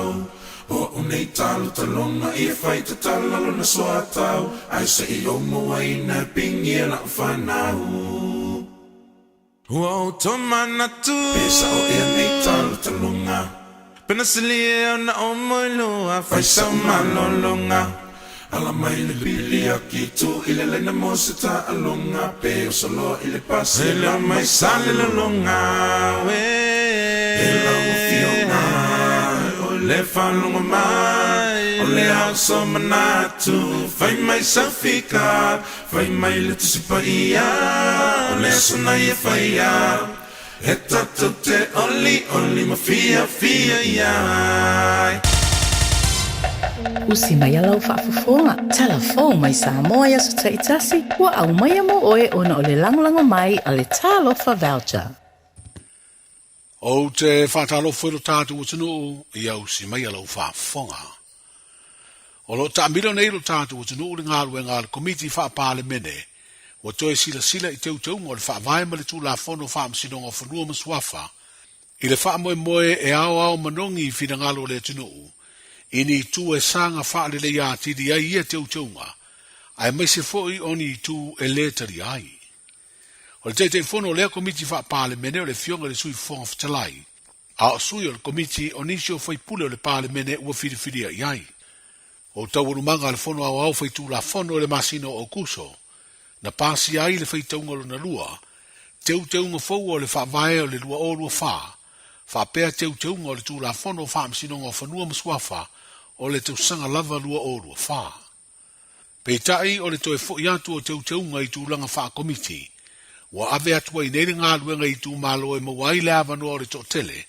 tau O a'u nei talotaloga ia fai tatala lona soatau Ae se i ou mauaina e pigi e la'u fanau Ua ou tomanatu Pe sa'o ea nei talotaloga Pe na silia ona ou moelua Fai sau malologa Ala mai le pili aki tu i le laina mo se taaloga Pe oso loa i le pasi e la mai Salelologa uē E lau afioga o le faalogo mai O le a o sou manatu Fai mai sau fika Fai mai le Tusi Paia O le aso nei e faia E tatou te olioli ma fiafia ai. Usi mai a lau faafofoga, tala fou mai Samoa i aso taitasi, ua aumaia mo oe ona o le lagolago mai a le Talofa Voucher. Ou te faatalofa i lo tatou atunuu ia usi mai a lau faafofoga. O lo o taamilo nei lo tatou atunuu i le galuega a le Komiti Faa-Palemene ua toe silasila i teuteuga o le Faavae ma le Tulafono o Faamasinoga o Fanua ma Suafa i le faamoemoe e aoao manogi i finagalo o le atunuu i ni itu e saga faaleleia atili ai ia teuteuga aemaise foi o ni itu e lē talia ai. O le Taitaifono o lea Komiti Faa-Palemene o le Afioga i le Sui Fofoga Fetalai, a o sui o le Komiti o nisi o faipule o le Palemene ua filifilia i ai. O taualumaga a le Fono Aoao Faitulafono i le masina o Aokuso, na pasia ai le faitauga lona lua, teuteuga fou o le Faavae o le 2024, faapea teuteuga o le Tulafono o Faamasinoga o Fanua ma Suafa o le tausaga lava 2024. Peitai, o le toe foi atu o teuteuga i tulaga faa-komiti, ua ave atu ai nei le galuega i itumalo e maua ai le avanoa o le toatele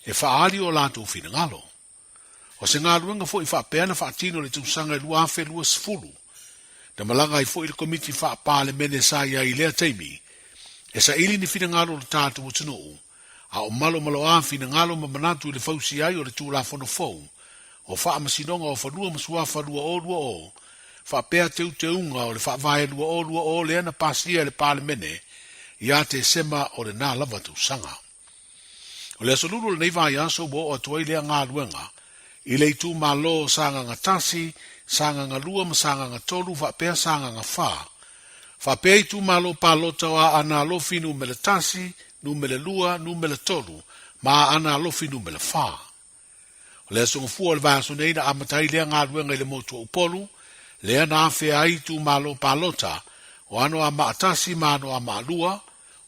e faaali o latou finagalo. O se galuega foi faapea na faatino i le tausaga e 2020, na malaga ai foi le Komiti Faa-Palemene sa i ai i lea taimi e saili ni finagalo o le tatou atunuu, a o malomaloa finagalo ma manatu i le fausia ai o le Tulafono fou o Faamasinoga o Fanua ma Suafa 2020, faapea teuteuga o le Faavae 2020 lea na pasia e le Palemene ia Tesema o lena lava tausaga. O le Aso Lulu o lenei vaiaso ua oo atu ai lea galuega i le itumalo o Sagaga 1, Sagaga 2 ma Sagaga 3 faapea Sagaga 4, faapea itumalo palota o Aana Alofi Numera 1, Numera 2, Numera 3 ma Aana Alofi Numera 4. O le aso gafua o le vaiaso nei na amata ai lea galuega i le motu o Upolu, lea na afea ai itumalo palota o Anoamaa 1 ma Anoamaa 2,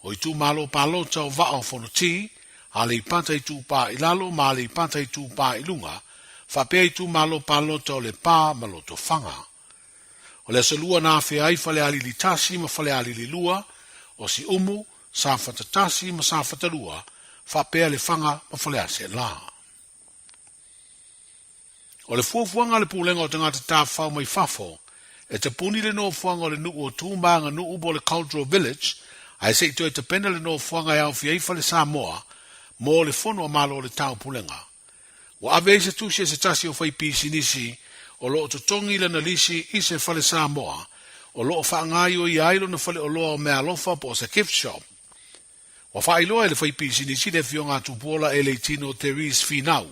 o itumalo palota o Vaa o Fonoti, Aleipata Itupā i Lalo ma Aleipata Itupā i Luga, faapea itumalo palota o Lepa ma Lotofaga. O le aso lua na afea ai Falealili 1 ma Falealili 2, o Siumu, Safata 1 ma Safata 2, faapea Lefaga ma Faleaseela. O le fuafuaga a le Pulega o Tagata Tafafao mai Fafo, e tapuni le nofoaga o le nuu o Tumāganuu po o le Cultural Village, ae se i toe tapena le nofoaga e aofia ai Fale Samoa mo le Fono a Malo o le Taupulega. Ua ave ai se tusi a se tasi o faipisinisi o lo o totogi lana lisi i se Fale Samoa o lo o faagaioia ai lona faleoloa o meaalofa po o se gift shop. Ua faailoa e le faipisinisi le Afioga a Tupuola e Leitino Therese Finau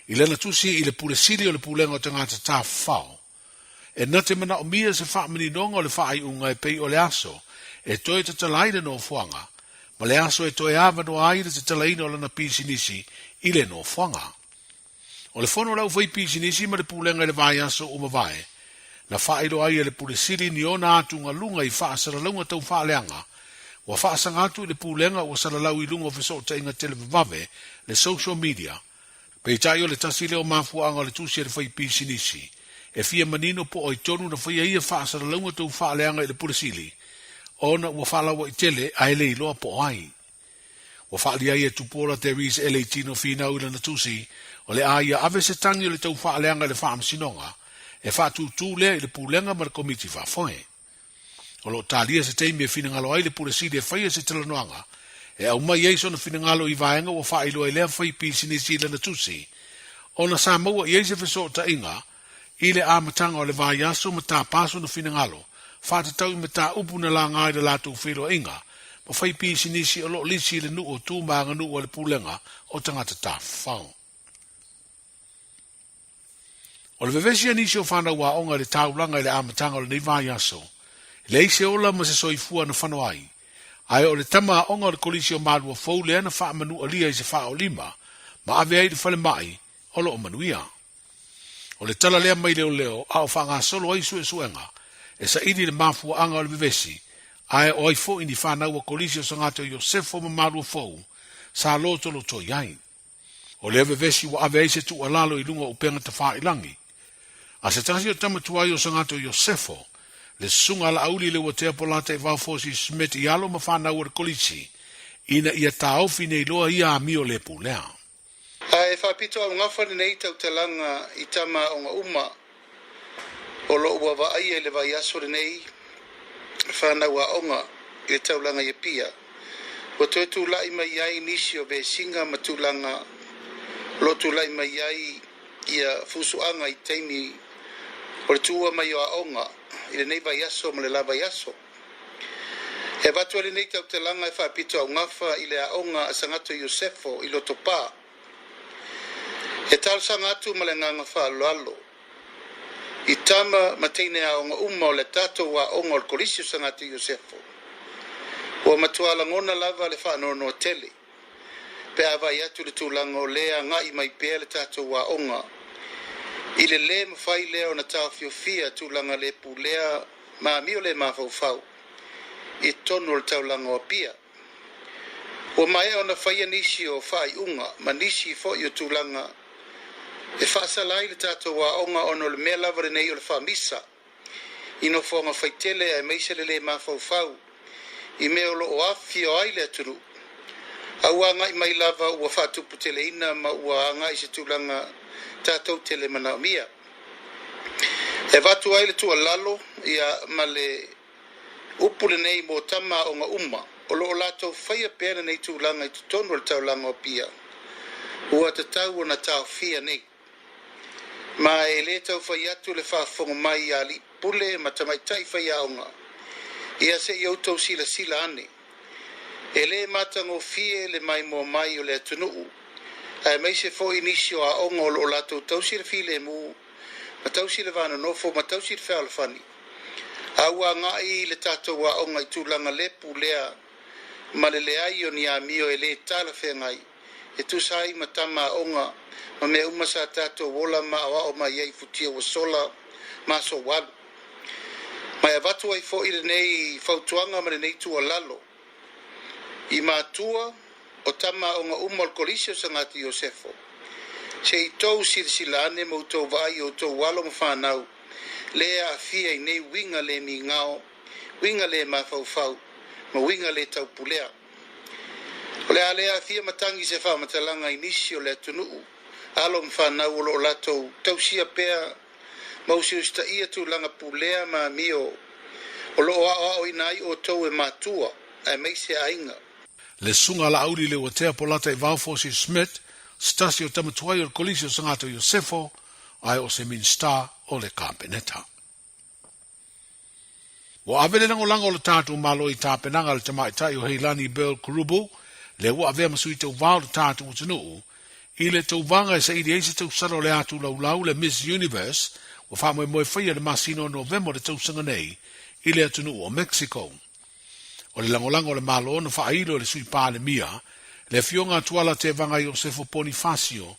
i lana tusi i le Pule Sili o le Pulega o Tagata Tafafao, e na te manaomia se faamaninoga o le faaiuga e pei o le aso e toe tatala ai le nofoaga ma le aso e toe avanoa ai le tatalaina o lana pisinisi i le nofoaga. O le fono a le aufaipisinisi ma le pulega i le vaiaso ua mavae, na faailoa ai e le Pule Sili ni ona atugaluga i faasalalauga tau faaleaga, ua faasaga atu i le pulega ua salalau i luga o fesootaiga televavave, le social media. Peitai o le tasi lea o mafuaaga o le tusi a le faipisinisi, e fia manino po o ai tonu na faia ia faasalalauga tau faaleaga i le Pule Sili, ona ua faalauaitele ae le iloa po o ai. Ua faaalia ai e Tupuola Therese Elei Tino Finau i lana tusi, o le a ia ave se tagi o le taufaaleaga i le Faamasinoga, e faatūtū lea i le Pulega ma le Komiti Faafoe. O lo o talia se taimi e finagalo ai le Pule Sili e faia se talanoaga, e aumai ai sona finagalo i vaega ua faailoa i lea faipisinisi i lana tusi, ona sa maua i ai se fesootaiga i le amataga o le vaiaso ma tapa sona finagalo, faatatau i mataupu na laga i le latou feiloaiga ma fai pisinisi o lo o lisi i le nuu o Tu ma Aganuu a le Pulega o Tagata Tafafao. O le vevesi a nisi o fanau aoga i le taulaga i le amataga o lenei vaiaso, e leai se ola ma se soifua na fano ai, ae o le tama aoga o le Kolisi o Malua Fou lea na faamanualia i se faaolima ma ave ai i le falemai o lo o manuia. O le tala lea mai leoleo a o faagasolo ai suesuega e saili i le mafuaaga o le vevesi, ae o ai foi ni fanau a Kolisi o Sagato Iosefo ma Malua Fou sa lotolotoi ai. O lea vevesi ua ave ai se tuualalo i luga o upega tafailagi. A se tasi o tama tuai o Sagato Iosefo, le susuga a Laauli Leuatea Polata i Vaofosi Smith i alo ma fanau o le Kolisi, ina ia taofi nei loa ia amio le pulea. Ae faapito augafa lenei tautalaga i tama aoga uma o lo o ua vaaia i le vaiaso lenei fanau aoga i le taulaga i Apia. Ua toe tulai mai ai nisi o vesiga ma tulaga o lo o tulai mai ai ia fusuaga i taimi o le tuua mai o aoga i lenei vaiaso ma le la vaiaso. E avatu ai lenei tautalaga e faapito augafa i le aoga a Sagato Iosefo i Lotopa. E talosaga atu ma le agaga faaaloalo i tama ma teine aoga uma o le tatou aoga o le Kolisi o Sagato Iosefo. Ua matua lagona lava le faanoanoa tele pe a vaai atu i le tulaga o lea agai mai pea le tatou aoga i le lē mafai lea ona taofiofia tulaga le pulea ma amio le mafaufau i totonu o le taulaga o Apia. Ua maea ona faia nisi o faaiuga ma nisi foi o tulaga e faasala ai le tatou aoga ona o le mea lava lenei o le faamisa i nofoaga faitele aemaise le lē mafaufau i mea o lo o afifio ai le atunuu, a ua agai mai lava ua faatuputeleina ma ua agai i se tulaga tatou te le manaomia. E avatu ai le tuualalo ia ma le upu lenei mo tama aoga uma o lo o latou faia pea lenei tulaga i totonu o le taulaga o Apia, ua tatau ona taofia nei. Ma e lē tau fai atu le faafofoga mai a alii pule ma tamaitai faiaoga, ia se i outou silasila ane. E lē matagofie le maimoa mai o le atunuu, aemaise foi nisi o aoga o lo o latou tausi le filemu ma tausi le vanonofo ma tausi le fealofani, a ua agai le tatou aoga i tulaga le pulea ma le leai o ni amio e lē talafeagai e tusa ai ma tama aoga ma mea uma sa tatou ola ma aoao mai ai i futia ua sola ma aso ua alu. Ma e avatu ai foi lenei fautuaga ma lenei tuualalo i matua o tama aoga uma o le Kolisi o Sagati Iosefo, se i tou silasila ane ma outou vaai i outou alo ma fanau lē aafia i nei uiga le migao, uiga le mafaufau ma uiga le taupulea. O le a le aafia matagi se faamatalaga i nisi o le atunuu, alo ma fanau o lo o latou tausia pea ma usiusitaia tulaga pulea ma amio o lo o aoaoina ai outou e matua aemaise aiga. Le Susuga a Laauli Leuatea Polata i Vaofosi Smith, se tasi o tama tuai o le Kolisi o Sagato Iosefo, ae o se Minisita o le Kapeneta. Ua ave le lagolago o le tatou Malo i tapenaga a le tamaitai o Heilani Burl Kurubu, lea ua avea ma sui tauva o le tatou atunuu, i le tauvaga e saili ai se tausala o le atu laulau le Miss Universe ua faamoemoe faia i le masina o Novema o le tausaga nei i le atunuu o Mexico. O le lagolago a le Malo na faailo e le Sui Palemia, le Afioga a Tuala Tevaga Iosefo Ponifasio,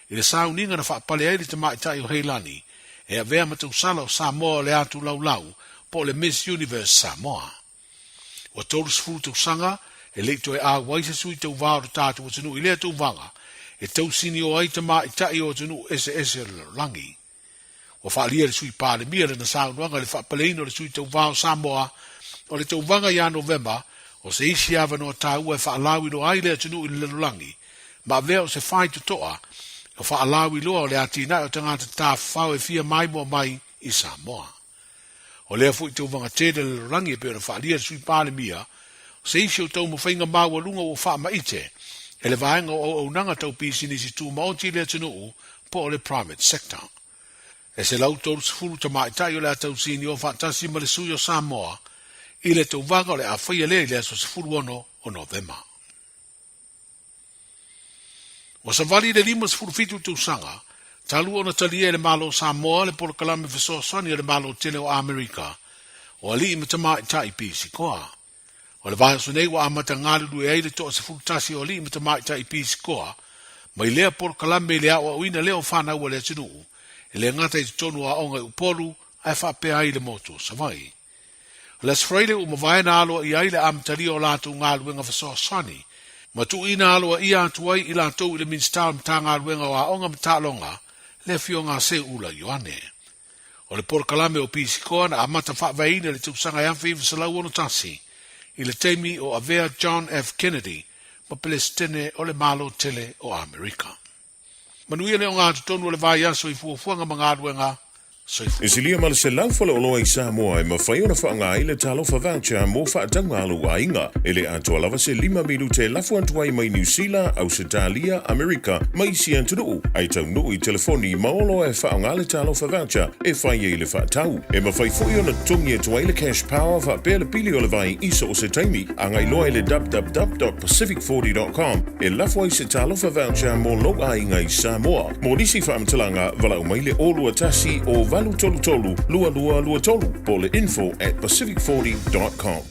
i le sauniga na faapale ai le tamaitai o Heilani e avea ma tausala o Samoa o le atu laulau po o le Miss Universe Samoa. Ua 30 tausaga e le i toe auai se sui tauva o le tatou atunuu i lea tauvaga e tausinio ai tamaitai o atunuu eseese o le lalolagi. Ua faaalia e le Sui Palemia lana saunoaga i le faapaleina o le sui tauva o Samoa o le tauvaga ia Novema o se isi avanoa taua e faalauiloa ai le atunuu i le lalolagi ma avea o se faitotoa o faalauiloa o le atinae o tagata tafafao e fia maimoa mai i Samoa. O lea foi tauvaga tele a le lalolagi e pei ona faaalia e le Sui Palemia o se isi o taumafaiga maualuga ua faamaite e le vaega o auaunaga tau pisinisi tumaoti i le atunuu po o le private sector. E 130 tamaitai o le a tausinio faatasi ma le sui o Samoa i le tauvaga o le a faia lea i le aso 16 o Novema. Ua savali le 57 tausaga Talu ona talia e le Malo o Samoa le polokalame fesoasoani a le Malo tele o Amerika o Alii ma Tamaitai Pisikoa. O le vaiaso nei ua amata galulue ai le toa-11 o alii ma tamaitai pisikoa mai lea polokalame i le aoaoina lea o fanau a le atunuu, e le gata i totonu o aoga i Upolu ae faapea ai le motu o Savaii. O le Aso Faraile ua mavae na aloaia ai le amatalia o latou galuega fesoasoani ma tuuina aloaia atu ai i latou i le Minisita o le Matagaluega o Aoga ma Taaloga, le Afioga a Seuula Ioane. O le polokalame o Pisikoa na amata faavaeina i le tausaga e 1961 i le taimi o avea John F. Kennedy ma Peresetene o le Malo Tele o Amerika. Manuia le ogatotonu o le vaiaso i fuafuaga ma galuega. Soifua. E silia ma le 100 faleoloa i Samoa e mafai ona faaaoga ai le Talofa Voucher mo faatauga a lou aiga. E le atoa lava se lima minute e lafo atu ai mai Niu Sila, Ausetalia, Amerika ma isi atunuu, ae taunuu i telefoni ma oloa e faaaoga le Talofa Voucher e fai ai le faatau. E mafai foi ona totogi atu ai le Cash Power faapea le pili o le vai i so o se taimi. Agai loa i le www.pacific40.com e lafo ai se Talofa Voucher mo lou aiga i Samoa. Mo nisi faamatalaga, valaau mai le 021 o 833 2223 po o le info at pacific40.com.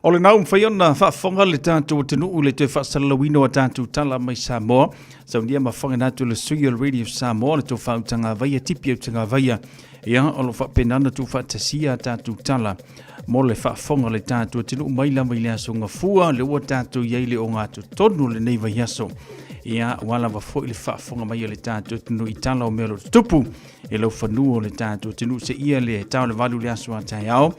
O lena ua mafai ona faafofoga le tatou atunuu i le toe faasalalauina o a tatou tala mai Samoa. Saunia ma fagana atu le sui o le Radio Samoa le tou faautagavaia tipi autagavaia. Ia, o lo o faapena ona tuufaatasia a tatou tala mo le faafofoga le tatou atunuu mai lava i le aso Gafua, le ua tatou i ai le ogatotonu o lenei vaiaso. Ia, ua lava foi le faafofoga mai o le tatou atunuu i tala o mea o lo o tutupu e lau fanua o le tatou atunuu seia le tao le valu le aso a taeao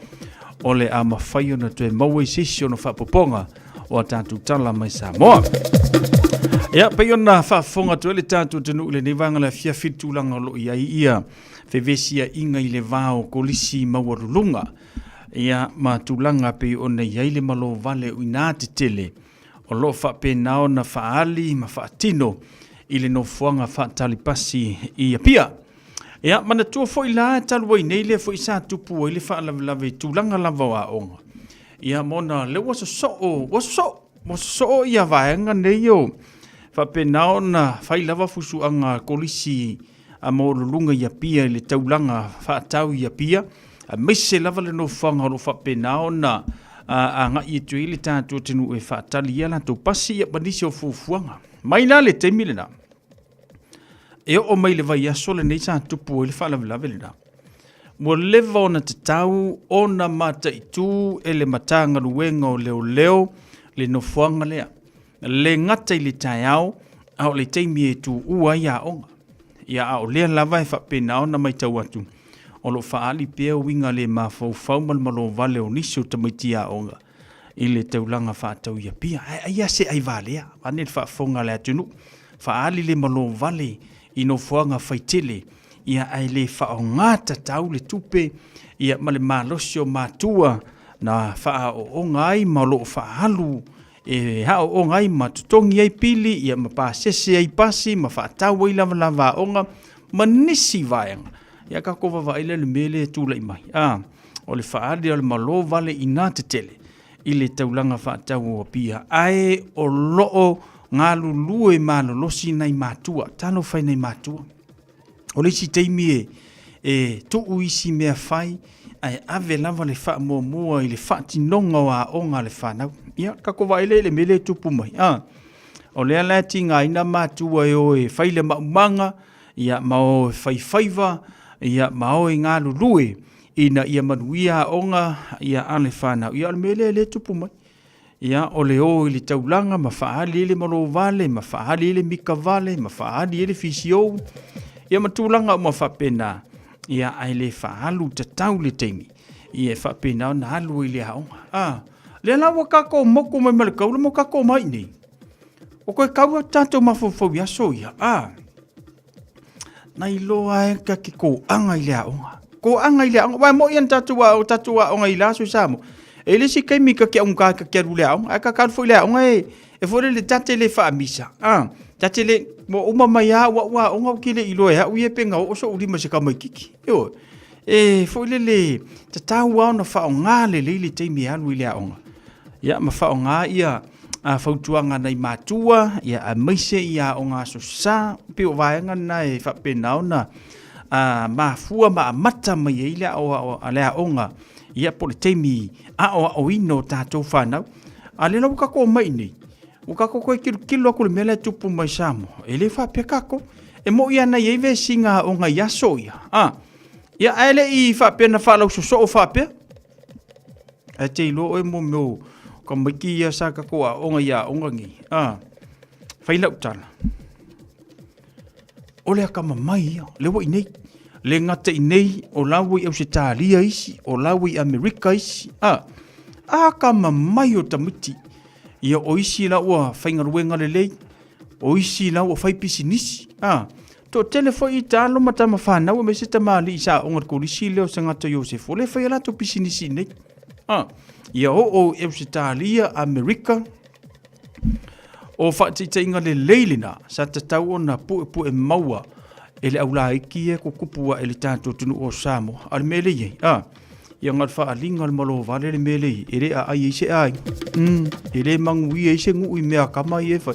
o le a mafai ona toe maua i se isi ona faapopoga o a tatou tala mai Samoa. Ia, pei ona faafofoga atu ai le tatou atunuu i lenei vaega o le afiafi i le tulaga o lo o i ai ia fevesiaiga i le va o kolisi maualuluga, ia, ma tulaga pei ona i ai le malo vale o ina tetele o lo o faapena ona faaali ma faatino i le nofoaga faatalipasi i Apia. Ia, manatua foi la talu ai nei lea foi sa tupu ai le faalavelave i tulaga lava o aoga. Ia, ma ona lea ua sosoo, ua sosoo, ua sosoo ia vaega nei o faapena ona fai lava fusuaga a kolisi a maualuluga i Apia i le taulaga faatau i Apia, aemaise lava le nofoaga o lo o faapena ona agai atu ai le tatou atunuu e faatali i a latou pasi ia ma nisi o fuafuaga. Mai la le taimi lena, e oo mai le vaiaso lenei sa tupu ai le faalavelave lena. Ua leva ona tatau ona mataitu e le Matagaluega o Leoleo le nofoaga lea. Le gata i le taeao, a o le taimi e tuua ai aoga. Ia, a o lea lava e faapena ona matau atu, o lo o faaali pea uiga le mafaufau ma le malovale o nisi o tamaiti aoga i le taulaga faatau i Apia. Ae ai lava se aivalea, vaeane le faafofoga a le atunuu, faaali le malovale i nofoaga faitele, ia ae le faaaoga tatau le tupe ia ma le malosi o matua na faaaooga ai ma o lo o faaalu e aooga ai ma totogi ai pili ia ma pasese ai pasi ma faatau ai lavalava aoga ma nisi vaega. Ia tatou vaavaai lea i le mea lea e tulai mai. A, o le faaali o le malo vale i nā tetele i le taulaga faatau o Apia, ae o lo o galulue malolosi nai matua, talofa i nai matua. O le isi taimi e, e tuu isi mea fai, ae ave lava le faamuamua i le faatinoga o aoga a le fanau. Ia, tatou vaai lea i le mea lea e tupu mai. A, o lea la e tigaina matua e o e fai le maumaga, ia, ma o e fai faiva, ia, ma o e galulue ina ia manuia aoga ia, a le fanau. Ia, o le mea lea lea e tupu mai. Ia, o le o i le taulaga ma faaali ai le malovale, ma faaali ai le mikavale, ma faaali ai le fisiou, ia ma tulaga uma faapena, ia, ae le faaalu tatau le taimi, ia e faapena ona alu ai le aoga. A, lea la ua tatou moku mai ma le taula ma tatou mai nei. O koe kau a tatou mafaufau i aso ia, a, na iloa ai ka ke kōanga i le aoga. Kōanga i le aoga. Wai mo i an tātou a, o tātou aoga i la aso i Samoa. E le isi taimi ka ke aunga ka ke alu le aoga. Ai ka ka alu foi le aoga e, e foi le tate le whaamisa. Ah, tate le, mo uma mai a ua ua aoga o ki le iloa e au ie pe ngau o so uli ma se ka mai kiki. Io, e foi le le tatau a ona whaonga le le le taimi e alu i le aoga. Ia, ma whaonga ia, fautuaga a nai matua, ia aemaise ia aoga aso sa, pei o vaega na e faapena ona mafua ma amata mai ai le aoga, ia po o le taimi aoaoina o tatou fanau. A o lea la ua tatou omai i inei, ua tatou toe tilotilo atu i le mea lea e tupu mai Samoa, e le faapea tatou. E moni lava na i ai vesiga aoga i aso ia, ia ae le i faapea na faalausosoo faapea. Ae te iloa oe mo mea o tamaiti ia sa tatou aoga i aoga nei, a, fai lau tala, o le akamamai ia, lea ua i inei. Le gata i nei, o la ua i Ausetalia isi, o la ua i Amerika isi, a, akamamai o tamaiti. Ia o isi la ua faigaluega lelei, o isi la ua fai pisinisi, a, Toatele foi i talo ma tama fanau aemaise tamalii sa aoga i le kolisi lea o Sagata Iosefo, lea e fai a latou pisinisi i inei. Ah, ia oo i Ausetalia, Amerika, o faataitaiga lelei lena sa tatau ona puepue maua e le aulaiti ia e tutupu ae i le tatou atunuu o Samoa. A o le mea lea e i ai, ah, ia na o le faaaliga o le malovale le mea lea e i ai, e le aai ai se aiga. E le manuia ai se nuu i mea a tama ia e fai.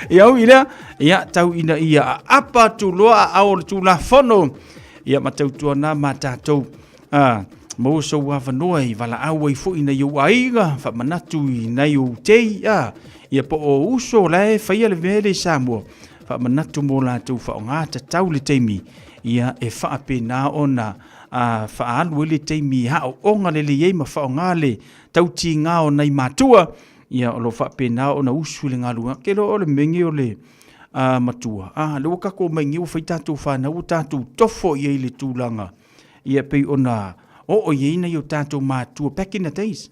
Ia ui lea, ia tau ina ia aapa atu loa aao o le Tulafono, ia ma tautuana ma tatou maua sou avanoa e valaau ai foi i nai ou aiga, faamanatu i nai ou tei, ia po o uso la e faia le mea lea i Samoa, faamanatu mo latou faaaoga tatau le taimi ia e faapena ona faaalu ai le taimi e aooga lelei ai ma faaaoga le tautiga o nai matua, ia o lo o faapena ona usu i le galuega. Ke loa o le mea nei o le matua, lea ua tatou omai nei ua fai tatou fanau ua tatou tofo i ai i le tulaga ia pei ona oo i ai nai o tatou matua back in the days.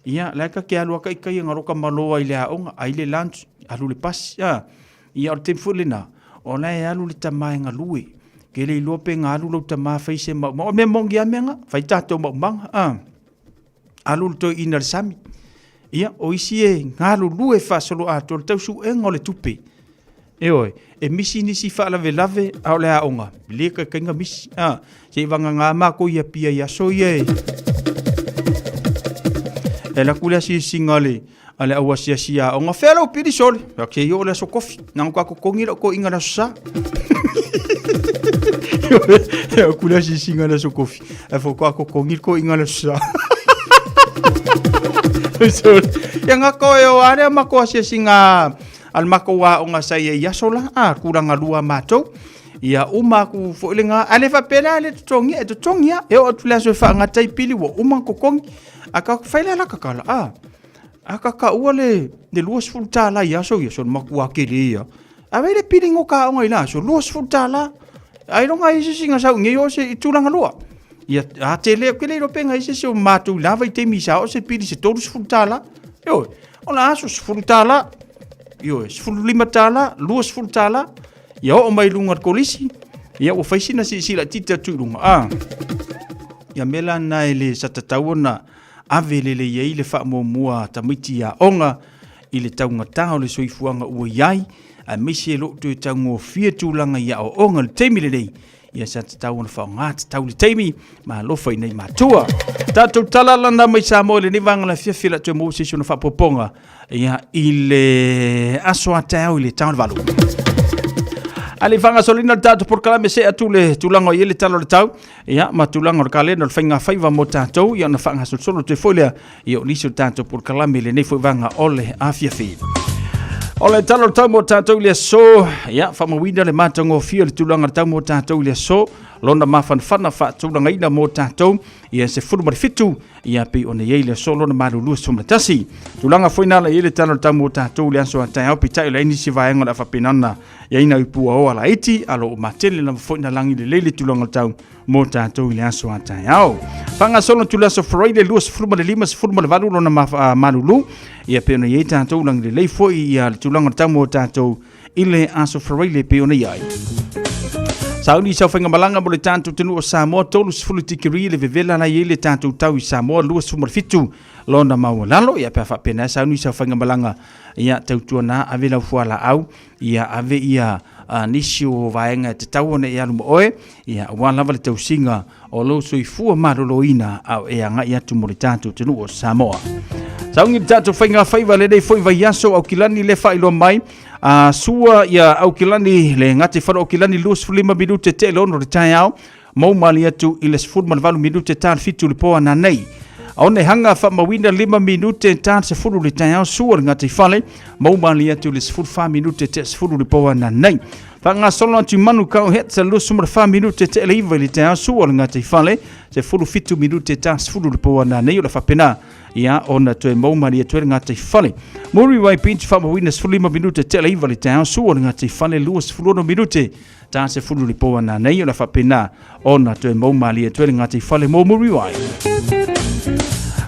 Ia, la e ta te alu lava taitai e galoka malo ai i le aoga, ai le lunch, alu i le pasi. Ia o le taimi foi lena, o la e alu le tama e galue. Ke le iloa pe na alu lou tama fai se maumau. O le mea moni lava mea na, fai tatou maumaga. Alu le toeaina i le sami. Ia, o isi e galulue faasoloatoa le tausuega o le tupe. Ioe, e misi nisi faalavelave a o le aoga, le taitaiga misi. Se i vagana matou i Apia i aso ia e e alu atu le asiasiga a le a le au asiasi aoga, fea lou pili sole? Fai atu, se i oo le aso kofi, na ona totogi lau toeaina i le aso Sa. E atu le asiasiga i le aso kofi, ae faatoa totogi le toeaina i le aso Sa. Ia gata o e o a lea matou asiasiga a le matou aoga sa i ai i aso la, a, tulaga lua matou. Ia uma atu foi lena, a le faapea la le totogia, e totogi lava. E oo atu i le aso e faagata ai pili ua uma ona totogi. Ae ka fai le alakakala, a, a ka taua le $20 i aso ia, so le matua tele ia. A vai le pili no ka aoga i la aso, $20. Ailoga ai se isi na sau i nei o se i tulaga lua. Ia, a tele, ke le iloa pe na i se isi o matou i la vaitaimi sa oo se pili se $30. Ioe, o le aso $10. Ioe, $15, $20. Ia oo mai luga o le kolisi, ia ua fai sina silasila itiiti atu i luga. A, ia mea la na e le sa tatau ona ave lelei ai le faamuamua a tamaiti i aoga i le taugata o le soifuaga ua i ai, aemaise e loo toe taugofie tulaga i aoaoga i le taimi lenei, ia sa tatau ona faaaoga tatau le taimi ma alofa i nei matua. Tatou tala lana mai Samoa i lenei vaega o le afiafi o le a toe maua se isi ona faaopoopoga ia i le aso a taeao i le taeao o le 8. A le i faagasoloina le tatou polokalame see atu le tulaga o i ai le tala o le tau ia ma tulaga o le kalena o le faiga faiva mo tatou ia ona faagasolosolo atu ai foi lea ia o nisi o tatou polokalame i lenei foi vaega o le afiafi. O le tala o le tau mo tatou i le aso, ia faamauina le matagofie o le tulaga o le tau mo tatou i le aso, lona mafanafana faatulagaina mo tatou, ia 17, ia pei ona i ai le aso lona malulu 11. Tulaga foi na la i ai le tala o le tau mo tatou i le aso a taeao, peitai o le ai nisi vaega o le a faapena ona i ai nai puaoa laiti, a lo o matele lava foi na lagi lelei le tulaga o le tau mo tatou i le aso a taeao. Faagasolo atu le aso Friday 25 18 lona malulu ia pei ona i ai tatou lagi lelei foi ia le tulaga o le tau mo tatou i le aso Friday pei ona i ai. Sauni sau faigamalaga mo le tatou atunuu o Samoa 30 tikeri le vevela la i ai le tatou tau i Samoa 27 lona maualalo ia pe a faapena sauni sau faigamalaga ia tautuana ave lau fualaau ia ave ia nisi o vaega e tatau ona e alu ma oe, ia aua lava le tausiga o lou soifua maloloina a o e agai atu mo le tatou atunuu o Samoa. Sauni le tatou faiga faiva lenei foi vaiaso Aukilani le faailoa mai a sua ia Aukilani le gate falo Aukilani 25 minute te le ono le taeao mau mali atu i le 18 minute ta le fitu le po ananei. Aone hanga faamauina 5 minute ta le 10 le taeao sua le gate fale mau mali atu i le 14 minute te 10 le po ananei. Faagasolo atu i Manukau Hets 24 minute te le 9 i le taeao sua le gate fale 17 minute ta 10 le po ananei o le faapena ia ona toe mau malie atu ai le gataifale. Muriwai Beach faamauina 15 minute te le 9 le taeao, sua le gataifale 26 minute ta 10 le po ananei o le faapena ona toe mau malie atu ai le gataifale mo Muriwai.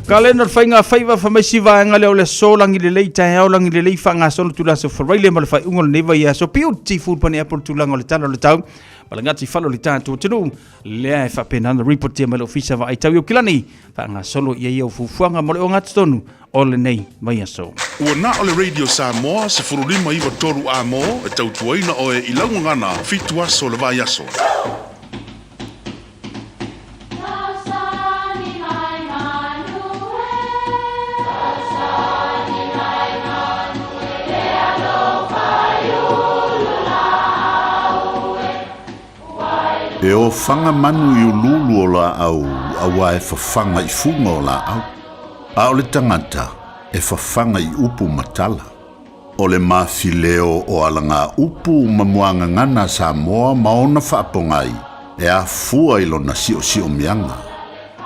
Ka lena le faiga faiva famaisi vaega lea o le aso lagi lelei taeao lagi lelei faagasolo tulaso faraile ma le faaiuga o lenei vaiaso beautiful pane apo le tulaga o le tala o le tau ma le gataifale o le tatou atunuu lea e faapena ona ripotia mai le ofisa vaai tau i Aukilani faagasolo i ai au fuafuaga mo le ogatotonu o lenei vaiaso. Ua na o le Radio Samoa 1593 A-mo e tautuaina oe i lau gagana fitu aso o le vaiaso. E ofaga manu i uluulu o laau auā e fafaga i fuga o laau, a o le tagata e fafaga i upu ma tala. O le mafileo o alagaupu ma muagagana a Samoa ma ona faapogai e afua i lona siosiomiaga.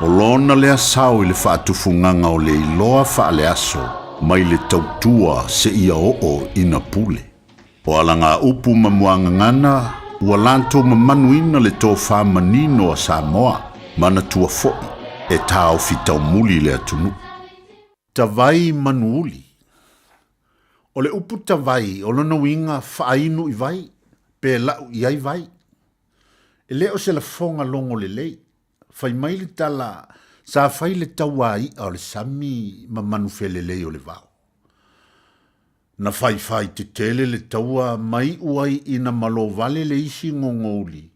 O lona lea sao i le faatufugaga o le iloa faaleaso mai le tautua seia oo ina pule. O alagaupu ma muagagana ua latou mamanuina le tofa manino a Samoa, manatua foi e taofi taumuli le atunuu. Tavai manuuli. O le upu tavai o lona uiga faainu i vai, pe lau i ai vai. E le o se lafoga logo lelei. Fai mai le tala, sa fai le tauā i'a o le sami ma manufelelei o le vao. Na faifai tetele le taua ma iu ai ina malo vale le isi gogouli,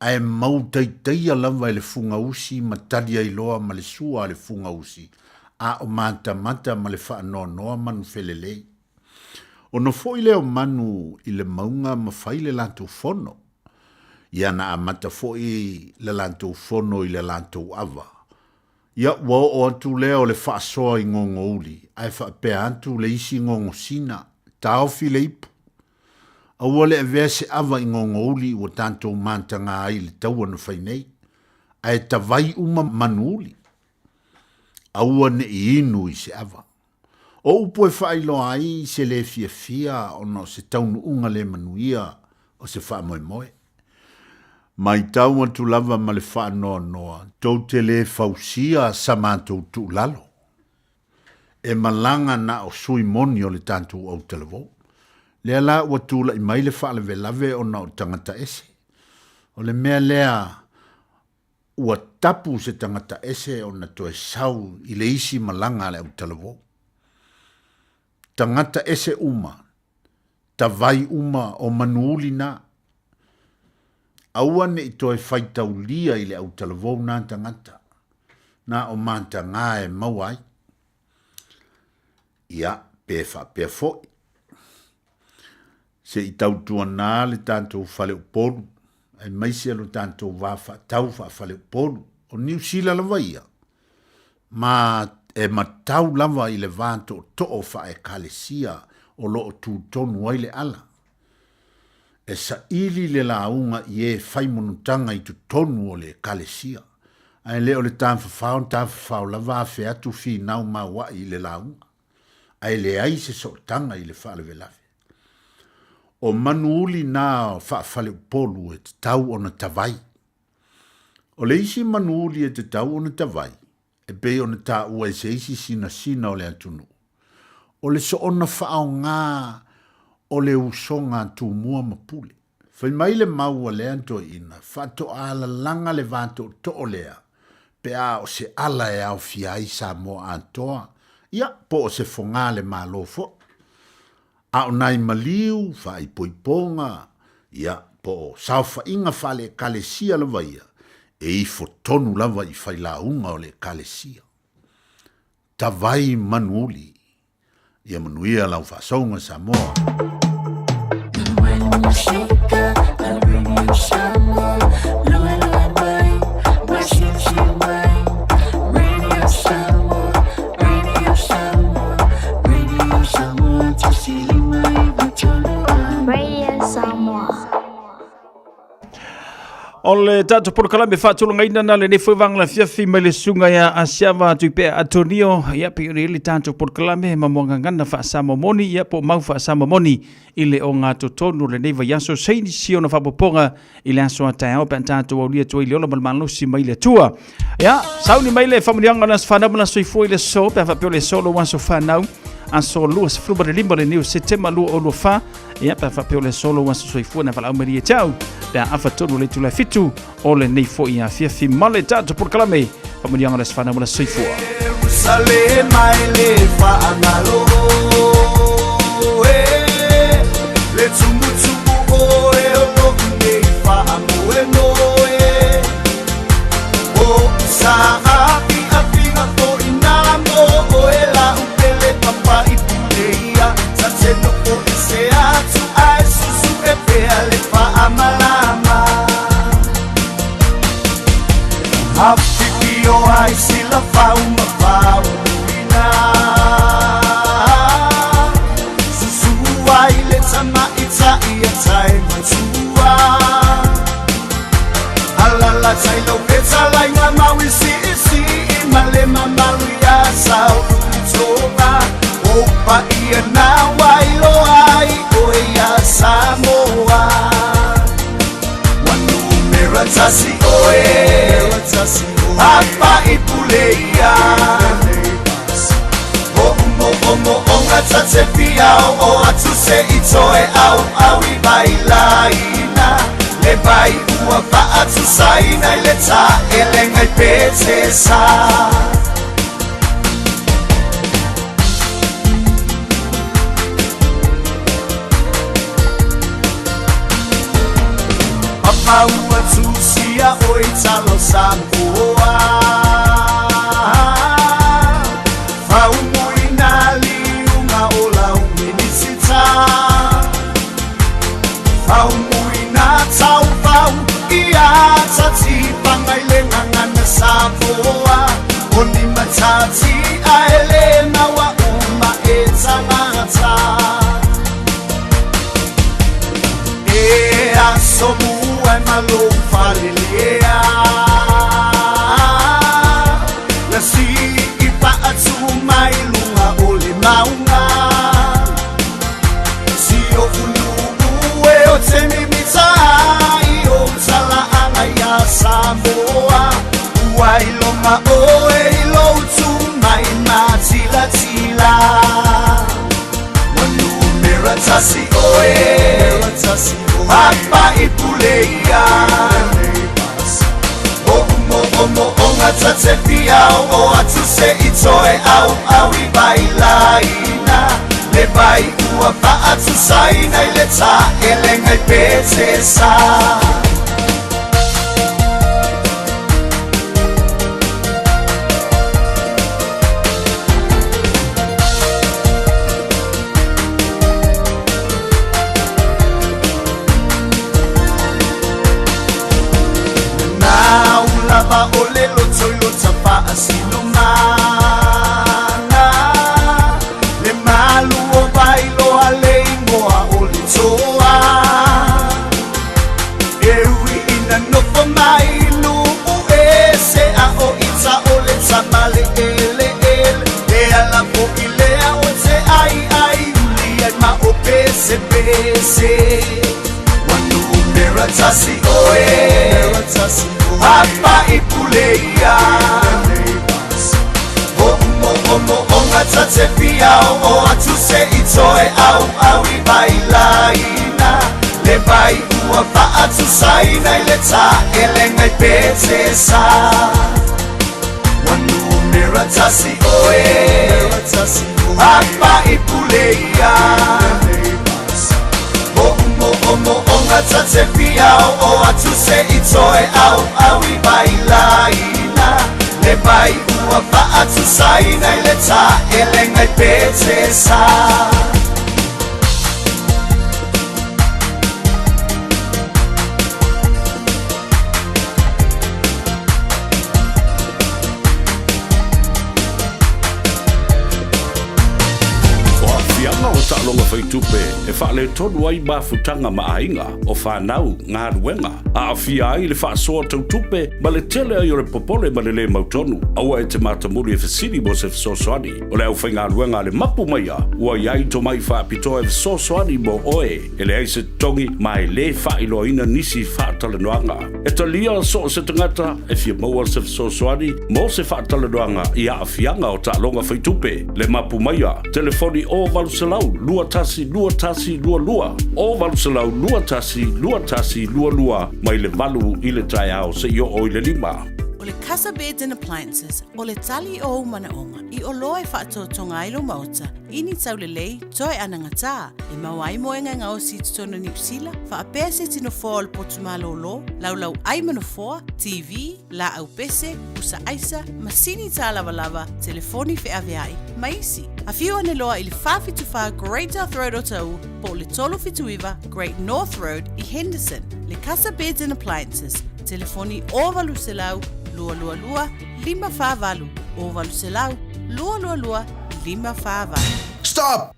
ae mau taitaia lava e le fugausi ma tali ai loa ma le sua a le fugausi, a o matamata ma le faanoanoa manufelelei. Ono foi lea o manu i le mauga ma fai le latou fono. Ia na amata foi le latou fono i le latou ava. Ia ua oo atu lea o le faasoa i gogouli, ae faapea atu le isi gogosina, Taofi le ipu. Aua le avea se ava i gogouli ua tatou mataga ai i le taua na fai nei, ae tavai uma manuuli. Aua ne i inu i se ava. O upu e faailoa ai se le fiafia ona o se taunuuga le manuia o se faamoemoe. Matau atu lava ma le faanoanoa, tou te le fausia sa matou tuulalo. E malaga na o sui moni o le tatou autalavou. Lea la ua tulai mai le faalavelave ona o tagata ese. O le mea lea ua tapu se tagata ese ona toe sau i le isi malaga a le autalavou. Tagata ese uma, tavai uma o manuuli na. Aua ne i toe faitaulia i le autalavou na tagata, na o matagā e maua ai. Ia, pe faapea foi. Se i tautuanā le tatou faleupolu, aemaise lo tatou va faatau faafaleupolu, o Niu Sila lava ia, ma e matau lava i le va tootoo faa-Ekalesia o lo o tutonu ai le ala. E saili le lauga i e fai monotaga i totonu o le Ekalesia, ae le o le tafafao tafafao lava afe atu finau maua'i i le lauga, ae leai se sootaga i le faalavelave. O manuuli na faafaleupolu e tatau ona tavai. O le isi manuuli e tatau ona tavai, e pei ona taua e se isi sinasina o le atunuu, o le soona faaaoga o le usoga a Tumua ma Pule. Fai mai le mau a lea toeaina, faatoa lalaga le va tootoo lea pe a o se ala e aofia ai Samoa atoa, ia, po o se foga le Malo foi. A o nai maliu, faaipoipoga, ia, po o saofaiga faale-Ekalesia lava ia, e ifo tonu lava i failauga o le Ekalesia. tavai manuuli. Ia manuia lau faasauga Samoa. Radio Samoa. O le tatou polokalame faatulagaina na lenei foi vaega lafiafi mai le susuga ia Asiava Tuipea Atonio, ia pei ona i ai le tatou polokalame ma muagagana faasamoa moni, ia po o mau faasamoa moni i le ogatotonu o lenei vaiaso, seini si ona faapopoga i le aso a taeao pe a tatou aulia atu ai le ola ma le malosi mai le Atua. Ia, sauni mai le faamanuiaga o le aso fanau ma le aso soifua i le aso, pe a faapea o le aso lou aso fanau, aso 25 o Setema 2024, Ia, pe a faapea o le aso lou aso soifua na valaau mai ia te au, pe a afa tonu le itula e 7 o lenei foi afiafi ma le tatou polokalame faamanuiaga o le aso fanau ma le aso soifua. Jerusalema e le faagalo e le tumutumu oe o lo'u nei faamoemoe o sa aafiafiga fo'i na mo oe la'u pele papa'i puleia sa te nofo ese atu ae susu'e pea le faamalama afifio ai silafau ma fauluina susu ai le tamaita'i a tae matua alalatai lau fetalaiga mauisiisii ma le mamalu iā saolulitoga o paia na wailoa ai oe iā Samoa ua numera tasi oe apa'i pule ia O'omo'omo'oga ta te fia o'o atu se i toe auau i vailaina le vai ua faatusaina i le taelega i Petesa. Papa ua tusia oi talo Samoa Faumuina liuga o lau minisita Faumuina taufau ia tatifaga i le gagana Samoa O ni matati ae le naua uma e tagata E aso mua e ma lou falelea Na sii faatu mai luga o le mauga Si o ulu'u e o te mimita ai o talaaga iā Samoa Ua iloga oe i lou tu mai matilatila Ua numera tasi oe apa'i pule ia O'omo'omo'oga ta te fia o'o atu se i toe auau i vailaina le vai ua faatusaina i le taelega i Petesa. Na ulava o le loto i lota faasinomana le malu o vailoa le igoa o le toa e ui ina nofo mai nuu ese a o ita o le tama le eleele le ala fo'i lea o te ai ai uli ai ma o pese pese Ua numera tasi oe apa'i pule ia O'omo'omo'oga ta te fia o'o atu se i toe auau i vailaina le vai ua faatusaina i le taelega i Petesa Ua numera tasi oe apa'i pule ia O'omo'omo'oga ta te fia o'o atu se i toe auau i vailaina le vai ua faatusaina i le taelega i Petesa. O aafiaga o taaloga faitupe e faaletonu ai mafutaga ma aiga, o fanau, galuega, aafia ai le faasoa tau tupe ma le tele ai o le popole ma le lē mautonu. Aua e te matamuli e fesili mo se fesoasoani. O le aufaigaluega a le Mapu Maia ua i ai tomai faapitoa e fesoasoani mo oe. E leai se totogi ma e lē faailoaina nisi faatalanoaga. E talia so o se tagata e fia maua se fesoasoani mo se faatalanoaga i aafiaga o taaloga faitupe. Le Mapu Maia, telefoni o 800 21 21 22, o 800 21 21 22, mai le 8 i le taeao seia oo i le 5. O le Casa Beds and Appliances, o le tali o ou manaoga i oloa e faatotoga ai lou maota i ni taulelei toe anagatā e maua ai moega e gaosi i totonu o Niu Sila, faapea se tino foa o le potu malōlō, laulau ai ma nofoa, TV, laau pese, pusa aisa, masini tālavalava, telefoni feaveai, ma isi. Afio ane loa i le 474 Great South Road Otahuhu po o le 379 Great North Road i Henderson. Le Casa Beds and Appliances, telefoni 0800 222 548, 0800 222 548. Stop!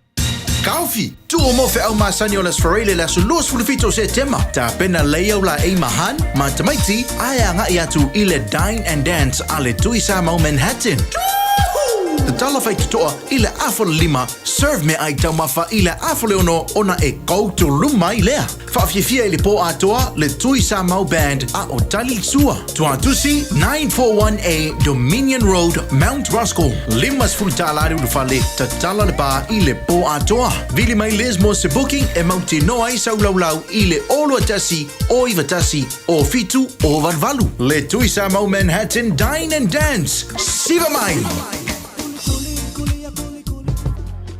Taofi! Tuu mo feau masani o Las Ferreira i le aso 27 o Setema. Tapena lei au laei ma Han, ma tamaiti, ae agai atu i le Dine and Dance a le Tui Samoa Manhattan. Tatala faitotoa i le afa o le 5, serve meaai taumafa i le afa o le 6 ona e koutou mai lea. Faafiafia i le pō atoa le Tui Samoa Band a o Tali Sua. Tuatusi 941A Dominion Road, Mount Roskill. $50 le ulufale, tatala le bar i le pō atoa. Vili mai Liz mo se booking e mautinoa ai sau laulau i le 021 091 07 088. Le Tui Samoa Manhattan Dine and Dance. Siva mai!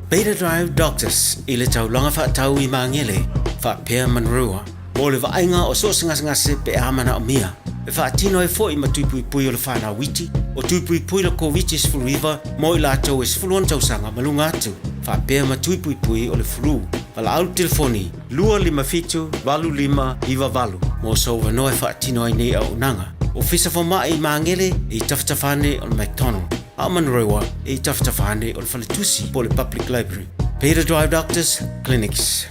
Beta Drive Doctors i le taulaga faatau i Magele, faapea Manurewa, mo le vaaiga o so o se gasegase pe a manaomia. E faatino ai foi ma tuipuipui o le fanau iti, o tuipuipui le Koviti-19 mo i latou e 16 tausaga ma luga atu, faapea ma tuipuipui o le flu. Valaau le telefoni 257 8598 mo sou avanoa e faatino ai nei auaunaga. Ofisa Fomai i Magele i tafatafa ane o le McDonald. A o Manurewa e i tafatafa ane o le faletusi po o le Public Library. Beta Drive Doctors Clinics.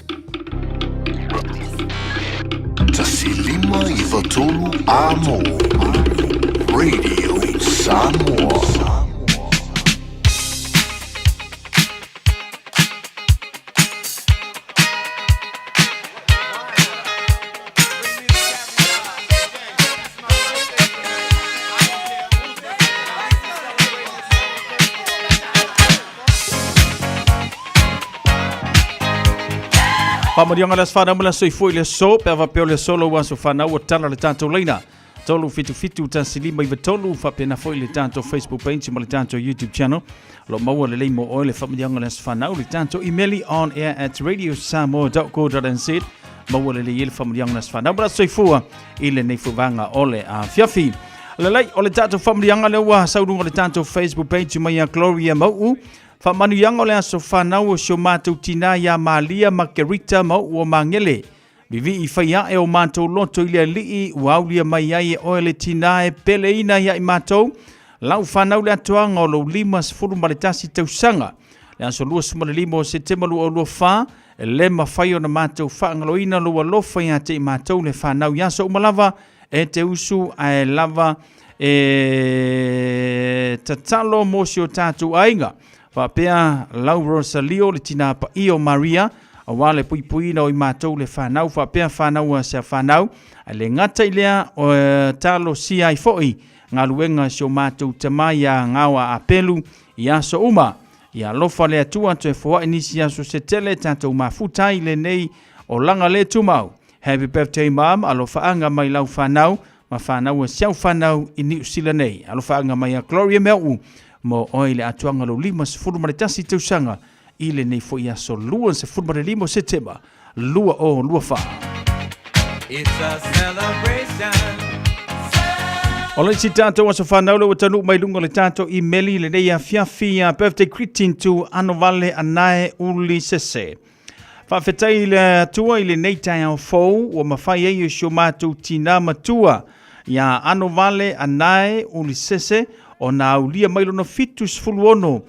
1 5 9 3 Amo Radio Samoa. Faamanuiaga le aso fanau ma le aso soifua i le aso, pe a faapea o le aso lou aso fanau ua tala le tatou laina. 377 1 5 9 3 faapena foi le tatou Facebook page ma le tatou YouTube channel. O lo o maua lelei mo oe le faamanuiaga le aso fanau, le tatou email on air at radiosamoa.co.nz maua lelei ai le faamanuiaga le aso fanau ma le aso soifua i lenei fuvaga o le afiafi. Lelei, o le tatou faamanuiaga lea ua sau luga o le tatou Facebook page mai ia Gloria Mau'u. Faamanuiaga o le aso fanau o si o matou tinā ia Malia Makerita Mau'u o Magele. Vivii fai ae o matou loto i le Alii ua aulia mai ai e oe le tinā e peleina ia i matou. Lau fanau le atoaga o lou 51 tausaga. Le aso 25 o Setema 2024, e le mafai ona matou faagaloina lou alofa ia te i matou le fanau i aso uma lava e te usu ae lava e tatalo mo si o tatou aiga. Faapea lau Rosalio le tinā paia o Maria, aua le puipuiina o i matou le fanau faapea fanau a sea fanau, ae le gata i lea o talosia ai foi galuega a si o matou tama ia Gaoa Apelu i aso uma. Ia alofa le Atua toe foai nisi aso se tele tatou mafuta ai i lenei olaga le tumau. Happy birthday mom, alofaaga mai lau fanau ma fanau a si au fanau i Niu Sila nei. Alofaaga mai a Gloria Meau mo oe i le atoaga lou 51 tausaga i lenei foi aso 25 o Setema 2024. It's a celebration. O le isi tatou aso fanau le ua taunuu mai luga o le tatou imeli lenei afiafi a birthday greeting to Anovale Anae Ulisese. Faafetai i le Atua i lenei taeao fou ua mafai ai e si o matou tinā matua ia Anovale Anae Ulisese ona aulia mai lona 76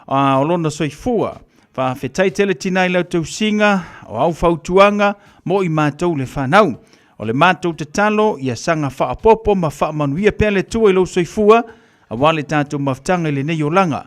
o lona soifua. Faafetai tele tinā i lau tausiga o au fautuaga mo i matou le fanau. O le matou tatalo ia saga faaopoopo ma faamanuia pea le Atua i lou soifua aua le tatou mafutaga i lenei olaga.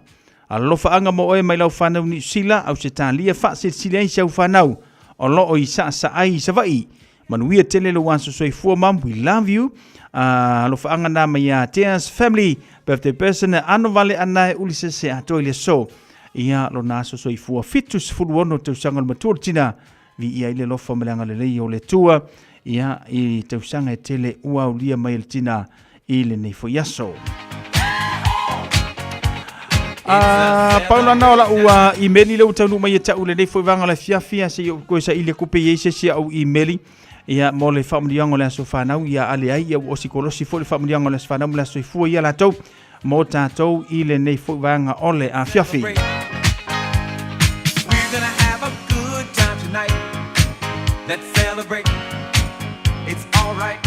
Alofaaga mo oe mai lau fanau Niu Sila, Ausetalia, faasilisili ai si au fanau o lo o i saasaai i Savaii. Manuia tele lou aso soifua mum, we love you. Alofaaga na mai ia Tea's family, birthday person ano vale anae ulisese atoa i le aso. Ia lona aso soifua 76 tausaga o le matua o le tina, viia ai le alofa ma le agalelei o le Atua, ia i tausaga e tele ua aulia mai e le tina i lenei foi aso. Pau lana o lau imeli lea ua taunuu mai ia te au lenei foi vaega o le afiafi, a se i ou toe saili atu pe i ai se isi au imeli ia mo le faamanuiaga o le aso fanau ia a leai ia ua osi kolosi foi le faamanuiaga o le aso fanau ma le aso soifua ia latou mo tatou i lenei foi vaega o le afiafi. We're gonna have a good time tonight. Let's celebrate. It's alright.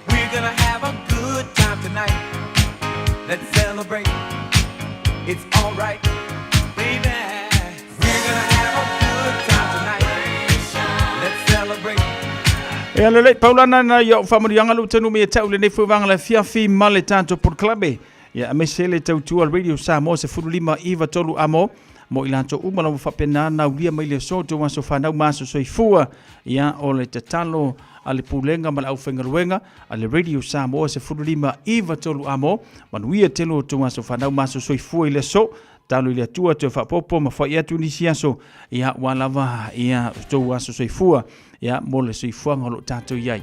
We're gonna have a good time tonight. Let's celebrate. It's alright, baby. We're gonna have a good time tonight. Let's celebrate. E lelei, paulana na ia o faamanuiaga lou taunuu mai ia te au lenei foi vaega o le afiafi ma le tatou polokalame. Ia aemaise le tautua a le Radio Samoa 15 9 3 amo mo i latou uma lava faapena na aulia mai le aso tou aso fanau ma aso soifua. Ia o le tatalo a le Pulega ma le aufaigaluega a le Radio Samoa 15 9 3 amo, manuia tele o tou aso fanau ma aso soifua i le aso. Talo i le Atua toe faaopoopo ma foai atu nisi aso, ia ua lava ia tou aso soifua ia mo le soifuaga o lo o tatou i ai.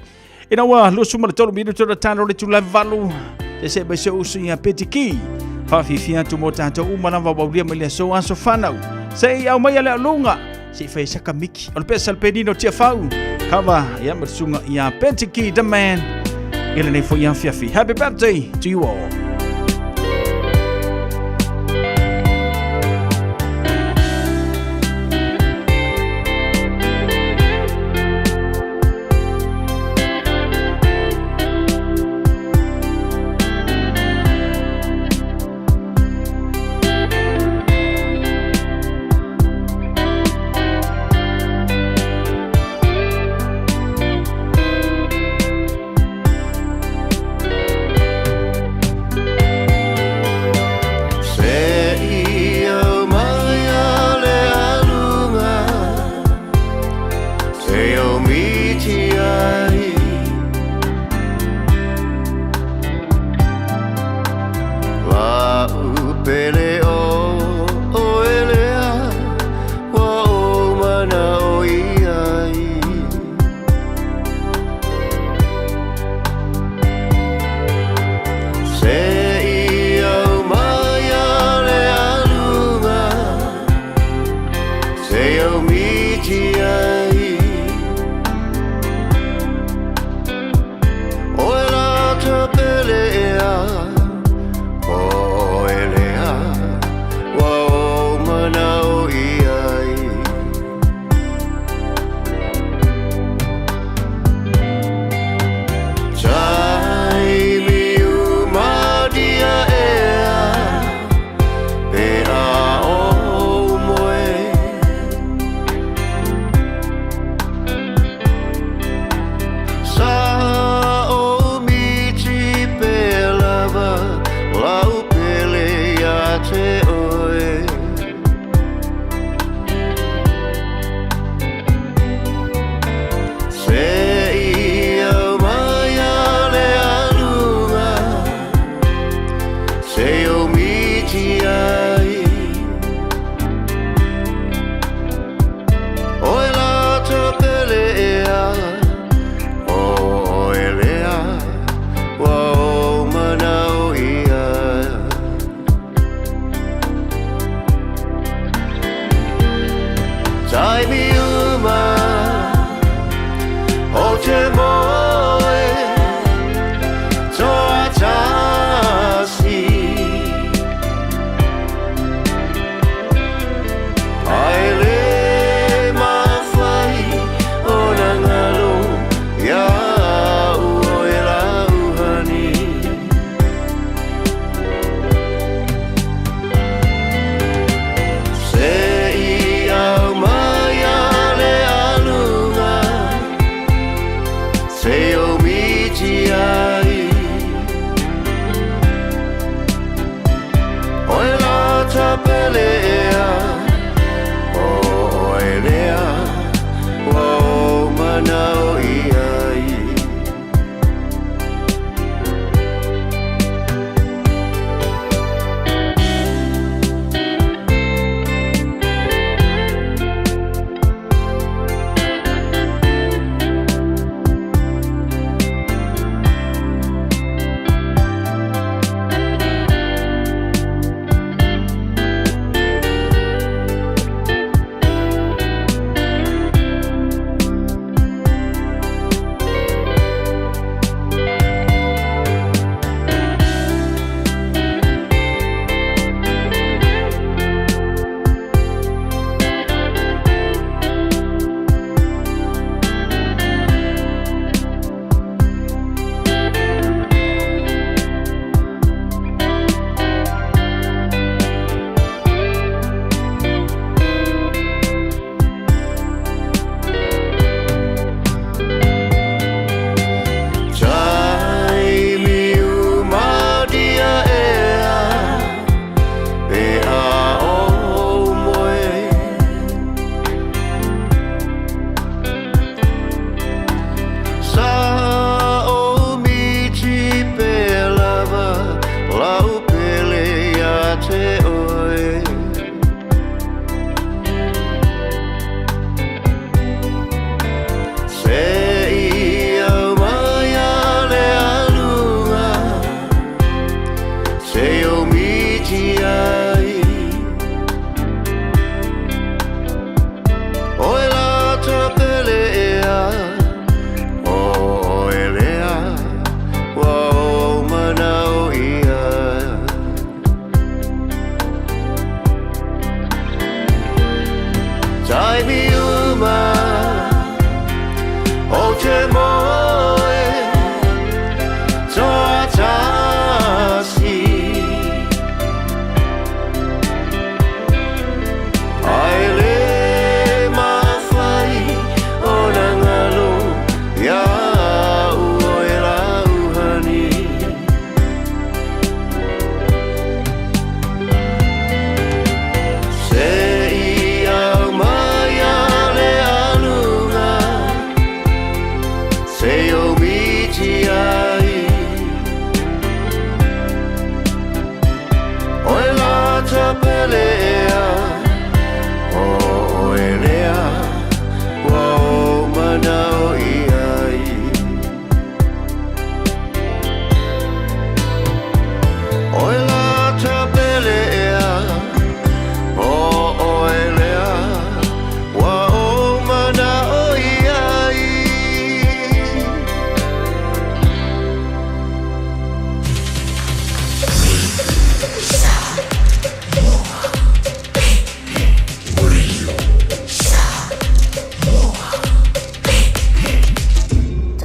Ina ua 23 minuto na talo le itula e 8, se se mai se usu ia Petiki. Faafifia atu mo tatou uma lava ua aulia mai le aso aso fanau. Se i au mai le alunga, se i fai saka miki. O le pesa le penino tia fau. Kava, ia ma le susuga ia Petiki the man. I lenei foi afiafi. Happy birthday to you all.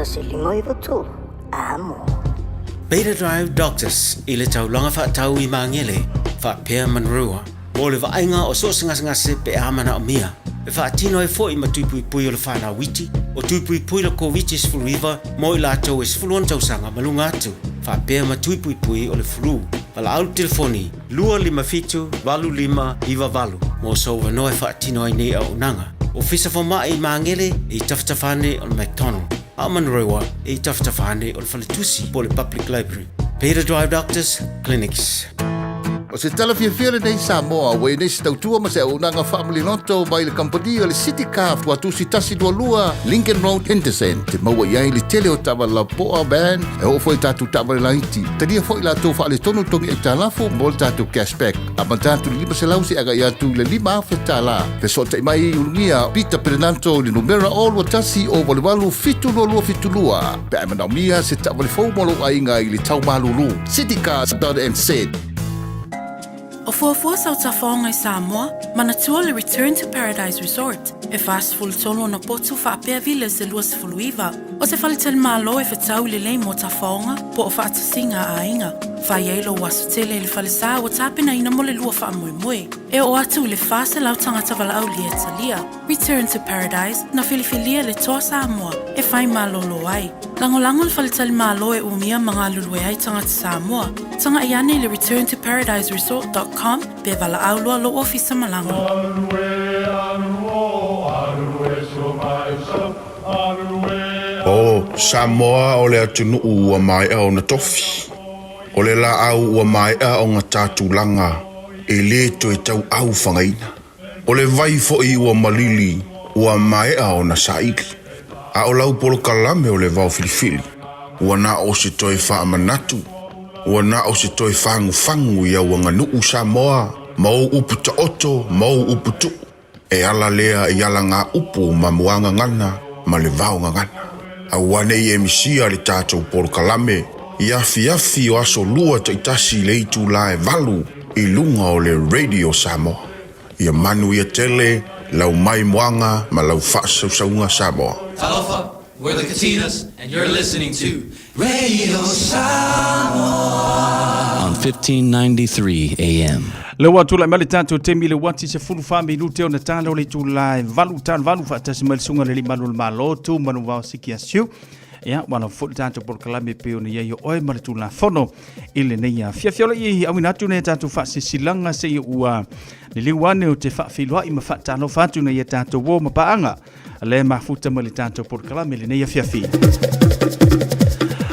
1 5 93, amo. Beta Drive Doctors i le taulaga faatau i Magele faapea Manurewa mo le vaaiga o so o se gasegase pe a manaomia e faatino ai foi ma tui puipui o le fanau iti o tui puipui le Koviti-19 mo i latou e 16 tausaga ma luga atu faapea ma tui puipui o le flu. Valaau le telefoni 257 8598 mo sou avanoa e faatino ai nei auaunaga. Ofisa Fomai i Magele e i tafatafa ane o le McDonald, a o Manurewa e i tafatafa ane o le Faletusi po o le Public Library. Beta Drive Doctors Clinics. O se tala fiafia lenei Samoa ua i nei se tautua ma se auaunaga faamaliloto mai le kamupani o le City Car Tuatusi 122 Lincoln Road Henderson. Te maua i ai le tele o taavale lapoa, van, e oo foi i tatou taavale laiti. Talia foi latou faaletonu togi aitalafu mo le tatou cashback. Amata atu i le 500 seia agai atu i le $5,000. Fesootai mai i Ulugia Peter Perenanto i le numera 021 088 72272 pe a e manaomia se taavale fou mo lou aiga i le tau malulu. Citycars.nz. O fuafua sau tafaoga i Samoa, manatua le Return to Paradise Resort, e 43 ona potu faapea villas e 29. O se faletalimalo e fetau lelei mo tafaoga po o faatasiga a aiga. Fai ai lou aso tele i le falesa ua tapenaina mo le lua faamoemoe. E oo atu i le 400 tagata valaaulia e talia. Return to Paradise, na filifilia le Toa Samoa e fai malolo ai. Lagolago le faletalimalo e umia ma galulue ai tagata Samoa. Tagai ane i le returntoparadiseresort.com pe valaau loa lou ofisa malaga. O Samoa o le atunuu ua maea ona tofi. O le laau ua maea ona ta tulaga e le toe tauau fagaina. O le vai foi ua malili ua maea ona saili. A o lau polokalame o le vao filifili, ua na o se toe faamanatu, ua na o se toe fagufagu i au aganuu Samoa ma ou upu taoto ma ou upu tuu, e ala lea i alagaupu ma muagagana ma le vaogagana. Aua ne i e misia le tatou polokalame i afiafi o aso lua taitasi i le itula e 8 i luga o le Radio Samoa. Ia manuia tele lau maimoaga ma lau faasausauga Samoa. Talofa, we're the Katinas, and you're listening to Radio Samoa on 1593 AM. Le ua tulai mai le tatou taimi le uati 14 minute ona tala o le itula e 8 tala 8 faatasi mai le susuga i le Alii Malu o le Malo Tu Manuvao Siki Asiu. Ia, ua lava foi le tatou polokalame pei ona i ai o oe ma le Tulafono i lenei afiafi. O le i auina atu nei tatou faasilasilaga seia ua liliu ane ou te faafeiloai ma faatalofa atu nei ia tatou uo ma paaga le mafuta mai le tatou polokalame i lenei afiafi.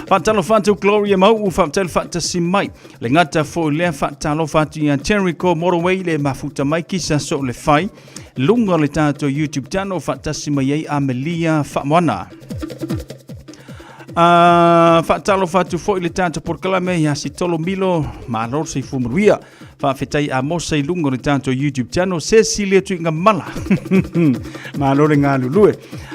Faatalofa atu Gloria Mau, faafetai le faatasi mai. Le gata foi lea faatalofa atu ia Jericho Motorway le mafuta mai kisa so le fai. Lunga o le tatou YouTube channel faatasi mai ai Amelia Faamoana. Faatalofa atu foi le tatou polokalame ia Sitolo Milo, malo le soifua manuia. Faafetai Amosa i luga o le tatou YouTube channel, se sili atu i mala. Malo le galulue.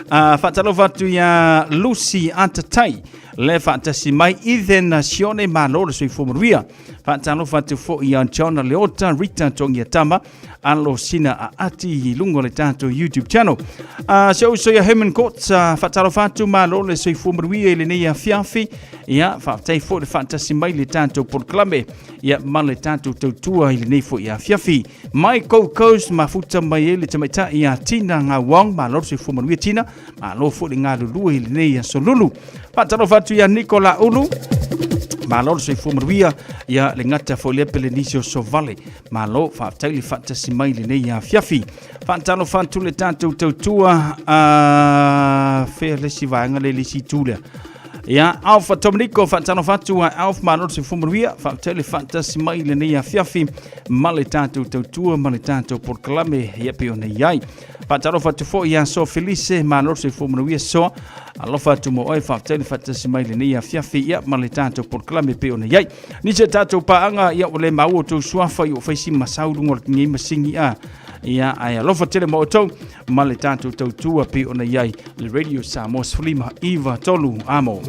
Faatalofa atu ia Lucy Atatai, le faatasi mai Ethan Sione, malo le soifua manuia. Faatalofa atu foi ia John Leota, Rita Tongiatama, alo sina a ati i luga o le tatou YouTube channel. Se uso ia Herman Courts, faatalofa atu malo le soifua manuia i lenei afiafi. Ia, faafetai foi le faatasi mai le tatou polokalame, ia ma le tatou tautua i lenei foi afiafi. Michael Coast mafuta mai ai le tamaitai ia Tina Ngawong, malo le soifua manuia Tina, malo foi le galulue i lenei aso lulu. Faatalofa atu ia Nicola Ulu, malo le soifua manuia, ia le gata foi lea Pelenisi o Sovale. Malo, faafetai le faatasi mai i lenei afiafi. Faatalofa atu le tatou tautua a fea le isi vaega le isi itu lea. Ia, Alfa Dominico, faatalofa atu a Alf, malo le soifua manuia. Faafetai le faatasi mai i lenei afiafi ma le tatou tautua ma le tatou polokalame ia pei ona i ai. Faatalofa atu foi ia Soa Felice, malo le soifua manuia Soa. Alofa atu mo oe, faafetai le faatasi mai i lenei afiafi ia ma le tatou polokalame pei ona i ai. Nisi o tatou paaga, ia ua le maua outou suafa i o faisi masau luga o lenei masini a. Ia, ae alofa tele ma outou ma le tatou tautua pei ona i ai le Radio Samoa 15 93 amo.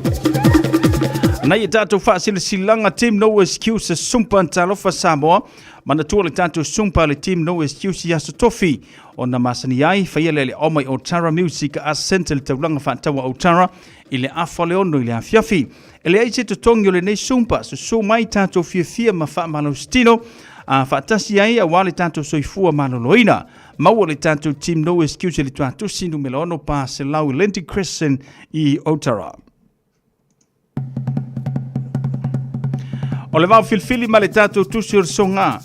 Nei e tatou faasilasilaga Team No Excuse Sumpa Talofa Samoa. Manatua le tatou Sumpa le Team No Excuse i Aso Tofi ona masani ai faia le le oma i Otara Music Arts Centre le taulaga faataua Otara i le afa o le 6 i le afiafi. E leai se totogi o lenei Sumpa, susu mai tatou fiafia ma faamalositino a faatasi ai aua le tatou soifua maloloina. Maua le tatou Team No Excuse i le tuatusi numera 6 pa selau i Lindsay Crescent i Otara. O le vao filifili ma le tatou tusi o le soga.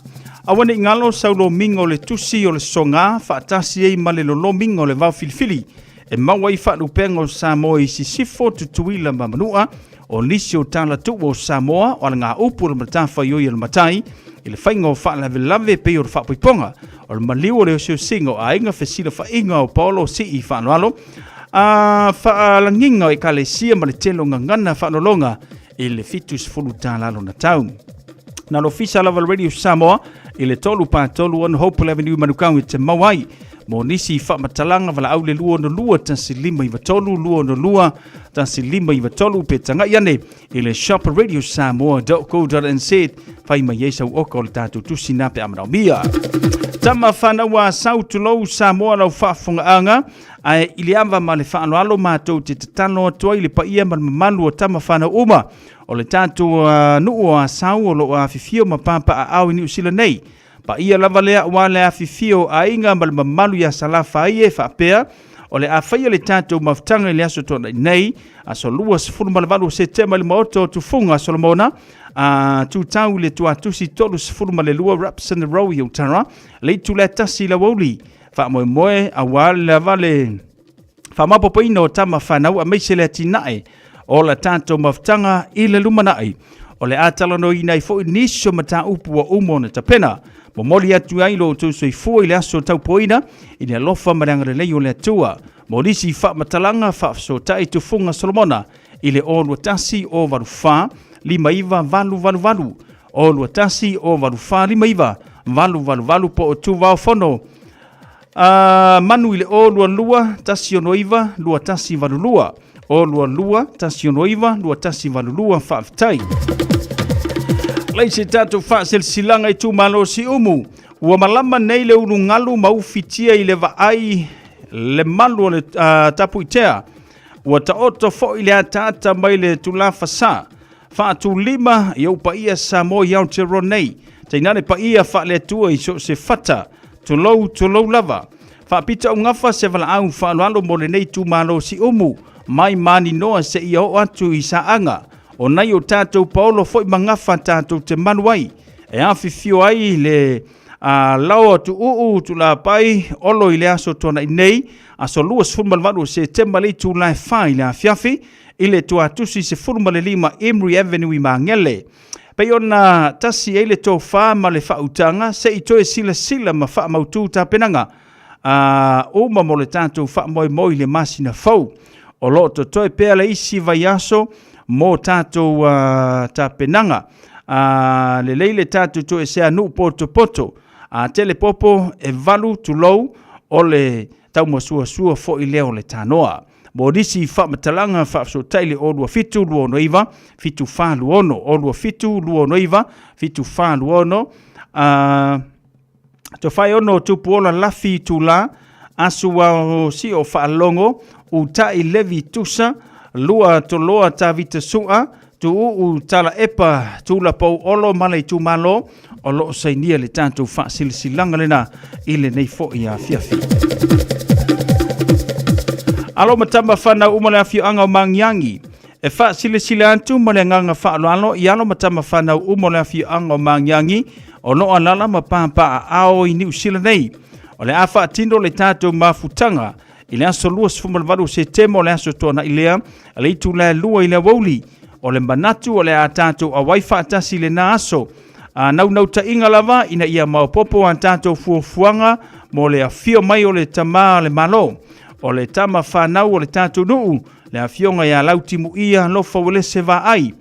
Aua ne i galo sau lomiga o le tusi o le soga faatasi ai ma le lolomiga o le vao filifili e maua ai faalupega o Samoa i Sisifo, Tutuila ma Manua, o nisi o tala tuua o Samoa o alagaupu o le matafaioi a le matai i le faiga o faalavelave pei o le faapoipoga o le maliu o le osiosiga o aiga fesilafaiga o paolo sii faaaloalo a faalagiga o ekalesia ma le tele o gagana faalologa i le 70 tala lona tau. Na le ofisa lava le Radio Samoa i le 3 pa 3 6 Hope Avenue Manukau i te mau ai mo nisi faamatalaga valaau le 262 1593 262 1593 pe tagai ane i le shop radiosamoa.co.nz fai mai ai sau oka o le tatou tusi na pe a manaomia. Tama whanau a sau tulou Samoa lau faafogaaga ae i le ava ma le faaaloalo matou te tatalo atu ai le paia ma le mamalu o tama whanau uma o le tatou nuu o Asau o loo afifio ma papaaao i Niu Sila nei. Paia lava lea aua le afifio o aiga ma le mamalu ia Salafai e faapea o le a faia le tatou mafutaga i le aso Toonai nei, aso 28 o Setema i le Maota o Tufuga Solomona, a tutau i le tuatusi 32 Rapson Row i Otara, le itula e 1 i le aoauli. Faamoemoe aua lava le faamaopoopoina o tama fanau aemaise le atinae o la tatou mafutaga i le lumanai. O le a talanoaina ai foi nisi o mataupu ua uma ona tapena. Momoli atu ai lo outou soifua i le aso taupoina i le alofa ma le agalelei o le Atua. Mo nisi faamatalaga faafesootai Tufuga Solomona i le 021 084 59 888 021 084 59 888 po o Tuvaofono manu i le 022 169 2182 022 169 2182. Faafetai. Lai se tatou faasilasilaga i itumalo o Siumu. Ua malama nei le ulugalu ma ufitia i le vaai le malu o le tapuitea. Ua taoto foi le ataata mai le tulafasa. Faatulima i ou paia Samoa i Aotearoa nei. Tainane paia faale-Atua i so o se fata. Tulou, tulou lava. Faapitaugafa se valaau faaaloalo mo lenei itumalo Siumu, mai Maninoa seia oo atu i Saaga. O nai o tatou paolo foi ma gafa tatou te malu ai. E afifio ai le a lao atu uu tulapai olo i le aso tuanai nei, aso 28 o Setema le itula e 4 i le afiafi, i le tuatusi 15 Emery Avenue i Magele. Pei ona tasi ai le tofa ma le faautaga se i toe silasila ma faamautu tapenaga a uma mo le tatou faamoemoe i le masina fou. O lo o totoe pea le isi vaiaso mo tatou tapenaga. Lelei le tatou toesea nuu potopoto. A tele popo e valu tulou o le taumasuasua foi lea o le tanoa. Mo nisi faamatalaga faafesootai le 027 269 7426 027 269 7426. Tofai ono tupu ola lafi itula asu wao sio faalogo utai levi tusa lua toloa tavita sua tuuu tala epa tula pau olo ma le itumalo o lo o sainia le tatou faasilasilaga lena i lenei foi afiafi. Alo ma tama whanau uma le afioaga o Magiagi. E faasilasila atu ma le agaga faaaloalo i alo ma tama fanau uma o le afioaga o Magiagi o lo o alala ma papaaao i Niu Sila nei. O le a faatino le tatou mafutaga i le aso 28 o Setema o le aso tuanai lea, le itula e 2 i le aoauli. O le manatu o le a tatou auai faatasi i lena aso. A naunautaiga lava ina ia maopoopo a tatou fuafuaga mo le afio mai o le tama o le Malo, o le tama fanau o le tatou nuu, le afioga ia Lautimuia Lofa Uelese Vaai.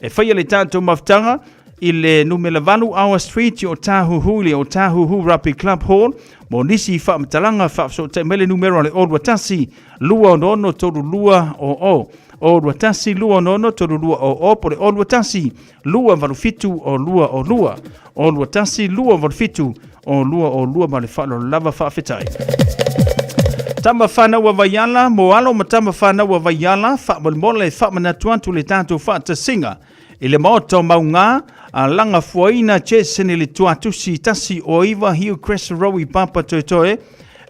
E faia le tatou mafutaga i le numera 8 Awa Street i Otāhuhu i le Otāhuhu Rugby Club Hall. Mo nisi faamatalaga, faafesootai mai le numera o le 021 266 3200, 021 266 3200, po o le 021 287 0202, 021 287 0202. Ma le faaaloalo lava, faafetai. Tama whanau a Vaiala, mo alo ma tama whanau a Vaiala, faamolemole faamanatu atu le tatou faatasiga i le maota o Mauga, a laga fuaina Jason i le tuatusi 109 Hillcrest Road i Papatoetoe,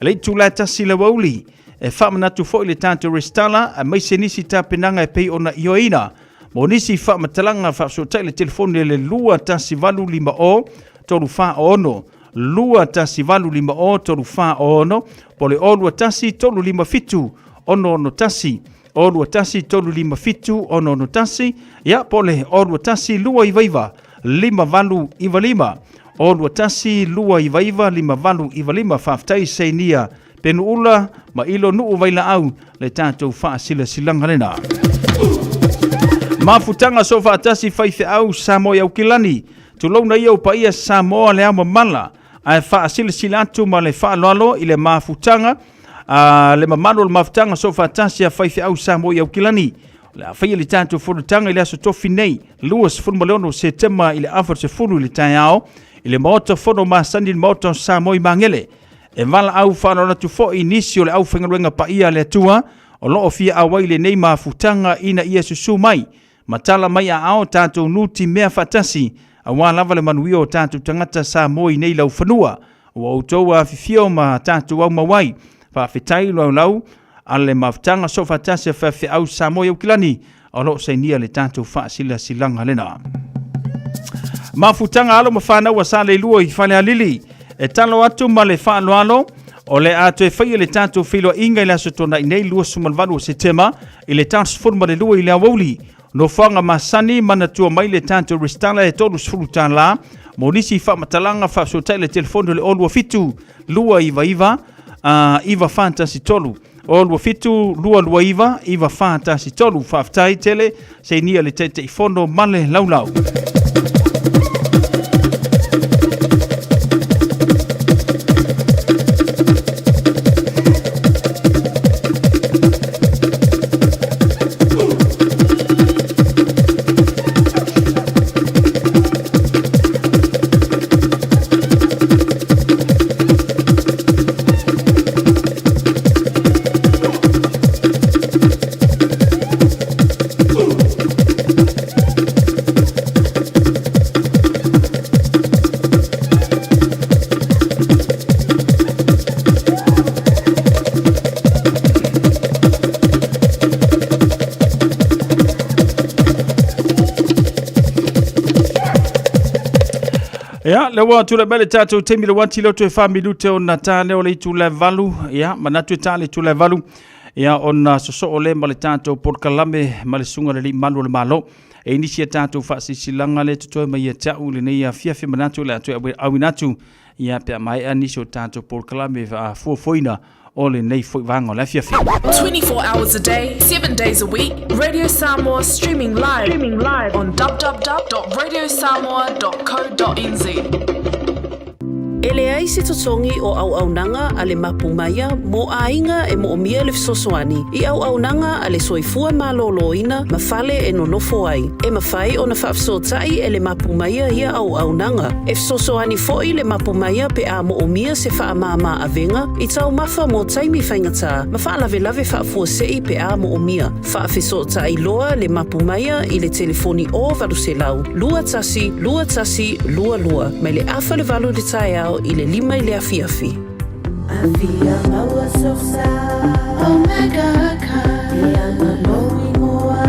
le itula e 1 le aoauli. E faamanatu foi le tatou resitala aemaise nisi tapenaga e pei ona ioeina. Mo nisi faamatalaga, faafesootai le telefoni le 21850 346, 21850 346, po o le 021 357 661, 021 357 661, ia po o le 021 299 5895, 021 299 5895. Faafetai sainia Penuula ma ilo nuu vailaau le tatou faasilasilaga lena. Mafutaga so faatasi faifeau Samoa i Aukilani, tulouna ia o paia Samoa le ao mamala, ae faasilasila atu ma le faaaloalo i le mafutaga a le mamalu o le mafutaga so faatasi a faifeau Samoa i Aukilani. O le a faia le tatou fonotaga i le aso tofi nei, 26 Setema i le afa 10 i le taeao, i le Maota Fono masani, le Maota o Samoa i Magele. E valaau faaaloalo atu foi nisi o le aufaigaluega paia a le Atua o lo o fia auai i lenei mafutaga ina ia susu mai ma tala mai aao tatou nutimea faatasi aua lava le manuia o tatou tagata Samoa i nei laufanua. Ua outou afifio ma tatou aumau ai. Faafetai laulau a le mafutaga soofaatasi a faifeau Samoa i Aukilani o lo o sainia le tatou faasilasilaga lena. Mafutaga alo ma fanau a Saleilua i Falealili e talo atu ma le faaaloalo o le a toe faia le tatou feiloaiga i le aso Toonai nei 28 o Setema i le 12 i le aoauli. Nofoaga masani, manatua mai le tatou resitala e $30. Mo nisi faamatalaga, faafesootai le telefoni o le 027 299 9413, 027 229 9413. Faafetai tele, seinia le Taitaifono ma le laulau. Ia, le ua tulai mai le tatou taimi le uati leo toe 4 minute ona ta leo le itu le valu. Ia, manatu e ta le itu le valu. Ia, ona sosoo le ma le tatou polokalame ma le suga le malu o le malo. E inisi a tatou faasilasilaga le totoe mai ia te au lenei afiafi manatu le atu e auina atu ia pe a maea nisi o tatou polokalame fuafuaina o lenei foi vaega o le afiafi. 24 hours a day, 7 days a week, Radio Samoa streaming live, streaming live on www.radiosamoa.co.nz. E leai se totogi o auaunaga a le Mapu Maia mo aiga e moomia le fesoasoani i auaunaga a le soifua malōlōina ma fale e nonofo ai. E mafai ona faafesootai e le Mapu Maia ia auaunaga. E fesoasoani foi le Mapu Maia pe a moomia se faamāmā avega i taumafa mo taimi faigata ma faalavelave faafuasei pe a moomia. Faafesootai loa le Mapu Maia i le telefoni o 800 21 21 22 mai le 7:30 i le taeao i le 5 i le afiafi. Afia maua sosa Omega Car E ana lou ingoa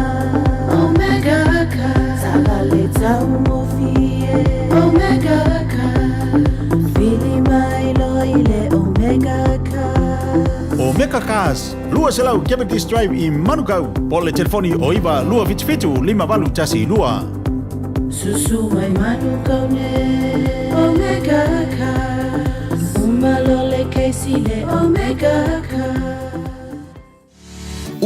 Omega Car Taavale taugofie Omega Car Vili mai loa i le Omega Car Omega Cars, 200 Cavendish Drive i Manukau, po o le telefoni o 9 277 5812. Susu mai Manukau nei Omega Cars Uma loa le kesi le Omega Cars.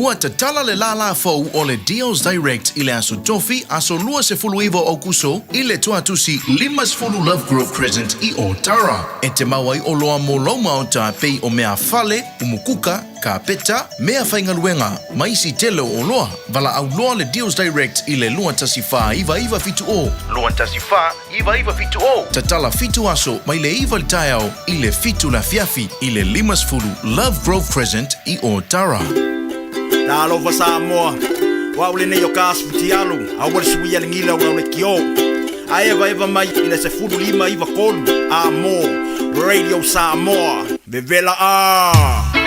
Ua tatala le lālā fou o le Deals Direct i le Aso Tofi, aso 29 o Aukuso, i le Tuatusi 50 Lovegrove Crescent i Ōtara. E te mau ai oloa mo lou maota pei o mea fale, umukuka, kāpeta, mea faigaluega, ma isi tele o oloa. Valaau loa le Deals Direct i le 214 970. 214 970. Tatala fitu aso mai le 9 i le taeao i le 7 le afiafi i le 50 Lovegrove Crescent i Ōtara. Talofa Samoa, o au lenei o Kas Futialu, aua le suia le gila o lau lekiō. A evaeva mai i le 15 93 a mō Radio Samoa. Vevela a!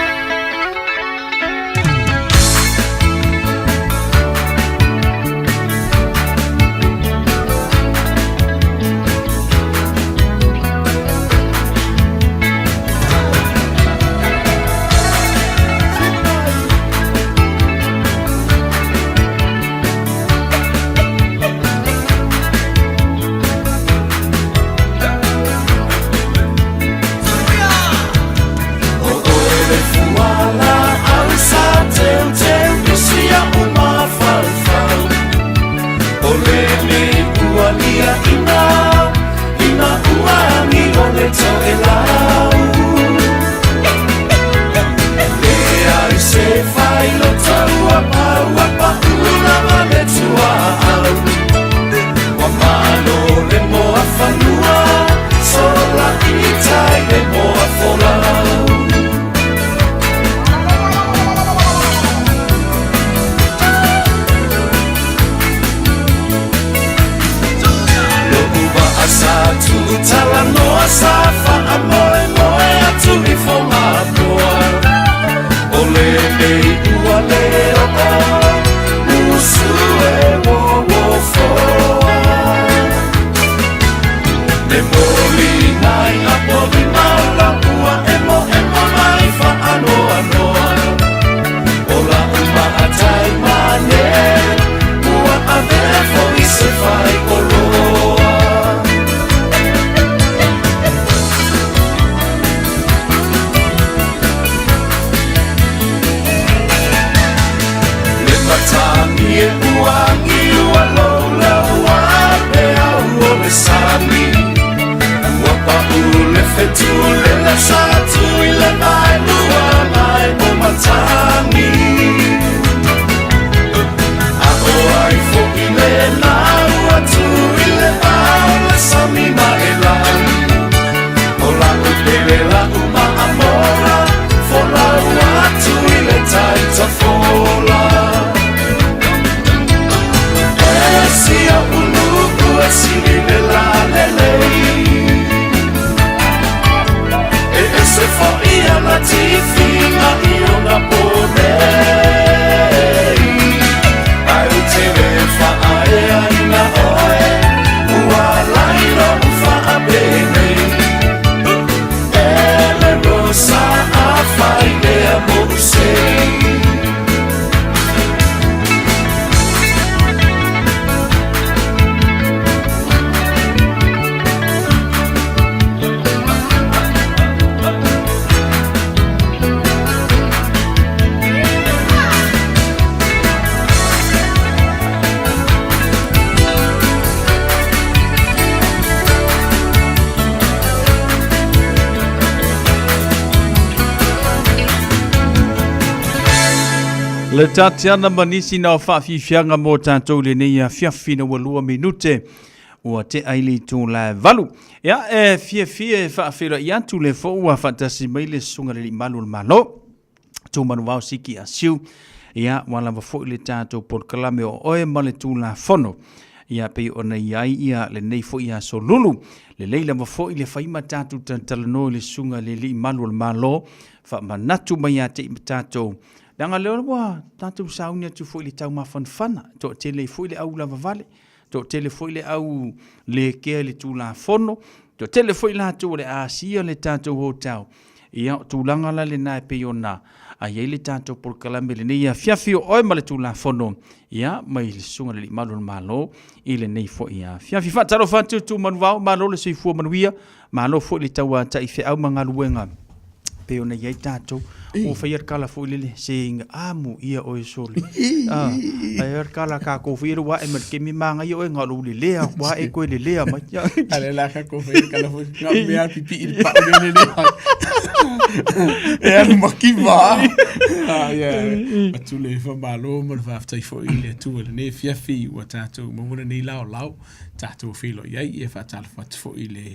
Le Tatiana ma nisi na o faafiafiaga mo tatou i lenei afiafi na ua 2 minute ua tea i le itula e 8. Ia, e fiafia e faafeiloai atu le fou ua faatasi mai le Susuga i le Alii Malu o le Malo, Tumanuvao Siki Asiu, ia, ua lava foi le tatou polokalame o oe ma le Tulafono. Ia, pei ona i ai ia lenei foi aso lulu. Lelei lava foi le fai ma tatou talatalanoa i le Susuga i le Alii Malu o le Malo, faamanatu mai ia te i ma tatou, leaga lea ua tatou sauni atu foi i le taumafanafana, toatele ai foi le au lavavale, toatele foi le au le kea i le Tulafono, toatele foi latou o le a asia le tatou hotel. Ia, o tulaga la lena e pei ona ai ai le tatou polokalame lenei afiafi o oe ma le Tulafono, ia, mai le Susuga i le Alii Malu o le Malo i lenei foi afiafi. Faatalofa atu tu manuvao, malo le soifua manuia, malo foi le tauatai feau ma galuega. pei ona i ai tatou. Ua faia le kala foi lele, se inga amu ia oe sole. Ah, ai le kala ka ko foi ua e ma le kemi manga ia oe ngalo le lea, ua e koe le lea mai. Ale la ka ko foi kala foi nga mea pipi i pa le le le. E alu makiva. Ah, yeah. Atu le whamalo ma le whaftai foi i le Atua lenei afiafi ua tatou maua lenei laolao tatou feiloai ai ia faatalofa atu foi i le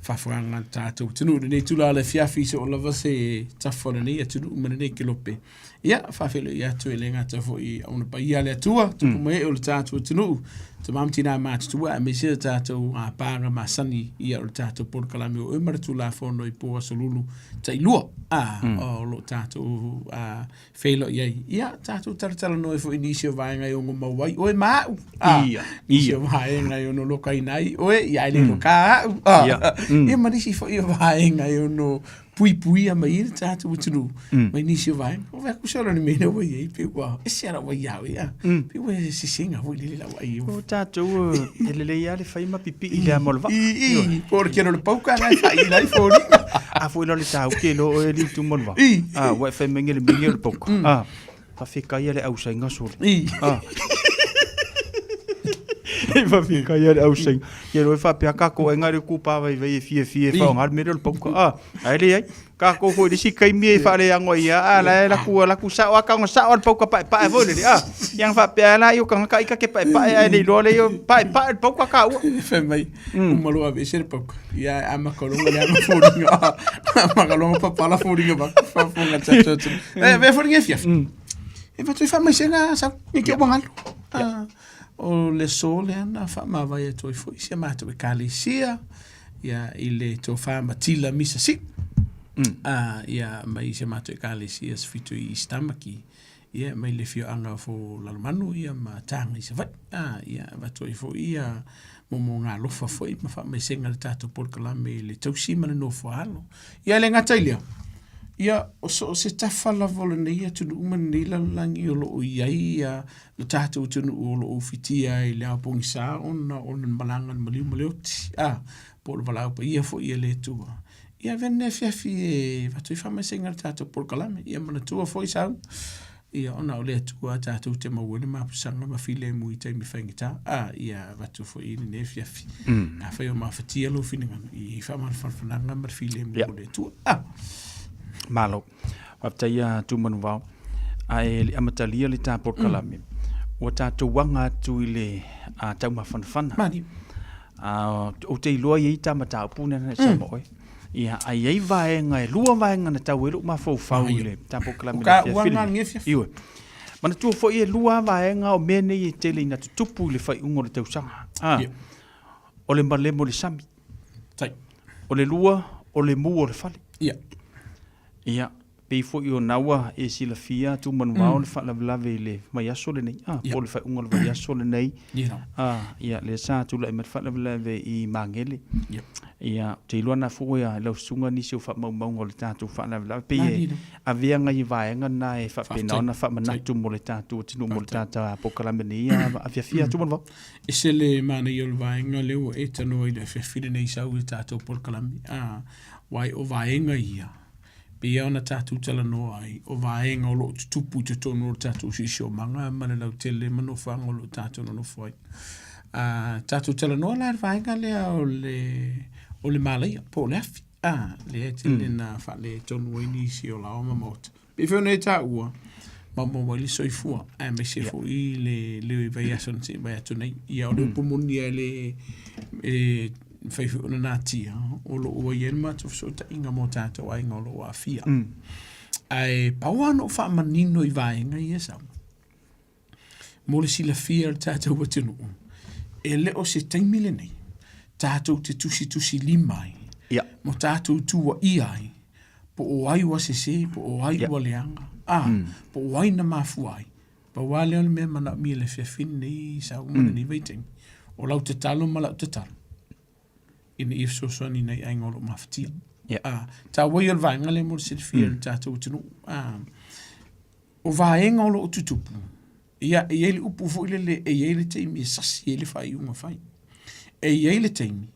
faafogaga a le tatou atunuu i lenei itula o le afiafi so o lava se tafa o lenei atunuu ma lenei kelope. Ia, faafeiloai atu e le gata foi i auauna paia a le Atua, tupu ma ee o le tatou atunuu, tama ma tina matutua aemaise le tatou paga masani ia o le tatou polokalame o oe ma le Tulafono i po aso lulu tailua o lo o tatou feiloai ai. Ia, tatou talatalanoa ai foi i nisi o vaega e ono maua ai oe ma a'u. Ia, Nisi o vaega e ono lokaina ai oe, ia ae le loka a'u. Ia ma nisi foi o vaega e ono puipuia mai ai le tatou atunuu mai nisi o vaega. O vae kusa o le mea ua i ai, pe ua ese ala ua iau ia. Pe ua sesega foi lele lau ai. O tatou e lelei lava le fai ma pipii le amo o le vaa. I, po o le kelo o le pauka la e faaila ai foliga. A foi la o le tauke lo oe li tu mo le vaa. A ua e fai mai le mingi o le pauka. A fawhekaia le ausainga sole. A E fawhekaia le ausainga. Ia loe faapea kākou ai ngā le kūpā vai vai e fia fia e whaonga le mere o le pauka. A, ai le ai. Kākou foi le isi kaimi e whaaleango ai ia, a la e laku, laku sao a kaunga sao a le pauka pae pae foi le le. A, ia nga faapea la i o kanga ka ika ke pae pae ai le iloa le i o pae pae le pauka ka ua. Fai mai, uma loa aveese le pauka. Ia e amakalonga le ama foliga. Amakalonga papala foliga ba. Faafofoga tatou atunuu. E avea foliga e fiafi. E avatu ai faamaisega sau, i ke ua galu. O le aso lea na faamavae atu ai foi si a matou ekalesia ia i le tofa Matila Misasi. Ia mai si a matou ekalesia se fitu i East Tamaki. Ia mai le afioaga fo Lalomanu ia ma Taga i Savaii. A ia avatu ai foi ia momoga alofa foi ma faamaisega i le tatou polokalame i le tausi ma le nofo a alo. Ia e le gata i lea, ia o so o se tafa lava o lenei atunuu ma lenei lalolagi o lo o i ai ia le tatou atunuu o lo o ufitia ai i le ao pogisa ona o le malaga a le maliu ma le oti, a, po o le valaau paia foi a le Atua. Ia avea lenei afiafi e avatu ai faamaisega i le tatou polokalame. Ia manatua foi sau, ia ona o le Atua tatou te maua ai le mapusaga ma filemu i taimi faigata. A, ia avatu foi i lenei afiafi. Afai o mafatia lou finagalo, ia i ai faamafanafanaga ma le filemu o le Atua. A. Malo. Faafetai ia Tumanuvao. Ae le amatalia le ta polokalame. Ua tatou aga atu i le taumafanafana. Mani. Ou te iloa i ai ta mataupu na sa ma oe. Ia, a i ai vaega, e lua vaega na tau ai lou mafaufau i le ta polokalame. O ka uaga le afiafi. Ioe. Manatua foi e lua vaega o mea nei e tele ina tutupu i le faaiuga o le tausaga. O le malemo i le sami. Tai. O le lua, o le mu o le fale. Ia. Ia, pei foi o na ua e silafia Tumanuvao le faalavelave i le vaiaso lenei, a, po o le faaiuga o le vaiaso lenei. A, ia, lea sa tulai mai le faalavelave i Magele. Ia, ou te iloa na foi a lau susuga nisi o faamaumauga o le tatou faalavelave. Pei e avea nai vaega na e faapena ona faamanatu mo le tatou atunuu mo le tatou polokalame nei a afiafi Tumanuvao. Ese le manaia o le vaega lea ua e tanoa i le afiafi lenei sau i le tatou polokalame. A, aua o vaega ia, pei lava ona tatou talanoa ai, o vaega o lo o tutupu i totonu o le tatou siosiomaga ma le lautele ma nofoaga o lo o tatou nonofo ai. A tatou talanoa la i le vaega lea o le, o le malaia po o le afi, a, lea e tele na faaletonu ai nisi o laoa ma maota. Pei foi ona e taua, maumau ai le soifua, aemaise foi le, le vaiaso na sei mai atu nei. Ia, o le upu moni lava e le, e mafai foi ona natia, o lo o ua i ai le matou fesootaiga ma o tatou aiga o lo o aafia. Ae pau lava ona ou faamanino i vaega ia sau, mo le silafia e le tatou atunuu, e le o se taimi lenei tatou te tusitusilima ai, ma tatou tuuaia ai, po o ai ua sese, po o ai ua leaga, a, po o ai na mafua ai. Pau lava lea o le mea e manaomia i le afiafi lenei sau ma lenei vaitaimi, o lau tatalo ma lau tatalo, ina ia fesoasoani i nai aiga o lo o mafatia. A, taua ia o le vaega lea mo le silafia e le tatou atunuu. A, o vaega o lo o tutupu, ia, e i ai le upu foi lele, e i ai le taimi e sasi ai le faaiuga fai. E i ai le taimi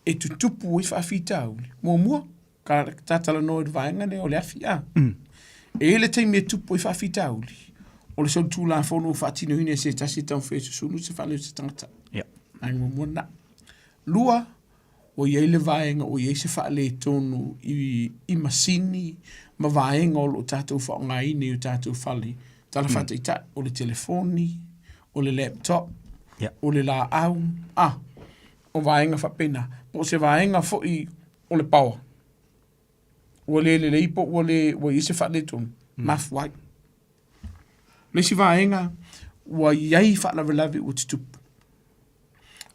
e tutupu ai faafitauli. Muamua, Ka ta talanoa i le vaega lea o le afi, a. E i ai le taimi e tupu ai faafitauli, o le solitulafono ua faatinoina e se tasi e taumafai e susunu se fale o se tagata. Ia. Vaega muamua lena. Lua, ua i ai le vaega ua i ai se faaletonu i, i masini ma vaega o lo o tatou faaaogaina i o tatou fale. Tala faataitai, o le telefoni, o le laptop, o le laau, a, o vaega faapena. Po o se vaega foi o le paoa, ua le lelei po ua le ua i ai se faaletonu, mafua ai. O le isi vaega, ua i ai faalavelave ua tutupu,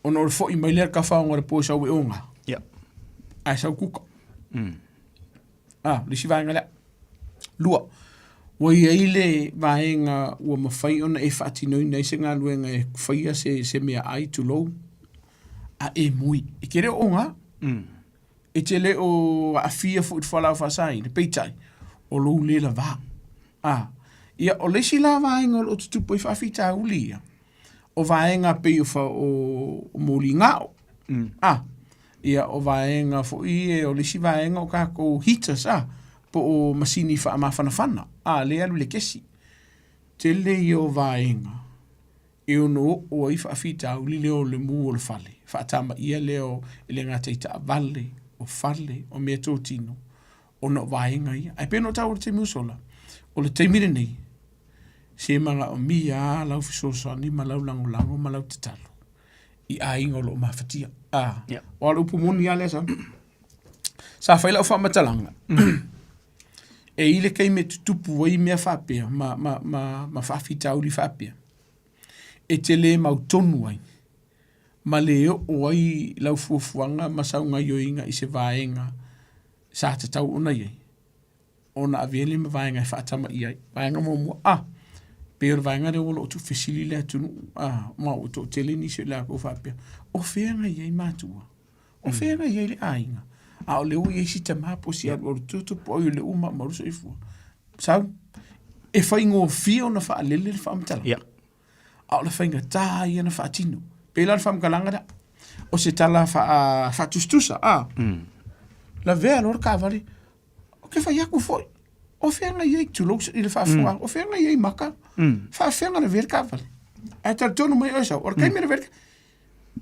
ona o le foi mai lea o le tafaoga o le po e sau e oga, ae sau kuka. A, o le isi vaega lea. Lua, ua i ai le vaega ua mafai ona e faatinoina ai se galuega e faia se, se meaai, tulou, a e mui. E te le o oga. E te le o aafia foi i le fualaau faasaina, peitai, o lou le lavā. A, ia, o le isi la vaega o lo o tutupu ai faafitauli ia, o vaega pei o, fa, o, o moligao. A, ia, o vaega foi ia, o le isi vaega o tatou heaters, a, po o masini faamafanafana, a, lea e alu i le kesi. Tele ia o vaega e ono oo ai faafitauli lea o le mu o le fale, faatamaia lea o, e le gata i taavale, o fale, o meatotino, ona o vaega ia. Ae pei ona ou taua i le taimi ua sola, o le taimi lenei, se manaomia lava lau fesoasoani ma lau lagolago ma lau tatalo i aiga o lo o mafatia. A, yeah. O le upu moni lava lea sa. Sa fai lau faamatalaga, e i le taimi e tutupu ai mea faapea ma, ma, ma, ma faafitauli faapea, e te le mautonu ai ma le oo ai lau fuafuaga ma sau gaoioiga i se vaega sa tatau ona i ai, ona avea lea ma vaega e faatamaia ai. Vaega muamua, a, pei o le vaega lea ua loo tuufesili le atunuu, a, ma ua toatele nisi o i latou faapea, o fea na i ai matua? O fea na i ai le aiga? A o lea ua i ai si tama po o si alualu toto po o ai o lea ua maumau le soifua. Sau, e faigofie ona faalele le faamatalaga. Yeah. A o le faigata ia ona faatino. Pei la o le faamatalaga lea, o se tala faa, faatusatusa, a. Lavea loa le taavale, ou te fai atu foi, o fea na i ai, tulou i le faafofoga, o fea na i ai maka, faafefea ona lavea le taavale. Ae talitonu mai oe sau, o le taimi e lavea ai le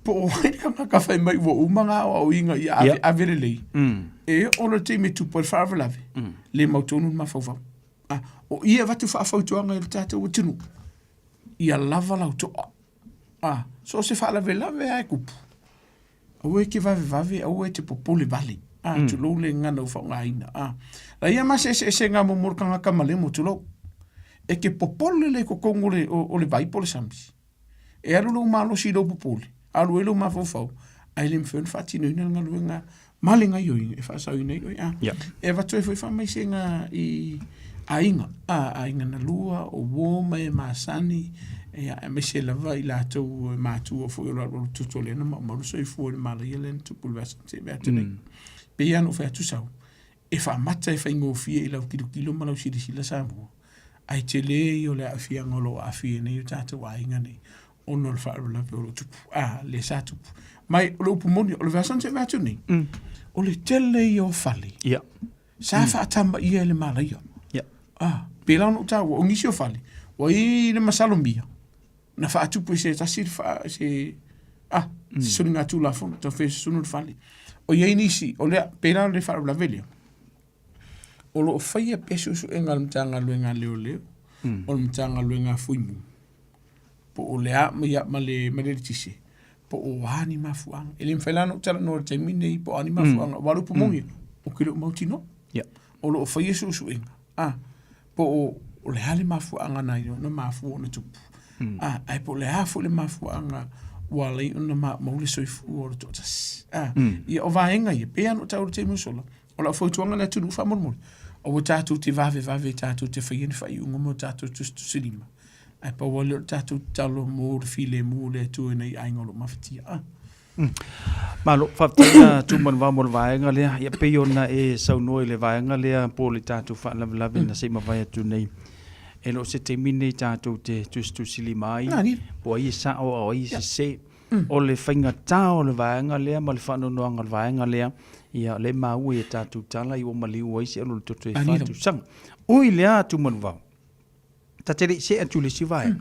po o ai le tagata fai mai ua uma ngā aoaoina ia ave, ave lelei. E oo le taimi e tupu ai le faalavelave, le mautonu le mafaufau. Ah, o i e avatu faafautuaga i le tatou atunuu, ia lava lau toa. Ah, so o se faalavelave lava e tupu, aua e te vavevave, aua e te popole vale. Ah, tulou le gagana ua faaaogaina. Ah, la ia ma se eseesega mo le tagata ma le mo tulou. E te popole le i totonu o le, o, o le vai po o le sami. E alu lou malosi i lou popole, alu ai lou mafaufau, ae le mafai ona faatinoina le galuega ma le gaioiga e faasaoina ai oe. A, yeah. E avatu ai foi faamaisega i aiga, a, aiga na lua, o uo ma e masani, ia, aemaise lava i latou e matua foi o lo alualu toto lea na maumau le soifua i le malaia lea na tupu i le vaiaso na tea atu nei. Pei lava ona ou fai atu sau, e faamata e faigofie i lau tilotilo ma lau silasila Samoa, ae tele ia o le aafiaga o lo o aafia ai nei o tatou aiga nei ona o le faalavelave o lo o tupu, a, lea sa tupu. Ma o le upu moni, o le vaiaso na tea atu nei, o le tele ia o fale, sa faatamaia e le malaia. A, pēlā ona ou taua, o nisi o fale, ua i ai le masalomia, na faatupu e se tasi le faa, se, a, se soligatulafono, taumafai e susunu le fale. O i ai nisi, o lea, pēlā le faalavelave lea, o lo o faia pea suesuega a le Matagaluega a Leoleo, o le Matagaluega a Fuimu, po o le a ma ia ma le ma le eletise, po o a ni mafuaaga. E le mafai la ona ou talanoa i le taimi lenei po o a ni mafuaaga, aua o le upu moni, ou te le o mautinoa. O lo o faia suesuega, a, po o le a le mafuaaga na ai ona mafua ona tupu, a, ae po o le a foi le mafuaaga ua ala ai ona maumau le soifua o le toatasi. A, ia o vaega ia, pei lava ona ou taua i le taimi ua sola, O lau fautuaga i le atunuu faamolemole, aua tatou te vavevave tatou te faia ni faaiuga mo tatou tusitusilima, ae pau lava lea o le tatou tatalo mo le filemu o le Atua i nai aiga o lo o mafatia. Ah. Malo, faafetai a Tumanuvao mo le vaega lea. Ia pei ona e saunoa i le vaega lea po o le tatou faalavelave na se i mavae atu nei. E le o se taimi lenei tatou te tusitusilima ai, po o ai e sao a o ai e sese. O le faigatā o le vaega lea ma le faanoanoaga o le vaega lea, ia o lea e maua i a tatou tala ua maliu ai se alu o le toto e fa tausaga. Ui i lea Tumanuvao, ta te le i see atu i le isi vaega.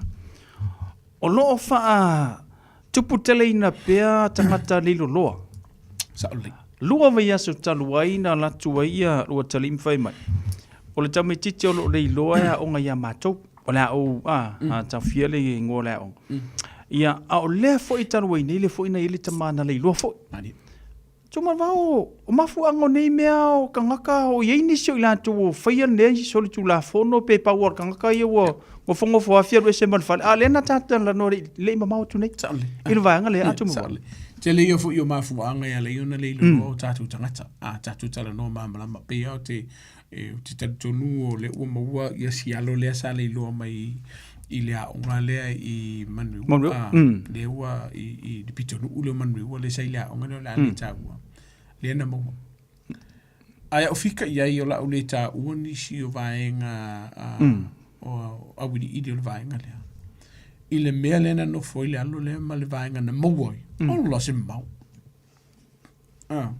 O lo o faatuputeleina pea tagata leiloloa. Sao lelei. 2 vaiaso talu ai na alu atu ai ia lua talii ma fai mai, o le tamaitiiti o lo o leiloa e aoga ia matou. O le a ou a taofia le igoa o le aoga. Ia, a o lea foi talu ai nei, lea foi na i ai le tama na leiloa foi. Tumanuvao, o mafuaaga o nei mea o tagata o i ai nisi o i latou o faia nei solitulafono pe pau lava o le tagata ia ua nofonofo lava fia alu ese ma le fale, a o lea na tatou talanoa le i mamao atu nei i le vaega lea. Tumanuvao. Tele ia foi o mafuaaga e ala ai ona leiloa o tatou tagata, a tatou talanoa malamalama pei lava o te E, ou te talitonu o lea ua maua ia si alo lea sa leiloa mai i le aoga lea i Manurewa. Manurewa. Ah, Lea ua i, i le pitonuu lea o Manurewa lea sa i le aoga lea o le a le taua. Lea na maua. Ae au fika i ai o lau le taua nisi o vaega ah, o auiliili o le vaega lea. I le mea lea na nofo ai le alo lea ma le vaega na maua ai. Ola se mamao. Ah.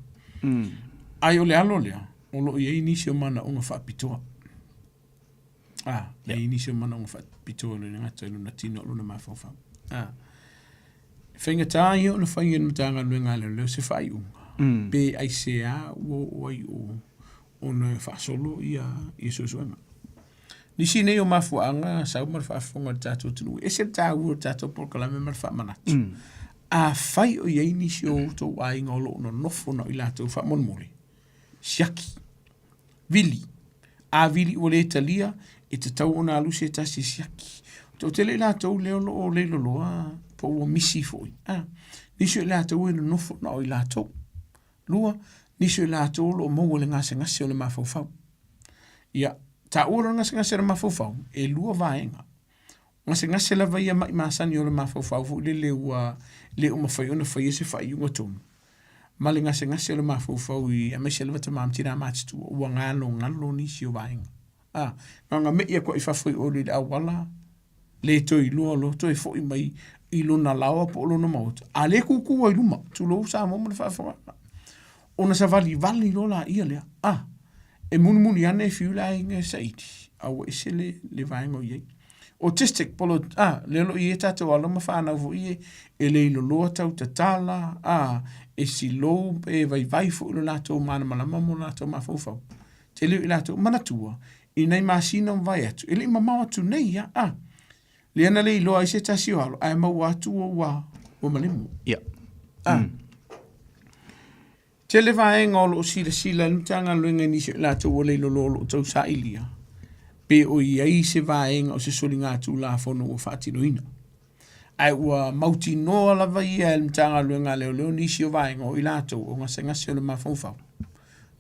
Ai o le alo lea, o lo o i ai nisi o manaoga faapitoa. Ah, e i ai nisi o manaoga faapitoa e le gata i lona tino a o lona mafaufau. Ah. E faigata ia ona fai e le Matagaluega a Leoleo se faaiuga, pe aisea ua oo ai o ona faasolo ia suesuega. Nisi nei o mafuaaga sau ma le faafofoga a le tatou atunuu, e ese le taua o le tatou polokalame ma le faamanatu. Afai o i ai nisi o outou aiga o lo o nonofo na o i latou faamolemole, siaki, vili, a vili ua le talia, e tatau ona alu se tasi e siaki. Toatele i latou lea o lo o leiloloa po ua misi foi. A, nisi o i latou e nonofo na o i latou. 2, nisi o i latou o lo o maua i le gasegase o le mafaufau. Ia, taua loa le gasegase o le mafaufau, e 2 vaega. Gasegase lava ia mai masani o le mafaufau foi lele ua le o mafai ona faia se faaiuga tonu. Ma le gasegase o le mafaufau i aemaise lava tama ma tina matutua ua galogalo nisi o vaega. A, na ona me'i atu lava i fafo i o i le auala, le toe iloa loa toe foi mai i lona laoa po o lona maota, a lea e kūkū ai luma, tulou Samoa ma le faafofogaaga. Ona savalivali loa laia lea, a, e mulimuli ane e fiu le aiga e saili, a ua ese le, le vaega o i ai. Autistic, po o, a, lea o lo o i ai tatou alo ma fanau foi ia e le iloloa tau tatala, a, e silou, e vaivai foi lo latou malamalama ma lo latou mafaufau. Tele o i latou, manatua, i nai masina ua mavae atu, e le i mamao atu nei ia, a. Lea na le iloa ai se tasi o alo, ae maua atu ua, ua, ua malemo. Ia. A. Tele vaega o lo o silasila ai le Matagaluega i nisi o i latou ua leiloloa o lo o tausailia, pe o i ai se vaega o se soligatulafono ua faatinoina. Ae ua mautinoa lava ia e le Matagaluega a Leoleo nisi o vaega o i latou o gasegase o le mafaufau.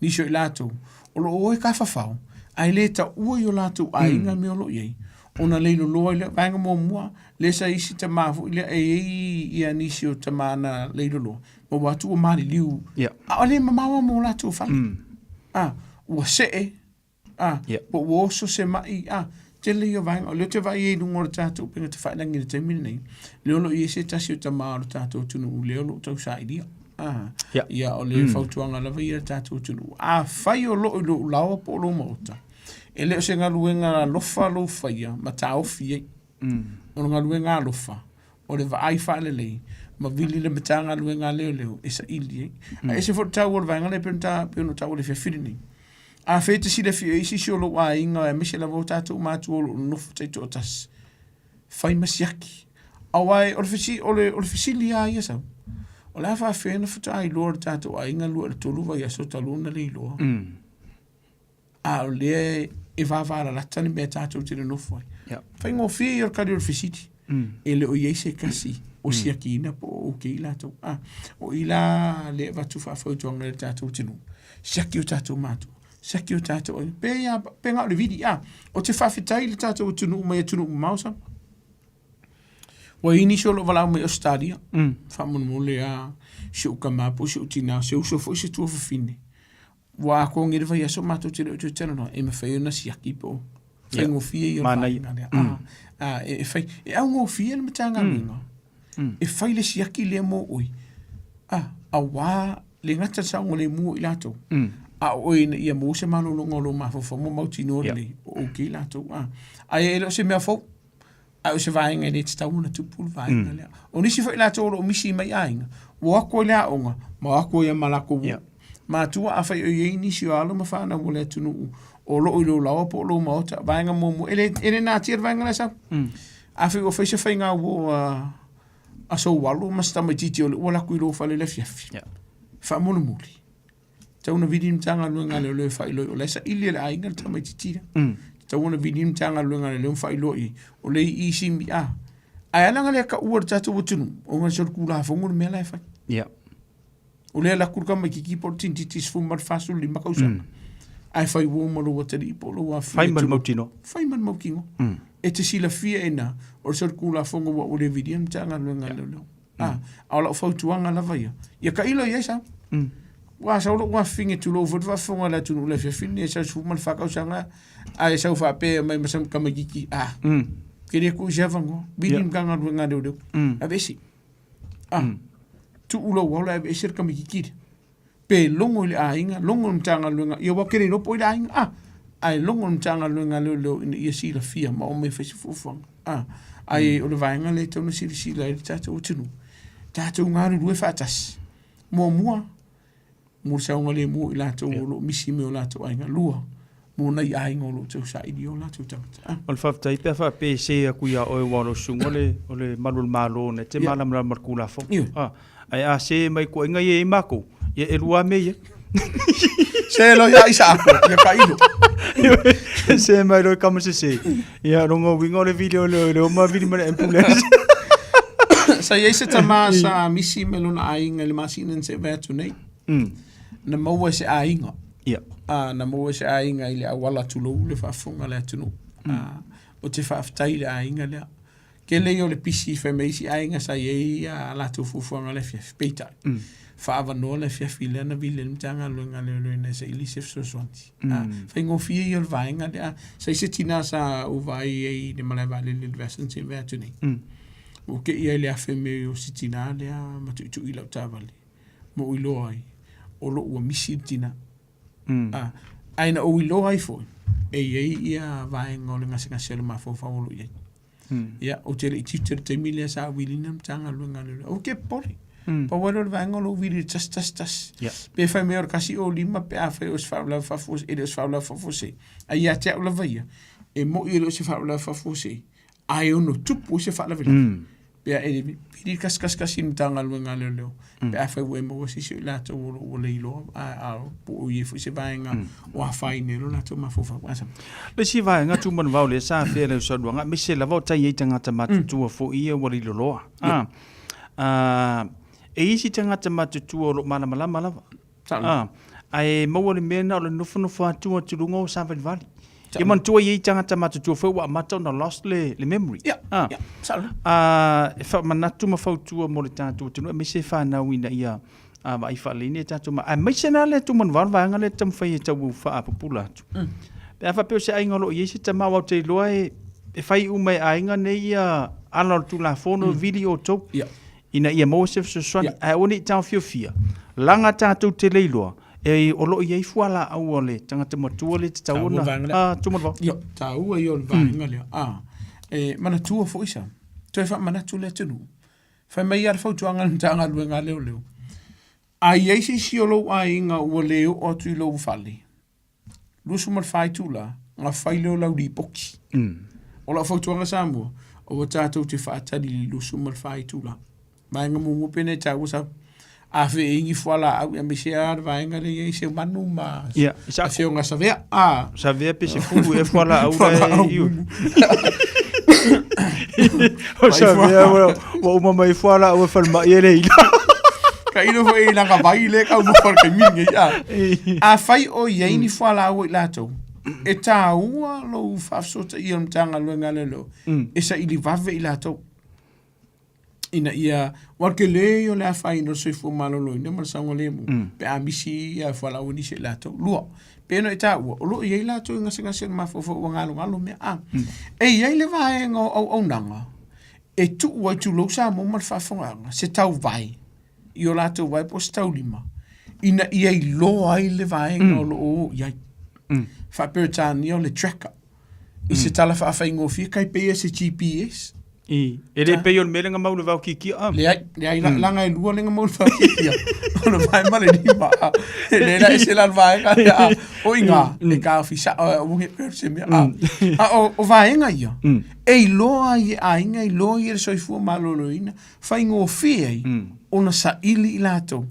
Nisi o i latou o lo o o e tafafao ae le taua i o latou aiga mea o lo o i ai, ona leiloloa ai lea. Vaega muamua, lea sa i ai si tama foi lea e i ai ia nisi o tama na leiloloa, maua atu ua maliliu, a o le mamao lava ma o latou fale. A, ua see A, yeah. po ua oso se mai, a, tele ia o vaega. O lea ou te vaai ai i luga o le tatou upega tafailagi i le taimi lenei, lea o lo o i ai se tasi o tama o le tatou atunuu lea o lo o tausailia. A, yeah. Ia, o le fautuaga lava ia i le tatou atunuu, afai o lo o i lou laoa po o lou maota, e le o se galuega alofa lou faia ma taofi ai. O le galuega alofa, o le vaai faalelei ma vili le Matagaluega a Leoleo e saili ai. Ae ese foi le taua o le vaega lea pei ona pei ona taua i le afiafi lenei. Afai e te silafia ai se isi o lou aiga aemaise lava o tatou matua o lo o nonofo taitoatasi, fai ma siaki. Aua o le fesili, o le, o le fesili lava ia sau, o le a faafefea ona faatoa iloa e le tatou aiga 2 i le 3 vaiaso talu ona le iloa? A o lea e vavalalata le mea tatou te nonofo ai. Yeah. Faigofie ia o le tali o le fesili. E le o i ai se tasi o siakiina po o okay latou. A, o i la lea e avatu faafautuaga i le tatou atunuu, siaki o tatou matua, siaki o tatou aiga, pe ia, pe na o le vili. A, ou te faafetai i le tatou atunuu mai atunuu mamao sa. Ua i ai nisi o lo o valaau mai Ausetalia, faamolemole lava si ou tama po o si ou tina, o se uso foi se tuafafine, Ua atoa nei le vaiaso matou te le o toe talanoa, e mafai ona siaki po o faigofie ia o le Manaia. vaega lea. A, e, e fai, e augofie le Matagaluega. E fai le siaki lea mo oe. A, auā le gata le saogalemu o i latou. A o oe ina ia maua se malologa o lou mafaufau ma mautinoa lelei, o okay latou. A, ae e le o se mea fou. Ae o se vaega e le tatau ona tupu le vaega lea. O nisi foi latou o lo o misi mai aiga, ua o atu ai le aoga, ma o atu ai ma latou uo. Matua afai o i ai nisi o alo ma fanau o le atunuu o lo o i lou laoa po o lou maota, vaega muamua, e le, e le natia le vaega lea sau. Afai ua fai se faiga uo a, a sou alo ma se tamaitiiti o le ua alu atu i lou fale i le afiafi, faamolemole, Tatau ona vili le Matagaluega a Leoleo e faailoa o la e saili e le aiga le tamaitiiti lea. Tatau ona vili le Matagaluega a Leoleo ma faailoa i ai, o lea e i i Simi a. Ae ala ona le taua e le tatou atunuu, ona o le solitulafono le mea la e fai. O lea e alu atu le tamaitiiti po o le tiniititi 14, 15 tausaga, ae fai uo ma lou atalii po o lou afafine. Fai ma le mautinoa. Fai ma le mautinoa. E te silafia i ina, o le solitulafono ua ua le vilia le Matagaluega a Leoleo. A, a o lau fautuaga lava ia, ia tailo i ai sau. Ua sau lou afafine tulou foi le faafofoga a le atunuu i le afiafi lenei, sau 14 tausaga ae sau faapea mai ma sama tamaitiiti, a, ke le tuu i se avanoa, vili le Matagaluega a Leoleo, aveese. A, tuu lou ola e aveese le tamaitiiti lea. Pe logo i le aiga, logo i le Matagaluega, ia aua e te le iloa po o ai le aiga, a, ae logo i le Matagaluega a Leoleo ina ia silafia ma omai e fai se fuafuaga. A, ae o le vaega lea e tatau ona silasila ai le tatou atunuu, tatou galulue faatasi. Muamua, mo le saogalemu o i latou o lo o misi mai o latou aiga. Lua, mo nai aiga o lo o tausaili i o latou tagata. A. O le faafetai pe a faapea e se atu ia oe aua o lou susuga o le, o le malu o le Malo na e te malamalama ma le Tulafono. Ioe. A, ae a se mai tuuaiga ia e i ai matou, ia e lua lava mea ia. Se loa ia Isaako, ia tailo. Se mai loa i kama sese. Ia, lona uiga o le vili o le leoleo ma vili ma le ambulance. Sa i ai se tama sa misi mai lona aiga i le masina na seʻi vae atu nei. Na maua e se aiga. Ia. A, na maua e se aiga i le auala tulou le faafofoga a le atunuu. A, ou te faafetai i le aiga lea. Tele ia o le pisi fai mai isi aiga sa i ai a latou fuafuaga i le afiafi, peitai, faaavanoa le afiafi lea na vili ai le Matagaluega a Leoleo ina ia saili se fesoasoani. A, faigofie ia o le vaega lea. Sa i ai se tina sa ou vaai ai i le malae vaalele i le vaiaso na tea atu nei. Ua tei ai le afe mai o si tina lea ma tuitui i lau taavale ma ou iloa ai o lo o ua misi le tina. A, ae na ou iloa ai foi e i ai ia vaega o le gasegase o le mafaufau o lo o i ai. Ia, ou te le i tiute i le taimi lea sa auiliina le Matagaluega a Leoleo. Aua te popole. Pau lava lea o le vaega o lou vili i le 111. Pe fai mai o le 105 pe afai o se faalavelave faafuasei, e le o se faalavelave faafuasei. Ae ia te au lava ia, e moni e le o se faalavelave faafuasei, ae ono tupu ai se faalavelave. Pe a e pili le 111 i le Matagaluega a Leoleo, pe afai ua e maua se isi o i latou o lo o ua le iloa, a po o i ai foi se vaega o afaina ai lo latou mafaufau. A sama. Le isi vaega tumanavao lea sa afea i lau saunoaga, aemaise lava o tai i ai tagata matutua foi ia ua liloloa. A, e i ai isi tagata matutua o lo o malamalama lava. A, ae maua le mea na o le nofonofo atu atu luga o savalivali. Ia manatua e i ai tagata matutua foi ua amata ona lost le, le memory. Ia, a, ia, sao. A, e faamanatu ma fautua mo le tatou atunuu, aemaise fanau ina ia a, vaai faalelei ni a tatou ma, aemaise la le tumanavao le vaega lea e taumafai e tau faapupula atu. Pe a faapea o se aiga o lo o i ai se tama aua ou te iloa e, e fai uma e aiga nei ia ala o le Tulafono, vili outou. Ia. Ina ia maua se fesoasoani, ae aua ne i taofiofia, laga tatou te le iloa, e o lo o i ai fualaau a le tagata matua lea e tatau ona, a, Tumanavao. Ia, taua ia o le vaega lea. A, e manatua foi sa, toe faamanatu le atunuu. Fai mai lava le fautuaga a le Matagaluega a Leoleo, a i ai se isi o lou aiga ua le oo atu i lou fale, 24 itula, ona fai lea o lau lipoti. O lau fautuaga Samoa, aua tatou te faatali i le 24 itula. Vaega muamua pe nei taua sau. A fe e ni fualaau, aemaise lava le vaega lea e i ai Seumanu ma Ia, Afioga Savea. A. Savea pe sefulu ea fualaau la e iu. O Savea ua ua uma mai fualaau e falemai e le ila. Ka ilo foi i langa vai le kau mo fale kai mingi a. A fai o i ai ni fualaau o i latou, e tāua lou faafesootaia o le Matagaluega a Leoleo e saili vave i latou. Ina ia, aua o le tele ia o le afaina o le soifua maloloina ma le saogalemu pe a misi ia fualaau a nisi o i latou. Lua, pei ona e taua, o lo o i ai latou e gasegase i le mafaufau ua galogalo mea. A, e i ai le vaega o auaunaga. E tuu ai tulou Samoa ma le faafofogaaga se tauvae i o latou vae po o se taulima ina ia iloa ai le vaega o lo o o i ai. Faa-Peretania o le tracker. I se tala faafaigofie tai pei o se GPS. I, e le pei o le mea lea na mau i le vaokikia a? Leai, leai, laga e lua lea na mau i le vaokikia. O le vae ma le lima. E le la ese la le vaega lea. A, o i ina, e taofi sao e aua ne i pei o se mea. A, a o vaega ia, e iloa ai e aiga, iloa ai e le soifua maloloina, faigofie ai ona saili i latou.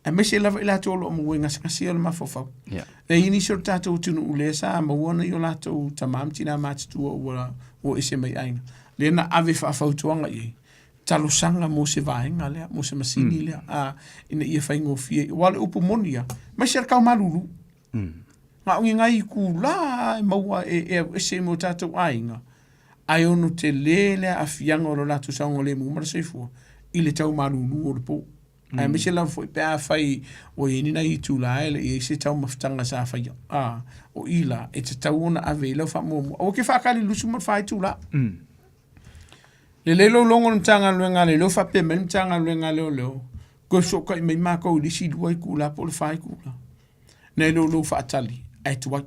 Aemaise lava i latou o lo o maua i gasegase o le mafaufau. Yeah. E i ai nisi o le tatou atunuu lea sa maua nai o latou tama ma tina matutua ua, ua ese mai aiga. Lea na ave faafautuaga i ai, talosaga mo se vaega lea, mo se masini lea, a, ina ia faigofie ai. Aua o le upu moni ia, aemaise le tau malulu. Na o ni nai itulā e maua e, e au ese mo tatou aiga, ae ono tele le aafiaga o lo latou saogalemu ma le soifua i le tau malulu o le po. Aemaise lava foi pe afai ua i ai ni nai itulā e le i ai se taumafataga sa faia, ā, o i la e tatau ona ave i lau faamuamua. Aua ke faakali 24 itulā. Lelei lou logo i le Matagaluega a Leoleo faapea mai le Matagaluega a Leoleo, toe fesootai mai matou i le isi 2 itulā po o le 4 itulā. Nai lo lou faatali ae tuai.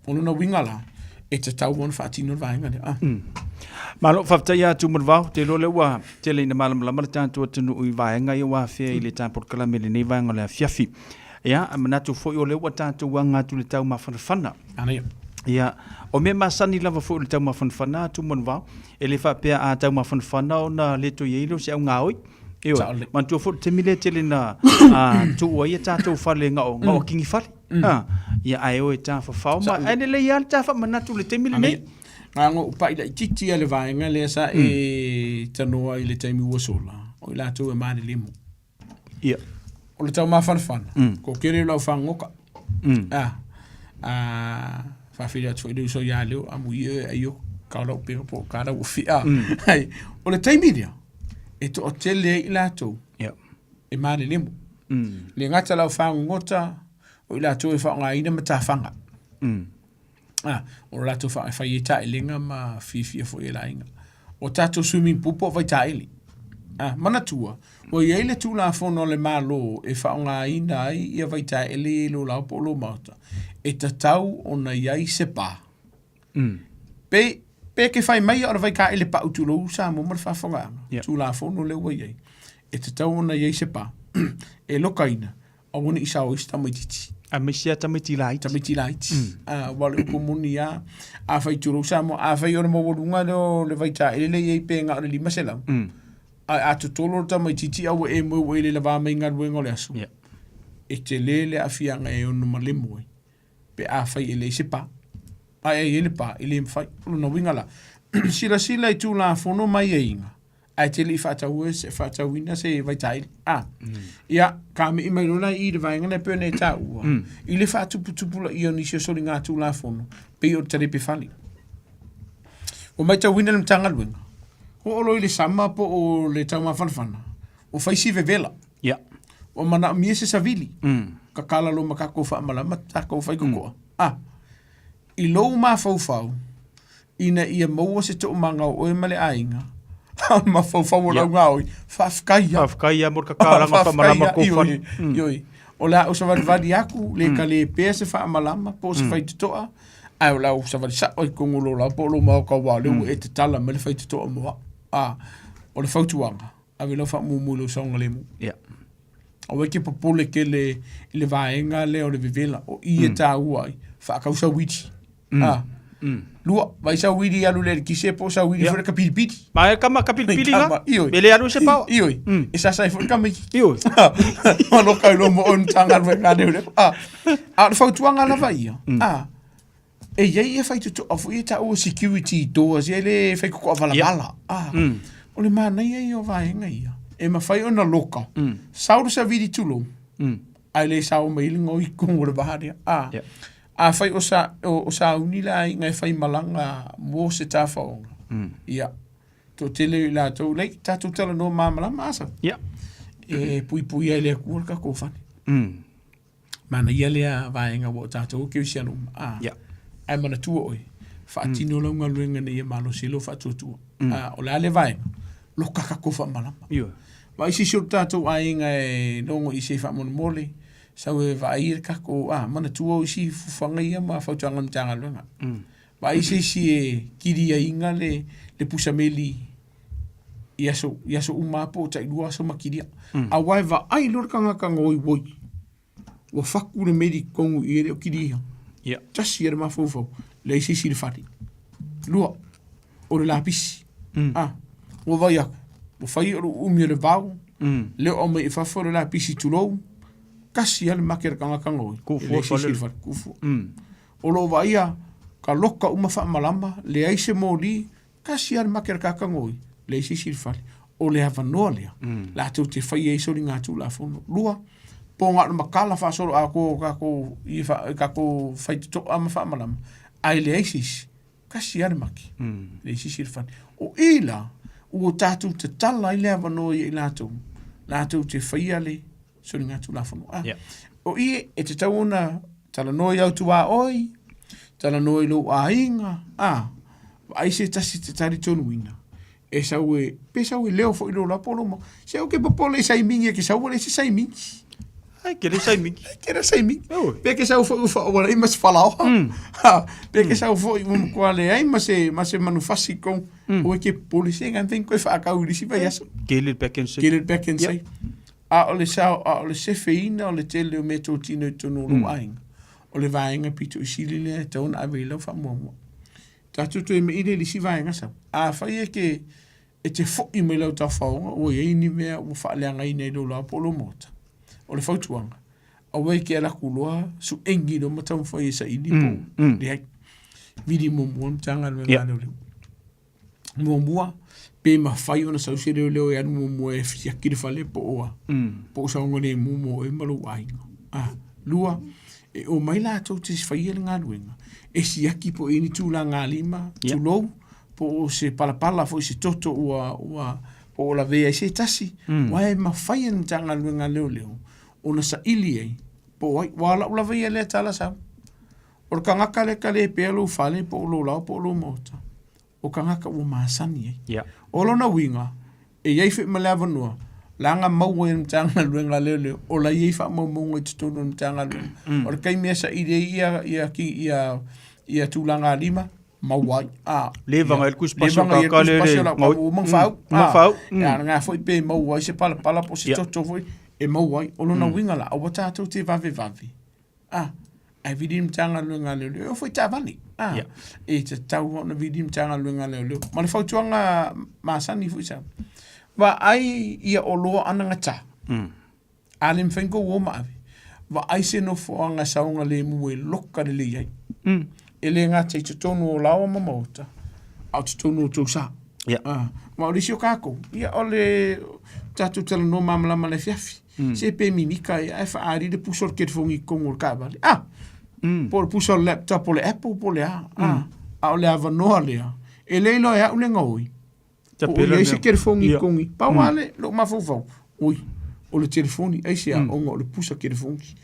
O lona uiga la, e tatau ona faatino le vaega lea. Ah. Malo, faafetai ia Tumanuvao. Te iloa lea ua tele ina malamalama le tatou atunuu i vaega ia ua afea i le ta polokalame i lenei vaega o le afiafi. Ia, manatu foi o lea ua tatou aga atu i le taumafanafana. Ana ia. Ia, o mea masani lava foi o le taumafanafana Tumanuvao, e le faapea a taumafanafana ona le toe i ai lea o se augaoi. Ioe, manatua foi le taimi lea tele na tuu ai a tatou fale na o, na o kini fale. Ia, ae o e tafafao ma, ae lelei lava le ta faamanatu i le taimi lenei. Na ona ou pai laitiiti lava i le vaega lea sa e tanoa i le taimi ua sola, o i latou e malelemo. Ia. O le taumafanafana, ko kele o lau fagota. A, a, faafeiloai atu foi i le uso ia Leo, amuia e aio, ka o lau peka po o ka lau ofi, a. Ai, o le taimi lea, e toatele ai i latou e malelemo. Le gata lau fagogota, o i latou e faaaogaina matafaga. Ah, o latou e fai ai taelega ma fiafia foi e le aiga. O tatou swimming pool po o vaitaele. Ah, manatua, ua i ai le Tulafono a le Malo e faaaogaina ai ia vaitaele i lou lao po o lou maota, e tatau ona i ai se pa. Pe, pe ke fai mai o le vaitaele pau tulou Samoa ma le faafofogaaga, Tulafono lea ua i ai, e tatau ona i ai se pa e lokaina aua ne i sao ai se tamaitiiti. Aemaise lava tamaiti laiti. Tamaiti laiti. Aua o le upu moni lava, afai tulou Samoa, afai o le maualuga lea o le vaitaele lea e i ai pe na o le 500, ae a totolo le tamaitiiti a ua e moe ua e le lava mai galuega o le aso, e tele le aafiaga e ono malemo ai pe afai e leai se pa. Ae a i ai le pa, e le mafai. O lona uiga la, silasila i Tulafono ma aiaiga, ae te le i faataua se faatauina se vaitaele. A. Ia, ka mii mai loa la i le vaega lea e pei ona e taua, i le faatuputupulaia o nisi o soligatulafono, pei o le talepe fale. Ua matauina le Matagaluega, oo loa i le sama po o le taumafanafana, ua fai si vevela. Ia. Ua manaomia se savili, kakala loa ma tatou faamalama tatou faitotoa. A. I lou mafaufau, ina ia maua se toomaga o oe ma le aiga, a o le mafaufau o lau gaoi, faafetai lava. Faafetai lava mo le kakalaga faamalama kou fale. Ioe, o le a ou savalivali atu, le kale pea se faamalama po o se faitotoa, ae o le a ou savali sao i totonu o lou laoa po o lou maota aua o lea ua e tatala mai le faitotoa mo au. A, o le fautuaga, ave lau faamuamua i lou saogalemu. Ia. Aua e te popole tele i le vaega lea o le vevela, o i e taua ai, faatau sau uili. Ah. Lua, vai sau uili alu le eletise po o sau uili foi le kapilipili. Ma e kama kapilipili la. Ioe. E le alu se paoa. Ioe. E sasa ai foi le tamaiti. Ioe. Ma lo kai lo mo on tanga le ka le. Ah. A o le fautuaga lava ia. Ah. E i ai ia faitotoa foi e taua security doors ia le faitotoa valavala. Ah. O le manaia ia o vaega ia. E mafai ona loka. Sau le savili tulou. Ae le sao mai le goi totonu o le va lea. Ah. Afai o sa, o, o sauni le aiga e fai malaga mo se tafaoga, ia, toatele i latou, lei, tatou talanoa malamalama asa. Ia. E puipuia e le Atua le tatou fale. Manaia lea vaega ua o tatou o kerisiano uma. Ah. Ia. Ae manatua oe, faatino lau galuega ina ia malosi ai lou faatuatua. Ah, o le a le vaega? Loka kakou faamalama. Ioe. Vaai se isi o le tatou aiga e logo i se faamolemole, sau e vaai le kakou, a, manatua o isi fuafuaga ia ma fautuaga a le Matagaluega. Vaai se isi e kiliaina le, le pusa meli i aso, i aso uma lava po o tailua aso ma kilia. Aua e vaai loa le tagata goioi, ua faku le meli i totonu i i e le o kilia. Ia. Tasi ia le mafaufau, leai se isi i le fale. Lua, o le lapisi. A, ua vaai atu, ua fai o le uumi o le vao, lea o aumai i fafo le lapisi tulou, tasi lava le make a le tagata gaoi. Kufua E leai se isi i le fale, kufua. O lo o vaaia ka loka uma faamalama, leai se moli, tasi lava le make a le tagata gaoi, leai se isi i le fale. O le avanoa lea, latou te faia ai soligatulafono. Lua, po na o le matala faasoloatoa o tatou i tatou faitotoa ma faamalama, ae leai se isi, tasi lava le make, leai se isi i le fale. O i la, ua tatou tatala ai le avanoa ia i latou, latou te faia le soligatulafono. A, o i e tatau ona talanoa i au tuaoi, talanoa i lou aiga, a, vaai se tasi e te talitonuina, e sau e, pe sau e leo foi lou lapo po lou mau. Se ou ke popole i saimigi e ke sau ua leai se saimigi. Ai, ke le saimigi. Ke le saimigi. Pe ke sau foi ua whaawara i ma se falaoa. Ha, pe ke sau foi ua matua leai ma se, ma se manufasi kou. Ua ke popole se ngan teng koe whaakau i risi vai aso. Ke le back and say. Ke le back and say. A o le sao, a o le sefeina o le tele o mea tōtino i tonu o lou aiga. O le vaega pito i sili lea e tatau ona ave i lau faamuamua. Tatou toe me'i lea i le isi vaega sau. Afai e ke, e te fo'i mai lau tafaoga ua i ai ni mea ua faaleagaina i lou laoa po o lou maota, o le fautuaga, aua e ke ala atu loa suegi loa ma taumafai e saili po o leai. Vili muamua le Matagaluega a Leoleo. Muamua, pe mafai ona sau se leoleo e alu muamua e siaki le fale po o a, po o saogalemu mo oe ma lou aiga. A, lua, e omai latou te faia le galuega, e siaki po o i ai ni tulaga lima, tulou, po o se palapala foi se toto ua, ua, po o lavea ai se tasi, aua e mafai e le Matagaluega a Leoleo ona saili ai po o ai. Aua o lau lava ia lea tala sau, o le tagata lea e talepea lou fale po o lou laoa po o lou maota, o tagata ua masani ai. Yeah. O lona uiga, e i ai foi ma le avanoa, leaga maua e le Matagaluega a Leoleo, o la e i ai faamaumauga i totonu o le Matagaluega. O le taimi e saili ai ia, ia, ia, ia tulaga lima, maua ai. A, Le vaga ai le tusipasi o le kaka le le ua mangafau. Mangafau. Ia, na foi pe maua ai se palapala po o se toto foi e maua ai. O lona uiga la, aua tatou te vavevave. A, ae vili le Matagaluega a Leoleo, e oo foi i taavale. A, e tatau ona vili le Matagaluega a Leoleo. Ma le fautuaga masani foi sa, vaai ia oloa anagata. A le mafai ona tou o ma ave, vaai se nofoaga saogalemu e loka lelei ai. E le gata i totonu o laoa ma maota, a o totonu o tou sa. Ah, ma o le isi o kākou, ia o le tatou talanoa malamalama i le afiafi. Se pe mimika ia ae faaali le pusa o le telefoni i totonu o le taavale. Ah, po o le pusa o le laptop o le Apple po o le a. Ah, a o le avanoa lea, e le iloa e au le gaoi. Po o i ai se telefoni i totonu. Pau lava le lou mafaufau, oi, o le telefoni, aisea, ona o le pusa telefoni.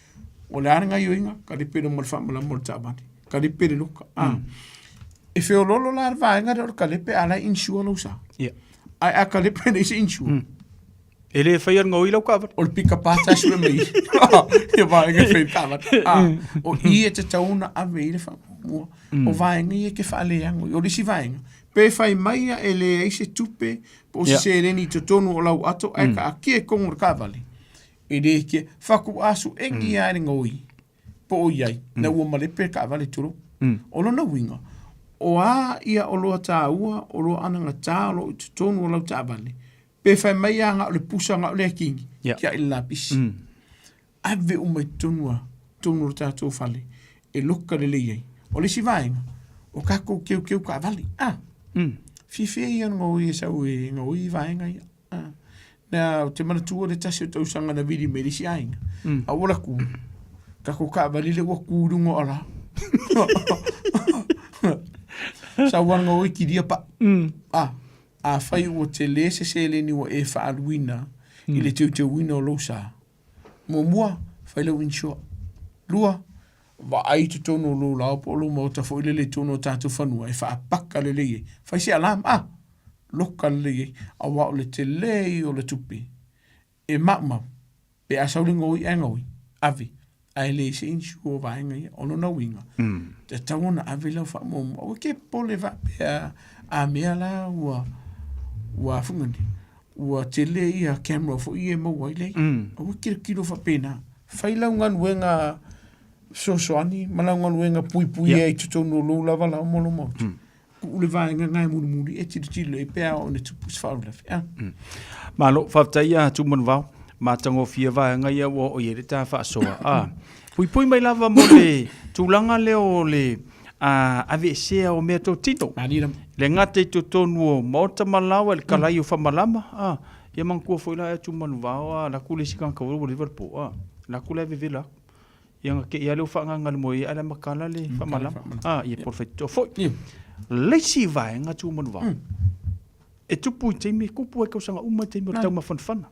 O le a le gaoioiga, kalepe loa ma le faamalama o le taavale, kalepe le loka. Ah. E feoloolo la le vaega lea o le kalepe a la e insure lou sa. Ae a kalepe leai se insure. E le faia le gaoi lau taavale. O le pick-up a tasi me mai. Ia vaega e fai i le taavale. Ah, o i e tatau ona ave i ai le faamuamua. O vaega ia e te faaleago ai. O le isi vaega, pe fai mai ia e leai se tupe po o se seleni i totonu o lau ato ae taatia i totonu o le taavale, e le ke, faatoa suegi lava e le gaoi po o i ai, ina ua malepe le taavale tulou. O lona uiga, o a ia oloa taua, oloa anagata o lo o i totonu o lau taavale, Pe fai mai a na o le pusa na o le akini, yeah. kia i le lapisi. Ave uma i totonu a, totonu o le tatou fale, e loka lelei ai. O le isi vaega, o kakou keukeu kaavale. Ah. Fiafia ia ona gaoi e sau e gaoi i vaega ia. Ah. Na, ou te manatua le tasi o tausaga na vili mai le isi aiga. A ua laku, kakou kaavale lea ua ku i luga o ala. Sau ana gaoi kilia pa. Ah. Afai ua tele se seleni ua e faaaluina i le teuteuina o lou sa, muamua, fai lau insure. Lua, vaai i totonu o lou laoa po o lou maota foi lele i totonu o tatou fanua e faapaka lelei ai. Fai se alarm, ah! Loka lelei ai, auā o le telē ia o le tupe e maumau pe a sau le gaoi ae gaoi, ave, ae leai se insure o vaega ia. O lona uiga, tatau ona ave lau faamuamua. Aua e te popole faapea a mea la ua ua a foi nei, ua tele ia camera foi ia e maua ai leai. Aua e tilotilo faapena. Fai lau galuega fesoasoani ma lau galuega puipuia i totonu o lou lava lao ma lou maota. Tuu le vaega lena e mulimuli e tilotilo i ai pe a oo ina tupu se faalavelave. A. Malo, faafetai ia Tumanuvao. Matagofie vaega ia ua oo i ai le ta faasoa. A, puipui mai lava mo le tulaga lea o le aveesea o mea totino. Le gata i totonu o maota ma laoa i le kalai o famalama. A, ia manatua foi la e Tumanuvao, a, alu atu le isi tagata ua leva le po. A, alu atu la e vevela atu. Ia na te i lea ua faaagaga i le moe ai ae matala le faamalama. Ah, ia po o le faitotoa foi. Le isi vaega Tumanuvao, e tupu i taimi, e tupu ai tausaga uma i taimi o le taumafanafana.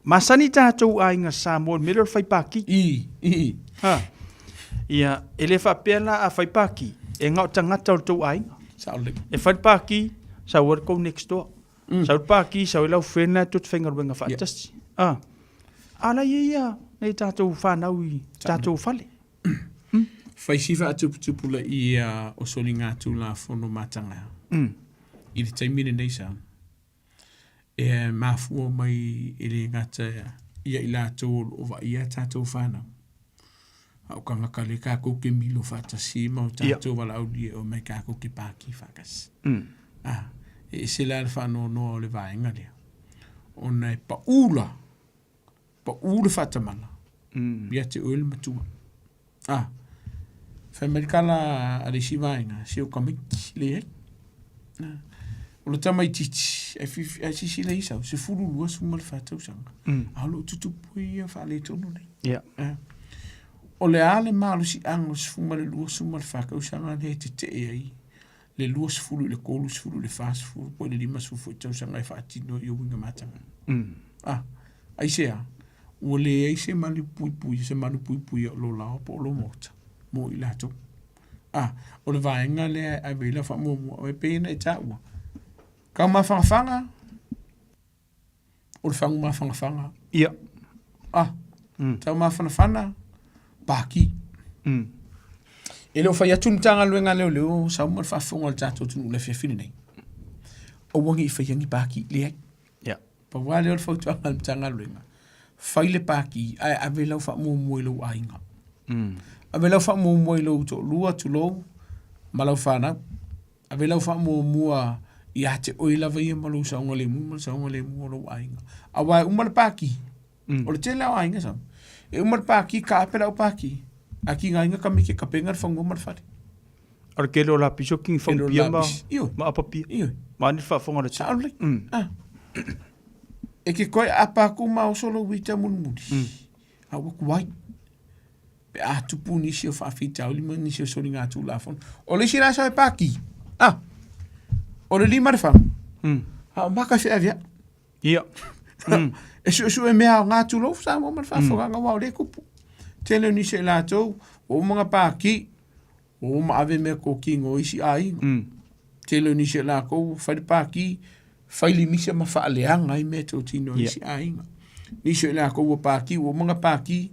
Masani tatou aiga Samoa i le mea lea o le fai paki. Ha. Ia, e le faapea la a fai paki, e na o tagata o le tou aiga. E fai le paki, sau ai le tou next door. Sau le paki, sau ai lau friend la tou te faigaluega faatasi. Ah. A la ia ia nei tatou fanau i tatou fale. Fai si faatuputupulaia o soligatulafono mataga i le taimi lenei sa e mafua mai e le gata ia i latou o lo o vaaia a tatou fanau, a o tagata lea tatou te milo faatasi ma o tatou valaaulia e omai tatou te paki faatasi. A, e ese la le faanoanoa o le vaega lea, ona e pau la, pau le faatamala ia te oe le matua. A, fai mai le tala a le isi vaega, se o tamaiti, leai. A, o le tamaitiiti, ae silasila i sau, 12 ma le 4 tausaga, a o lo o tutupu ai ia faaletonu nei. A, o le a le malosiaga o le 12 ma le 4 tausaga lea e tetee ai le 20 i le 30 i le 40 po o le 50 foi tausaga e faatino ai uiga mataga. Ah, aisea? Ua leai se malu puipui, se malu puipui o lo lao po o lo maota mo i latou. Ah, o le vaega lea e ave i lau faamuamua, o e pei ona e taua. Kau mafangafaga, o le fagu mafangafaga. Ia. Ah, tau mafanafana, paki. E le o fai atu le Matagaluega a Leoleo sau ma le faafofoga a le tatou atunuu i le afiafi lenei. Aua ne i faia ni paki, leai. Ia. Pau lava lea o le fautuaga a le Matagaluega, fai le paki ae ave lau faamuamua i lou aiga. Ave lau faamuamua i lou toalua, tulou, ma lau fanau. Ave lau faamuamua ia te oe lava ia ma lou saogalemu ma le saogalemu o lou aiga. Aua e uma le paki, o le tele lava o aiga sau, e uma le paki, kaape lau paki, ae tigaina tamaiti e tapena le fanua ma le fale. O le tele o lapisi o kini fangupia ma, ma apapia. Ioe. Ma ani le faafofoga a le Sao lelei. Ah. E ke koe apa aku ma oso lou ita mulimuli. A ua tuai. Pe a tupu nisi o faafitauli ma nisi o soligatulafono. O le isi la sau e paki. Ah. O le lima le fagu. A o maka feaveai. Ia. E suesue mea aoga tulou Samoa ma le faafofogaaga aua o lea e tupu. Tele o nisi o i latou ua uma ona paki, ua uma ave mea totino o isi aiga. Tele o nisi o i latou ua fai le paki, fai limisa ma faaleaga ai mea totino o isi aiga. Nisi o i latou ua paki, ua uma ona paki,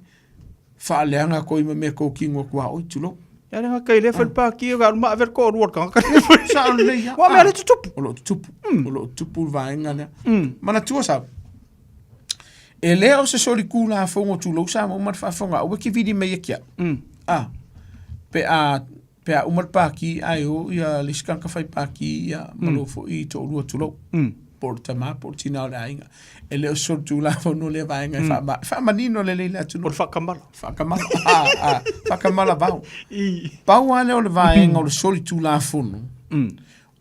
faaleaga atu ai ma mea totino tuaoi, tulou. Ia le gata i lea fai le paki o alu ma ave le toalua o le tagata lea. Sao lelei lava. Ua mea lea e tutupu. O lo o tutupu. O lo o tutupu le vaega lea. Manatua sau, e le o se solitulafono tulou Samoa ma le faafofoga, aua e te vili mai ia te au. A, pe a pe a uma le paki ae o ia le isi tagata fai paki ia ma lou foi toalua tulou. Po o le tama po o le tina o le aiga. E le o se solitulafono lea vaega e faama, faamanino lelei le atunuu. O le faatamala. Faatamala, a, a, faatamala vao. Pau lava lea o le vaega o le solitulafono,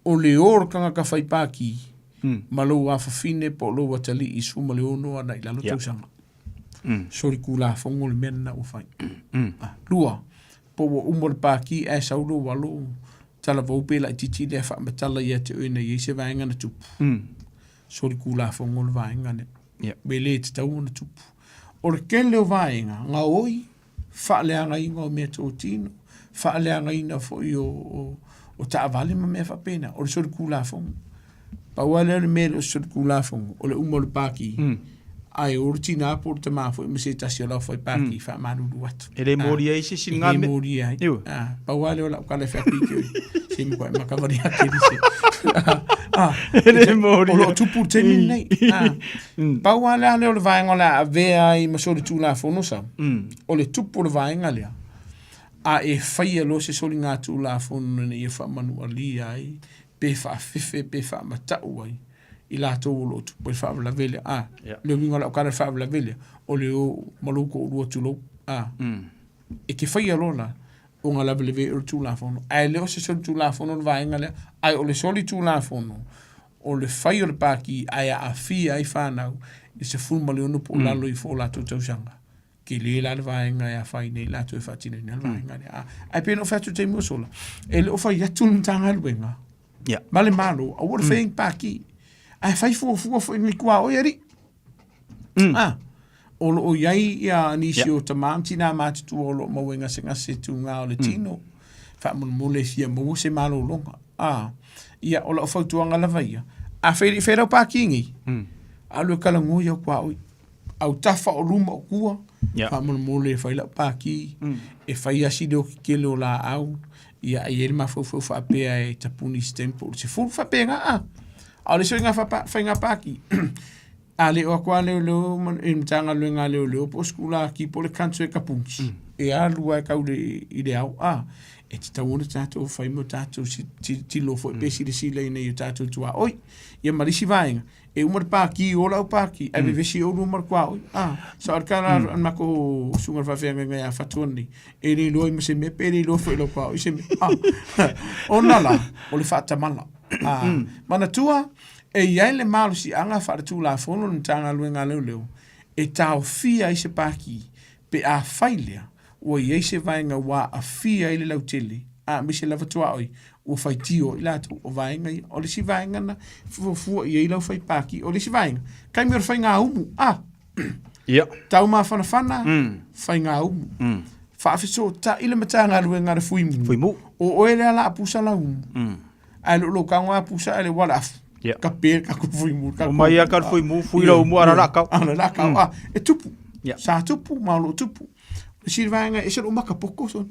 o le o o le tagata fai paki ma lou afafine po o lou atalii i 16 ana i lalo tausaga. Solitulafono le mea lena ua fai. Lua, po ua uma le paki ae sau lou alo talavou pe laitiiti lea faamatala ia te oe na i ai se vaega na tupu. Solitulafono le vaega lea. Me le tatau ona tupu. O le tele o vaega, gaoi, faaleagaina o mea totino, faaleagaina foi o taavale ma mea faapena, o le solitulafono. Pau lava lea o le mea e le o se solitulafono, o le uma o le pākī, ae o le tinā po o le tamā foi ma se tasi o le aufai pākī faamalulu atu. E le molia ai se isi E ngā le mea. molia ai. Iu. Ah, pau lava lea o lau kala e whaku i te oi. Se mo koe makawari ake ni se. Ah, E le molia. O loo tupu le taimi lenei. Ah, pau lava lea lea o le vaega o le a avea ai ma solitulafono sau. O le tupu o le vaega lea. A e faia loa se soligatulafono ina ia faamanualia ai, pe faafefe pe faamatau ai i latou o lo o tupu ai le faalavelave lea. A, le uiga o lau tala i le faalavelave lea, o le o ma lou toalua tulou. A, e te faia loa la, ona lavelave o le Tulafono, ae le o se solitulafono le vaega lea, ae o le solitulafono, o le fai o le pākī ae aafia ai fanau i le 16 po o lalo ifo o latou tausaga. Tele la le vaega e afaina ai latou e faatinoina le vaega lea. A, ae pei ona ou fai atu i le taimi ua sola, e le o fai atu le Matagaluega ma le Malo, aua le faia ni pākī. Ae fai fuafua foi ni tuaoi alii. A, o lo o i ai ia nisi o tamā ma tinā matutua o lo o maua i gasegase tugā o le tino, faamolemole e fia maua se malologa. A, ia, o lau fautuaga lava ia, afai e le i faia lau pākī nei, alu e talanoa i au tuaoi. Autafa o luma o tua, faamolemole e fai lau pākī, e fai lava si leo tetele o laau, ia e i ai le mafaufau faapea e tapuni i se taimi po o le 10, faapena a. A o le isi faiga pākī, a le o atu lava leoleo ma le Matagaluega a Leoleo po o sikulaki po o le country e tapuni, e alu lava e tau i le ao, a. E tatau ona tatou fai ma tatou tilotilo foi pe silasila ina ia tatou tuaoi. Ia ma le isi vaega, E uma le pākī o lau pākī, ae vevesi oulua ma le tuaoi. Ah, sa o le tala a le matou susuga i le faafeagaiga ia Fatu nei, e le iloa ai ma se mea, pe le iloa foi e lau tuaoi se mea. Ah, ona la, o le faatamala. Ah, manatua, e i ai le malosiaga faaletulafono i le Matagaluega a Leoleo e taofia ai se pākī pe afai lea ua i ai se vaega ua aafia ai le lautele, aemaise lava tuaoi ua faitio ai latou, o vaega ia. O le isi vaega na fuafua i ai lau fai pākī. O le isi vaega, taimi o le faigaumu, a, Ia. Tau mafanafana, faigaumu. Faafesootai le Matagaluega a le Fuimu. Fuimu. O oe lea la a pusa lau umu. Ae le o lou tago a pusa ae le ua le afu. Ia. Ka pe ka ku fuimu. Ka O mai a ka le fuimu, fui lau umu ara la kau. Ara la kau. Ah, e tupu. Sa tupu, ma o loo tupu. O le isi vaega e ese lou makapoko sona.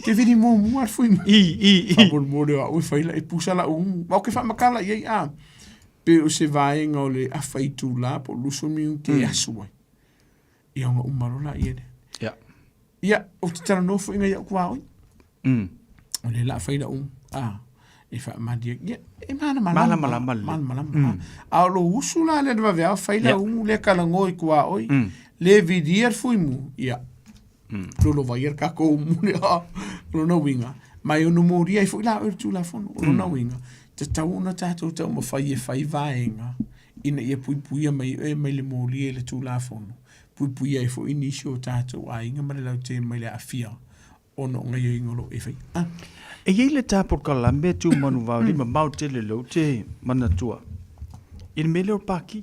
Ke vili muamua le fuimu. I, i, i. Faamolemole o au e fai la, e pusa lau umu. Ma ou te faamatala i ai, ah, pe o se vaega o le afa itula po o le 20 minute e asu ai. Ia ona uma loa laia lea. Ia. Ia, ou te talanoa foi ngai au tuaoi. O lea o le a fai lau a e faamalie ia e malamalama Malamalama lelei. malamalama a o lou usu la lea le vaveao fai lau umu lea talanoa i tuaoi le vilia le fuimu ia lolovaia le tatou umu lea o lona uiga ma e ono molia ai foi la oe i le Tulafono o lona uiga tatau ona tatou taumafai e fai vaega ina ia puipuia mai oe mai le molia i le Tulafono puipuia ai foi nisi o tatou aiga ma le lautele mai le aafia ona o gaioiga o lo o e faia. Ah. E i ai le ta polokalame tu manuvao le mamao tele lea ou te manatua i le mea lea o le pākī.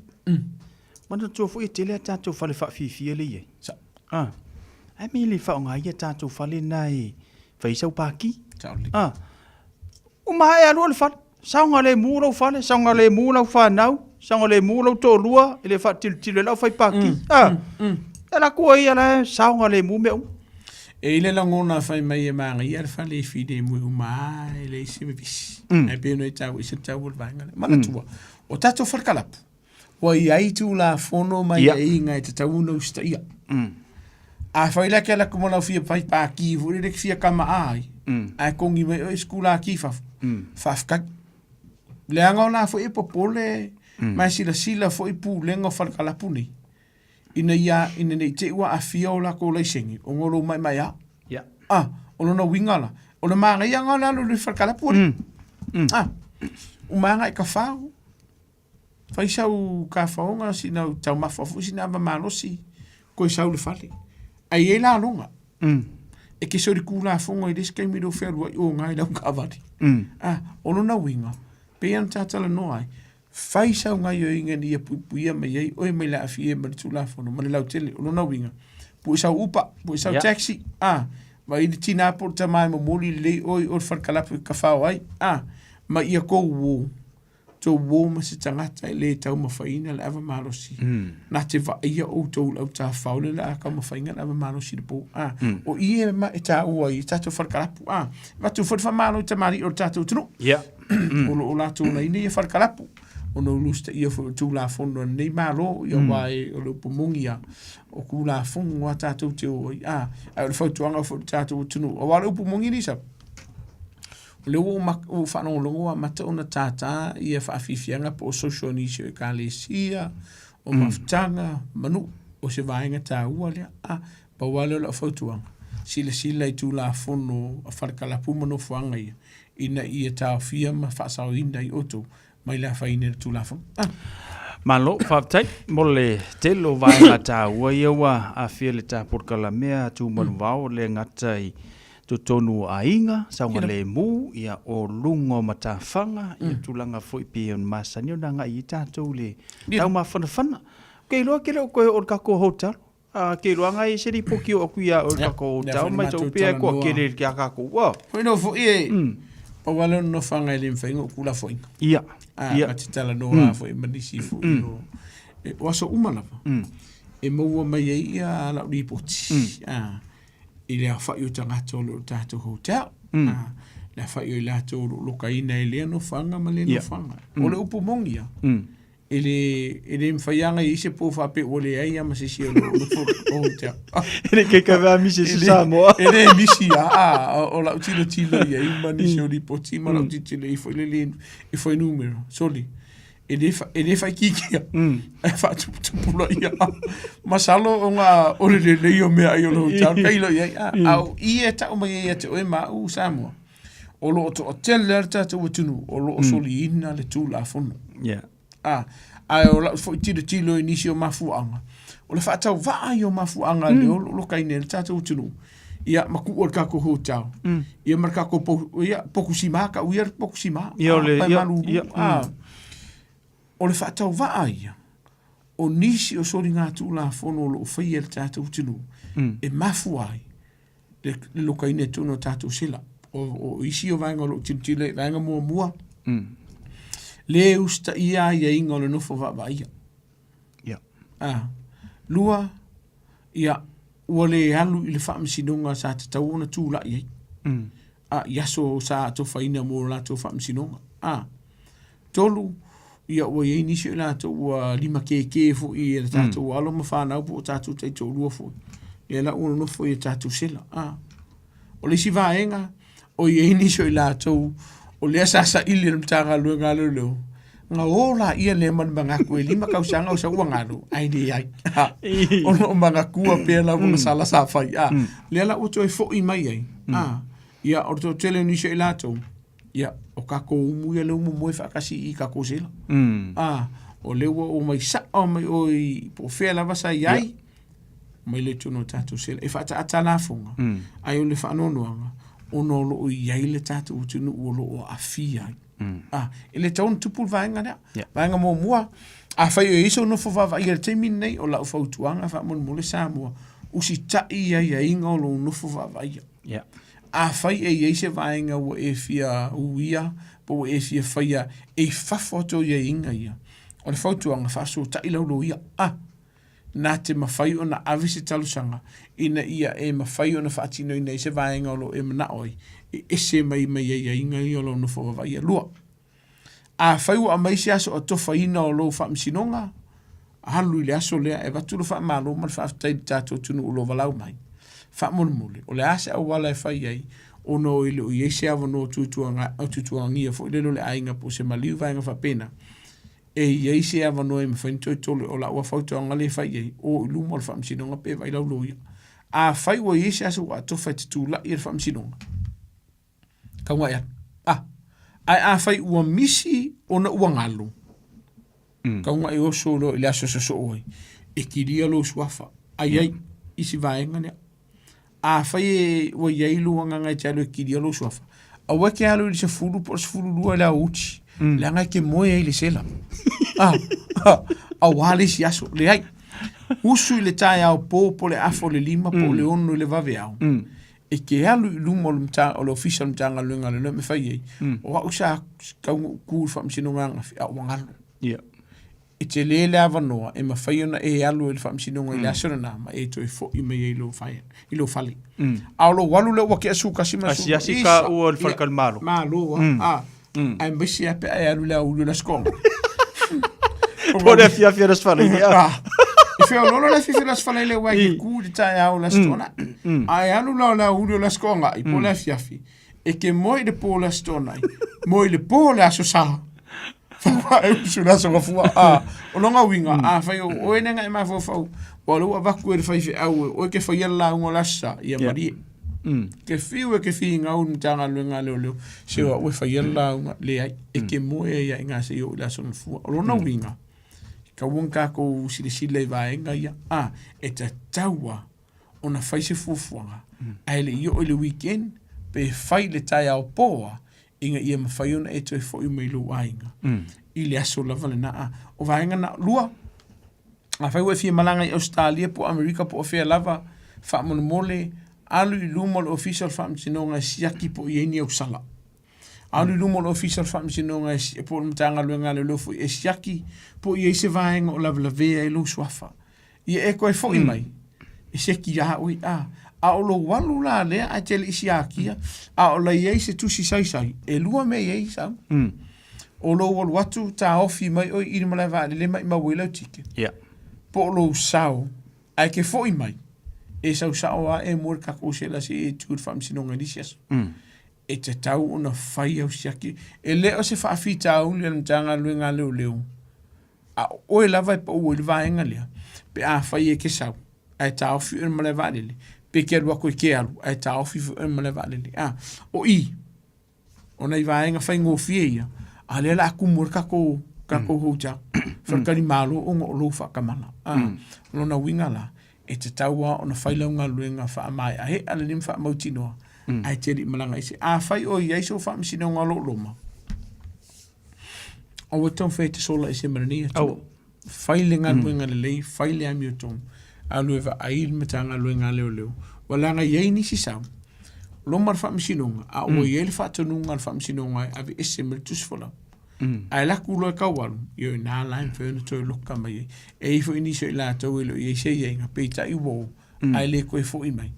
Manatua foi e tele a tatou fale faafiafia lea e i ai. Sa. Ah. Ae mea e le faaaoga ai a tatou fale na e fai ai sau pākī. Sao lelei. Ah. Uma ae alu le fale. Saogalemu lou fale, saogalemu lau fanau, saogalemu lou toalua, e le faatilotilo e lau fai pākī. Ah. E alu atu ai la e saogalemu mea uma. E i ai le lagona fai mai e manaia le fale e filemu e uma lava e leai se vevesi. Ae pei ona e taua i se tau o le vaega lea. Manatua, o tatou fale kalapu, ua i ai Tulafono ma aiaiga e tatau ona usitaia. Afai la e te alu atu ma lau fia fai pākī foi lele e te fia kama'a ai, ae togi mai oe i sikulaki i fafo, faafetai. Leaga o la foi e popole ma e silasila foi pulega o fale kalapu nei, ina ia, ina ne i te i ua aafia o latou laisene ona o lou maemaea. Ah, o lona uiga la, o le manaia lena o le alu i le fale kalapu alii. Ah, uma agai ka fao. Fai sau kafaoga sina taumafa foi sina ava malosi koe sau le fale. Ae i ai la aloga. E ke soli kulafono i le isi taimi lou fealuai o ngai lau kaavale. Ah, o lona uiga, pei ona ta talanoa ai, fai sau gaioiga ina ia puipuia mai ai oe mai le aafia ma le Tulafono ma le lautele. O lona uiga, pue sau Uber, pue sau taxi, ah, vaai le tina po o le tama e momoli lelei oe i o i le fale kalapu e kafao ai, ah, ma ia tou uo. Tou uō ma se tagata e lē taumafaiina le ava malosi. Na te vaaia outou i le autafao le le a taumafaiga le ava malosi i le po. A, o i e ma e taua ai tatou falekalapu. A, avatu foi le faamalo i tamalii o le tatou atunuu. O lo o latou onaina ia falekalapu ona o lusitaia foi o le Tulafono a lenei Malo, ia aua e o le upu moni lava, o Tulafono lava tatou te o ai. A, ae o le fautuaga foi i le tatou atunuu, aua o le upu moni Lisa, O lea ua ou faalogologo ua amata ona tātā ia faafiafiaga po o social nisi o ekalesia, o mafutaga, ma nuu, o se vaega taua lea. A, pau lava lea o lau fautuaga, silasila i Tulafono a falekalapu ma nofoaga ia, ina ia taofia ma faasaoina ai outou mai le afaina i le Tulafono. Ah. Malo, faafetai mo le tele o vaega taua ia ua aafia le ta polokalame a Tumanuvao le gata i totonu o aiga, saogalemu, ia o luga o matafaga, ia tulaga foi pei ona masani ona agai i ai tatou i le taumafanafana. Ou te iloa ke le o toe oo i le tatou hotel. A ke iloa ngai se lipoti o aku ia o le tatou hotel mai tau pea e toatele i a tatou. Ua. Foi no foi e pau lava lea o le nofoaga e le mafai ona ou tuulafoaiina. Ia. A, ma te talanoa lava foi ma nisi foi o, o aso uma lava e maua mai ai ia lau lipoti. A, i le aofai o tagata o lo o tatou hotel. A, le aofai o i latou o lo o lokaina i lea nofoaga ma lea nofoaga. O le upu moni ia, e le, e le mafai lava ona i ai se po faapea ua leai lava ma se isi o lo o nofo i le hotel. E le ke kave a misi se Samoa. E le misi lava, a, o lau tilotilo i ai ma nisi o lipoti ma lau tilotilo i foi lele i fuainumera. Soli, e le, e le faaitiitia, ae faatuputupulaia. Masalo ona o le lelei o meaai o le hotel, tailo i ai. A, a o i e tau mai ai ia te oe ma au Samoa, o lo o toatele lava le tatou atunuu o lo o soliina le Tulafono. Yeah. A, ae o lau foi tilotilo i nisi o mafuaaga, o le faatauvaa ia o mafuaaga mm. lea o lo o lokaina ai le tatou atunuu. Ia, ma tuu o le tatou hotel. Ia ma le tatou po, ia, pokusima, tau ia le pokusima. Ia, o le, Ah, ia, malulu. ia, Ah, o le faatauvaa ia, o nisi o soligatulafono o lo o faia e le tatou atunuu, e mafua ai le, le lokaina i totonu o tatou sela. O, o isi o vaega o lo o tilotilo i vaega muamua, le usitaia aiaiga o le nofo vaavaaia. Ia. Ah, lua, ia, ua le alu i le faamasinoga sa tatau ona tulai ai. A, i aso sa atofaina mo latou faamasinoga. A, tolu, ia ua i ai nisi o i latou ua limakēkē foi i a tatou alo ma fanau po o tatou taitoalua foi. Lea la ua nonofo i a tatou sela. A, o le isi vaega, o i ai nisi o i latou o lea sa saili e le Matagaluega a Leoleo, na o laia lea ma le manatu e 5 tausaga o sau ua galo, ae leai. O lo o manatua pea lava ma sala sa fai. A, lea la ua toe foi mai ai. A, ia o le toatele o nisi o i latou, ia, o tatou umu ia lea ua momoe faatasi i tatou sela. A, o lea ua omai sao mai oe i po o fea lava sa i ai, mai le totonu o tatou sela. E faataata lafoga, ae o le faanoanoaga, ona o lo o i ai le tatou atunuu o lo o aafia ai. A, e le tatau ona tupu le vaega lea. Vaega muamua, afai o i ai sou nofo vaavaaia i le taimi lenei, o lau fautuaga faamolemole Samoa, usitai aiaiga o lou nofo vaavaaia. Afai e i ai se vaega ua e fia uia po ua e fia faia e i fafo atu o aiaiga ia, o le fautuaga, faasootai lau loia. A, na te mafai ona ave se talosaga ina ia e mafai ona faatinoina ai se vaega o lo o e manao ai e ese mai mai aiaiga ia o lou nofo vaavaaia. Lua, afai ua aumai se aso atofaina o lou faamasinoga, alu i le aso lea e avatu le faamalo ma le faafetai i le tatou atunuu o lo o valaau mai. Faamolemole, o le a se auala e fai ai ona e le o i ai se avanoa tuatuagia foi lele o le aiga po o se maliu vaega faapena, e i ai se avanoa e mafai ona toe tolo, o lau fautuaga lea e fai i ai, o i luma o le faamasinoga pe vaai lau loia. Afai ua i ai se aso ua atofa e te tulai i le faamasinoga, tau ae alu. Ah, ae afai ua misi ona ua galo, tau ae oso loa i le aso sosoo ai, e kilia lou suafa, ai ai isi vaega lea. Afai e ua i ai lou agaga e te alu e kilia lou suafa, aua e te alu i le 10 po o le 12 i le aoauli, leaga e te moe ai i le sela. Ah, ah, aua le isi aso. Leai. Usu i le taeao po po o le afa o le 5 po o le 6 i le vaveao. E ke alu i luma o le mata, o le ofisa o le Matagaluega a Leoleo me fai ai, o au sa tau ku i le faamasinoga ananafi, a ua galo. Ia. E tele le avanoa e mafai ona e alu ai i le faamasinoga i le aso lena ma e toe foi mai ai i lou fale. I lou fale. A o lou alu lea ua tea 11 ma Asiasi ka ua o le faletalimalo. Malo a. Aemaise lava pe a e alu i le aoauli o le Aso Toonai. Po o le afiafi o le Aso Faraile. E feoloolo le afiafi o le Aso Faraile aua e te ku i le taeao o le Aso Toonai. A e alu la o le aoauli o le Aso Toonai po o le afiafi, e te moe i le po o le Aso Toonai, moe i le po o le Aso Sa. Faatoa e usu i le Aso Gafua. O lona uiga, afai o oe lea na e mafaufau, ua lea ua avatu e le faifeau e oe ke faia le lauga o le Aso Sa, ia malie. Ke fiu e ke finau i le Matagaluega a Leoleo, se o au e faia le lauga, leai, e te moe ai lava i ina seia oo i le Aso Gafua. O lona uiga, e tatau ona tatou silasila i vaega ia, a, e tatau lava ona fai se fuafuaga, ae le i oo i le weekend, pe fai i le taeao po lava, ina ia mafai ona e toe foi mai i lou aiga i le aso lava lena. A, o vaega na, lua, Afai ua e fia malaga i Ausetalia po o Amerika po o fea lava, faamolemole, alu i luma o le Ofisa o le Faamasinoga e siaki po o i ai ni au sala. Alu i luma o le Ofisa o le Faamasinoga e, po o le Matagaluega a Leoleo foi e siaki po o i ai se vaega o lavelavea ai lou suafa. Ia e toe foi mai, e seki ia oe, a, a o lou alu la lea ae te le i siakia, a o la i ai se tusi saisai, e lua mea i ai sau. O lou alu atu, taofi mai oe i le malae vaalele maimau ai lau ticket. Yeah. Po o lou sao, ae ke foi mai, e sau sao lava e moe i le takou sela seia e tu i le faamasinoga i le isi aso. E tatau ona fai au siaki. E le o se faafitauli a le Matagaluega a Leoleo, a o oe lava e pau ai le vaega lea, pe afai e te sau, ae taofi oe i le malae vaalele, pe te alu atu e te alu, ae taofi foi oe i le malae vaalele. A, o i, O nai vaega faigofie ia, a lea la a tumu ai le tatou tatou hotel. Faletalimalo ona o lou faatamala. A, o lona uiga la, e tatau lava ona fai lau galuega faamaeaea lelei ma faamautinoa, ae te le i malaga ese. Afai o i ai sou faamasinoga o lo o loma, aua e taumafai e te sola ese ma lenei atunuu. Fai le galuega lelei, fai le amiotonu, alu e vaai le Matagaluega a Leoleo, ua leaga e i ai nisi sau, loma le faamasinoga, a ua i ai le faatonuga a le faamasinoga e aveese mai le tusi folau. Ae alu atu loa e tau alu, ia o i ina la e mafai ona toe loka mai ai. E i ai foi nisi o i latou e le o i ai se aiaiga, peitai ua o, ae le toe foi mai.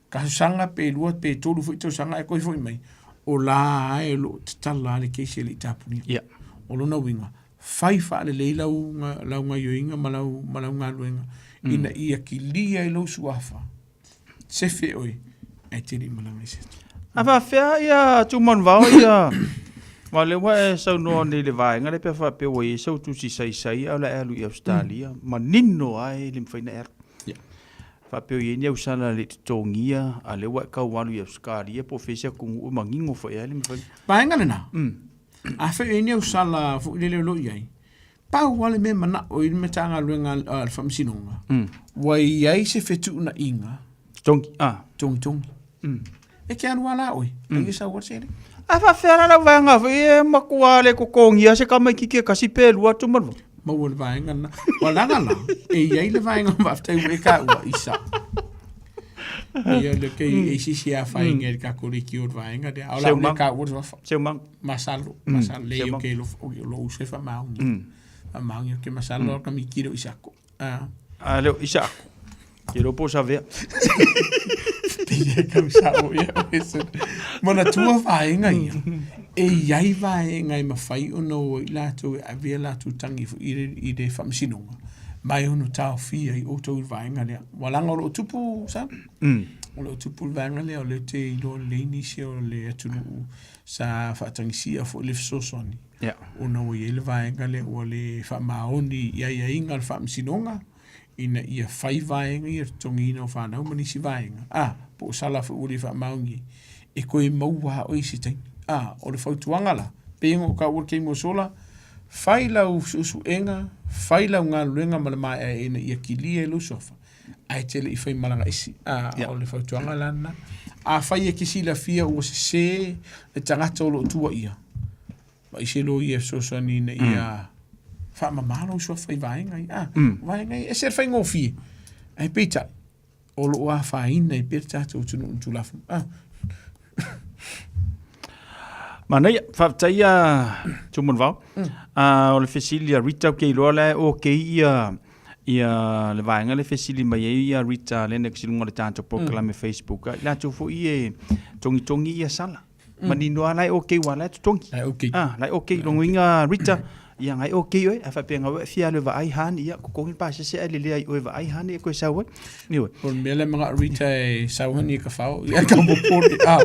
Tausaga pe lua pe tolu foi tausaga ae toe foi mai, o la e o lo o tatala lava le case e le i tapunia. Yeah. O lona uiga, fai faalelei lau, lau gaioiga ma lau, ma lau galuega mm. ina ia kilia ai lou suafa, sefe oe, ae te le i malaga i se atu. A faafefea ia Tumanuvao ia Aua o lea ua e saunoa nei i le vaega lea pe a faapea ua i ai sau tusi saisai a o le a e alu i Ausetalia, manino lava e le mafai ona e alu. Yeah. Faapea o i ai ni ausala e le i totogia, a o lea ua e tau alu i Ausetalia po o fea isi atunuu e manino foi lava e le mafai. Vaega lena, afai o i ai ni ausala foi lele o lo o i ai, pau lava le mea e manao ai le Matagaluega a le Faamasinoga, ua i ai se fetuunaiga Totogi, ah. togitogi. E te alu lava la oe, ai e sau ai le seleni. A faafefea la lau vaega foi e matua le totogia se tamaititi e tasi pe lua atu ma lua. Maua le vaega lena. Ua laga la, e i ai le vaega faafetai ua e taua i sa. Ia le ke e sisi a whainga i ka kore ki o vaega lea. A o la ule ka ua wafa. Seu mang. Masalo, masalo le o ke lo o lo use fa maungi. Fa maungi ke masalo ka mi kiro isako. Ah. A leo isako. Ke ro po sa vea. Te kau sa o ia o ese. Manatua vaega ia. E i ai vaega e mafai ona o ai latou e ave a latou tagi foi i le, i le faamasinoga, ma e ono taofia ai outou i le vaega lea. Ua laga o lo o tupu, Sam? O lo o tupu le vaega lea, o lea ou te iloa lelei nisi o le atunuu sa faatagisia foi le fesoasoani. Yeah. Ona ua i ai le vaega lea ua le faamaoni i aiaiga o le faamasinoga, ina ia fai vaega ia totogiina o fanau ma nisi vaega, a, po o sala foi ua le faamaoni, e toe maua lava oe i se taimi. A, o le fautuaga la, pei ona ou taua i le taimi ua sola, fai lau suesuega, fai lau galuega ma le maeaea ina ia kilia i lou suafa, ae te le i fai malaga ese. A, yeah. o le fautuaga la lena. Afai e te silafia ua sese le tagata o lo o tuuaia, Vaai se loia e fesoasoani ina ia faamama lou suafa i vaega ia. Ah, vaega ia, e ese le faigofie. Ae peitai, O loo afaina ai pea le tatou atunuu i Tulafono. Ah. Manaia, faafetai ia Tumanavao. O le fesili a Rita ou te iloa la e okay ia ia le vaega lea e fesili mai ai ia Rita Lennox i luga o le tatou polokalame Facebook, i latou foi e togitogi ia sala. Manino lava la e okay aua la e totogi. La e okay. Ah, la e okay. Lona uiga Rita, ia na e okay oe, ae faapea na oe e fia alu e vaai hani, ia totogi le pasese ae lelea ai oe e vaai hani e toe sau ai. Ioe. O le mea lea manao Rita e sau hani e ka fao, ia ka popole. Ah,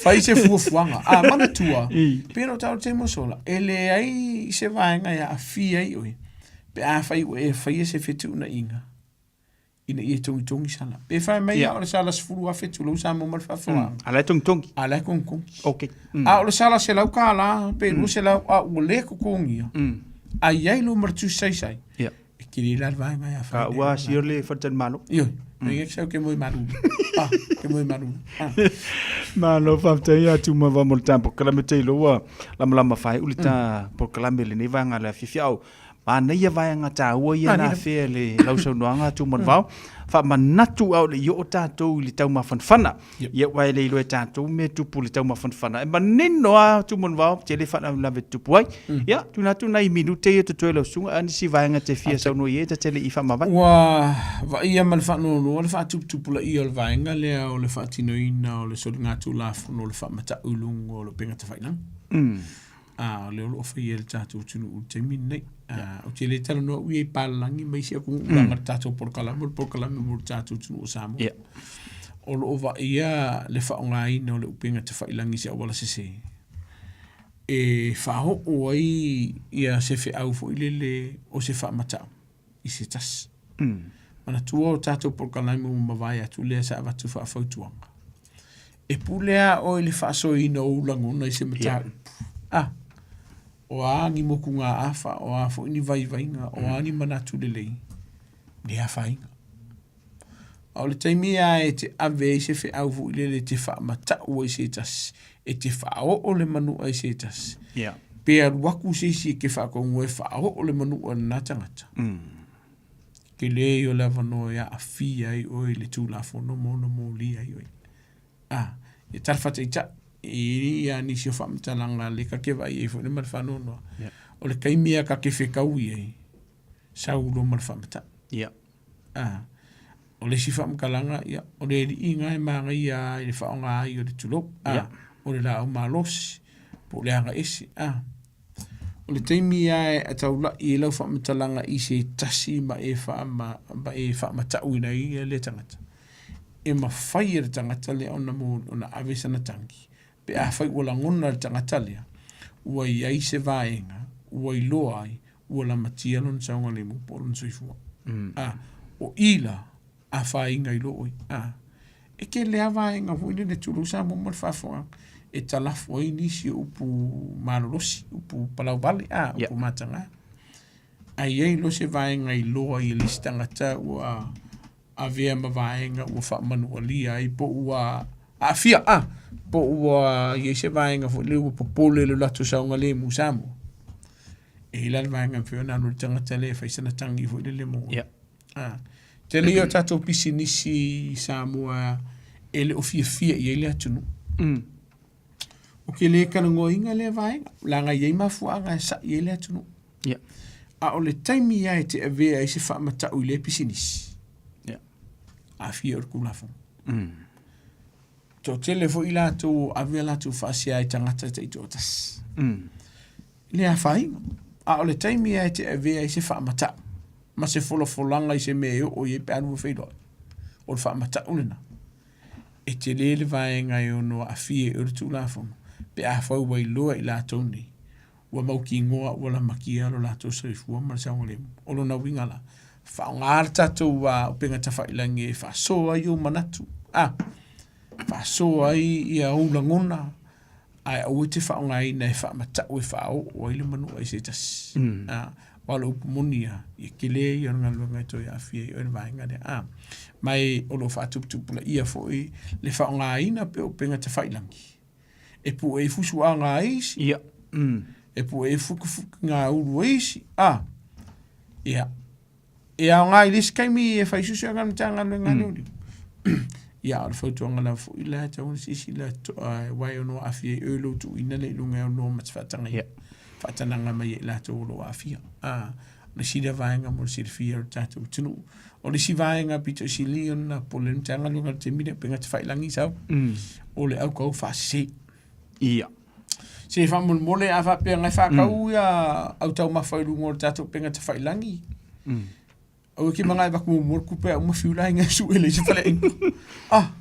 fai se fuafuaga. Ah, manatua, pei ona ou taua i le taimi ua sola, e leai se vaega e aafia ai oe pe afai ua e faia se fetuunaiga ina ia togitogi sala. Pe fai mai yeah. o le sala 10,000 tulou Samoa ma le faafofogaaga. A la e togitogi. A la e togitogi. Okay. A o le sala $100 pe 200 a ua le totogia. A i ai lo ma le tusi saisai. Yeah. E kiri la le vaega ia Ka ua sio le faletalimalo. Ioe. Mm. Ke sau ke moi malu. Ah, ke moi malu. Ah. Malo faafetai ia Tumava mo le ta polokalame te iloa ua lamalama faaiu le ta polokalame i lenei vaega o le afiafi. A o manaia vaega taua ia na afea i le lau saunoaga Tumanavao. Faamanatu a o le i oo tatou i le taumafanafana. Ia aua e le iloa e tatou mea e tupu i le taumafanafana. E manino lava Tumanavao, tele faalavelave e tutupu ai. Ia, tuuina atu nai minute ia totoe lau susuga, a o nisi vaega e te fia saunoa i ai ta te le i faamavae. Ua vaaia ma le faanoanoa le faatuputupulaia o le vaega lea o le faatinoina o le soligatulafono o le faamatau i luga o le upega tafailagi. A o lea o lo o faia e le tatou atunuu i le taimi lenei. A, ou te le talanoa ui ai i palalagi ma isi atunuu leaga le tatou polokalame o le polokalame mo le tatou atunuu o Samoa. O lo o vaaia le faaaogaina o le upega tafailagi i se auala sese e faaoo ai ia se feau foi lele o se faamatau i se tasi. Manatua o tatou polokalame ua mavae atu lea sa avatu faafautuaga. E pule lava oe i le faasoaina o ou lagona i se mataupu. Ah, o a ni motugaafa, o a foi ni vaivaiga, o a ni manatu lelei, le afaina. A o le taimi lava e te ave ai se feau foi lele e te faamatau ai se tasi, e te faaoo le manua i se tasi, pe alu atu se isi e te faatonuina e faaoo le manua i lena tagata, tele ia o le avanoa e aafia ai oe i le Tulafono ma ona molia ai oe. A, ia tala faataitai, e i ai nisi o faamatalaga lea ta te vaai ai foi ma le faanoanoa. O le taimi lava ta te fetaui ai, sau loa ma le faamatau. A, o le isi faamatalaga, ia, o le alii lena e manaia lava i le faaaoga ai o le tulou, a, o le laau malosi, po o le aga ese, a. O le taimi lava e taulai ai lau faamatalaga i se tasi ma e ma e faamatauina ai lea tagata, e mafai e le tagata lea ona ona ave sana tagi pe afai ua lagona e le tagata lea ua i ai se vaega ua iloa ai ua lamatia lona saogalemu po o lona soifua. A, o i la, afaina i lou oe. A, e tele lava vaega foi lele tulou Samoa ma le faafofogaaga e talafo ai nisi o upu malolosi, upu palauvale, a, upu mataga. Ae i ai loa se vaega i iloa ai e le isi tagata ua avea ma vaega ua faamanualia ai po ua aafia, a, po ua i ai se vaega foi lele ua popole i lo latou saogalemu Samoa. E i ai la le vaega e mafai ona alu ai le tagata lea e fai sana tagi foi lele mo oe. A, tele ia o tatou pisinisi i Samoa e le o fiafia i ai le atunuu. Ou te le talanoaina lea vaega, leaga e i ai mafuaaga e sa'i ai le atunuu. A o le taimi lava e te avea ai se faamatau i lea pisinisi, aafia o le Tulafono. Toatele foi i latou o ave a latou faasea i tagata taitoatasi. Le afaina. A o le taimi lava e te avea ai se faamatau ma se folafolaga i se mea e oo i ai pe a lua feiloai, o le faamatau lena. E tele le vaega e ono aafia ai o le Tulafono pe afai ua iloa i latou nei ua mautinoa ua lamatia lo latou soifua ma le saogalemu. O lona uiga la, faaaoga le tatou upega tafailagi e faasoa ai ou manatu, a, faasoa ai ia ou lagona, ae aua e te faaaogaina e faamatau e faaoo ai le manua i se tasi. A, aua o le upu moni lava, ia tele ia o le galuega e toe aafia ai oe i le vaega lea. A, ma e o lo o faatuputupulaia foi le faaaogaina pea o upega tafailagi e pue ai fusuaga a isi, Ia. E pue ai fukifukiga ulu a isi, a, ia, e aoga i le isi taimi e fai suesuega a le Matagaluega a Leoleo. Ia, o le fautuaga lava foi la e tatau ona silasila totoa aua e ono aafia ai oe lou tuuina lea i luga e aunoa ma se faatagaina, faatanaga mai e i latou o lo o aafia. A, o le isi lea vaega mo le silafia o le tatou atunuu. O le isi vaega pito i sili ona pole le Matagaluega i le taimi lea, upega tafailagi sau, o le aukau faasese. Ia. Se faamolemole a faapea ngai faatau ia autaumafa i luga o le tatou upega tafailagi, Aua ke manga e vaku muamua le kupe a uma fiu le aiga e sue le isi faleaiga. Ah,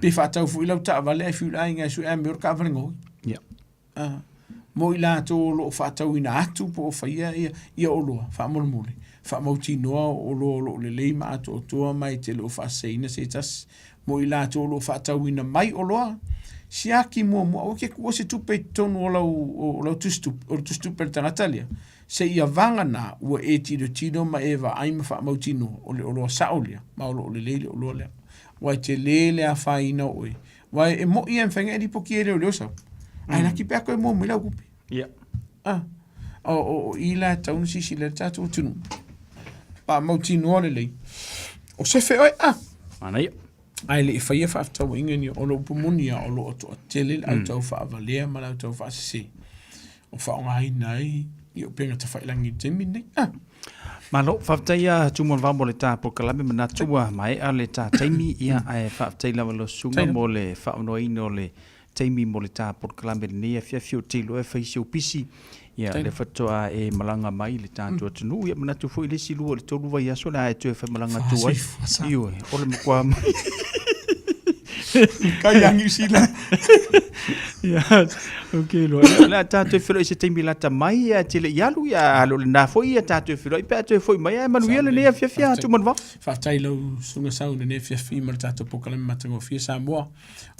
pe faatau foi lau taavale ae fiu le aiga e sue ae mea o le taavale gaoi. Yeah. Ah, mo i latou o lo o faatauina atu po o faia ia, ia oloa, faamolemole, faamautinoa o oloa o lo o lelei ma atoatoa ma e te le o faaseseina se tasi. Mo i latou o lo o faatauina mai oloa, siaki muamua, aua ke tuua se tupe i totonu o lau, o lau tusitupe, o le tusitupe a le tagata lea, Seia vagana ua e tilotilo ma e vaai ma faamautinoa o le oloa sao lea, ma o lo o lelei le oloa lea. Aua e tele le afaina o oe. Aua e moni lava e mafai ona e lipoti e leoleo sau, ae laki pe a toe mua mai lau tupe. Ia. Ah, o, o, o i la e tatau ona silasila i le tatou atunuu. Faamautinoa lelei. O sefe oe, ah! Manaia. Ae le i faia faafetauaiga ni, o le upu moni lava o lo o toatele le au tau faavalea ma le au tau faasese o faaaogaina ai i upega tafailagi i le taimi lenei. Ah! Malo, faafetai a Tumualevao mo le ta polokalame manatu ua maea le ta taimi, ia ae faafetai lava i lau susuga mo le faaonoaina o le taimi mo le ta polokalame i lenei afiafi ou te iloa e fai si ou pisi ia lea faatoa e malaga mai i le tatou atunuu ia manatu foi le isi 2 i le 3 vaiaso le a e toe faimalaga atu ai ioe o le matua Kai a Niu Sila. Ia, ok loa. O le a tatou feiloai i se taimi lata mai, ia te le i alu, ia alo lena foi ia tatou feiloai pe a toe foi mai, ae manuia lenei afiafi a Tumanuvao. Faafetai i lau susuga Sau i lenei afiafi ma le tatou polokalame matagofie Samoa.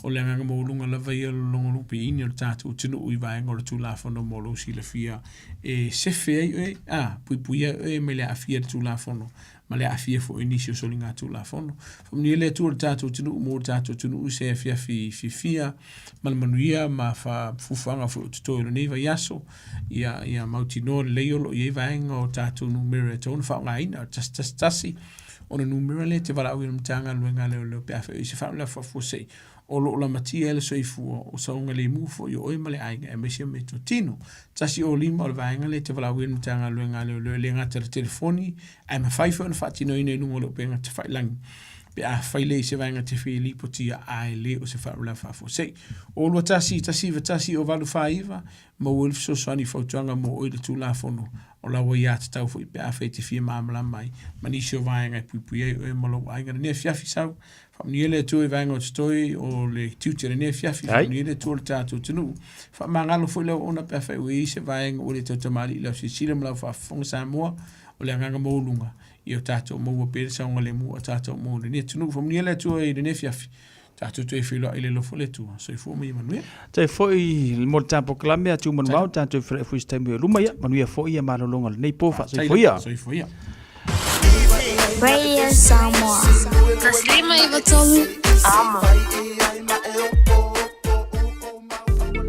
O le agaga maualuga lava ia o le logolopiini o le tatou atunuu i vaega o le Tulafono mo lou silafia e sefe ai oe, a, puipuia ai oe mai le aafia i le Tulafono ma le aafia foi i nisi o soligatulafono. Faamanuia le Atua i le tatou atunuu mo le tatou atunuu i se afiafi fiafia ma le manuia ma fuafuaga foi o totoe o lenei vaiaso. Ia, ia mautinoa lelei o lo o i ai vaega o tatou numera e tatau ona faaaogaina, o le 111, o le numera lea e te valaau i le Matagaluega a Leoleo pe a fai o i ai se faalavelave faafuasei o lo o lamatia ai le soifua o saogalemu foi o oe ma le aiga aemaise o meatotino. 105 o le vaega lea e te valaau i ai le Matagaluega a Leoleo e le gata i le telefoni ae mafai foi ona faatinoina i luga o le upega tafailagi pe afai le i se vaega te fia lipotia ae le o se faalavelave faafuasei. 0 2 1 1 9 1 0 8 4 9 Maua ai le fesoasoani i fautuaga mo oe i le Tulafono o lau aiatatau foi pe afai e te fia malamalama ai ma nisi o vaega e puipui ai oe ma lou aiga. Lenei afiafi sau, faamanuia le Atua i vaega o totoe o le tiute o lenei afiafi, faamanuia le Atua i le tatou atunuu. Faamagalo foi le auauna pe afai ua i ai se vaega ua le tautamalii i lau silasila ma lau faafofoga Samoa, o le agaga maualuga ia o tatou maua pea le saogalemu a tatou maua i lenei atunuu. Faamanuia le Atua i lenei afiafi. Tatou toe feiloai i le alofa o le Atua. Soifua ma ia manuia. Tai foi mo le tatou polokalame a Tumanuvao, tatou feiloai foi i se taimi o luma ia. Manuia foi ia malologa o lenei po. Faasoifua ia. Soifua ia. Radio Samoa. 153 Amo.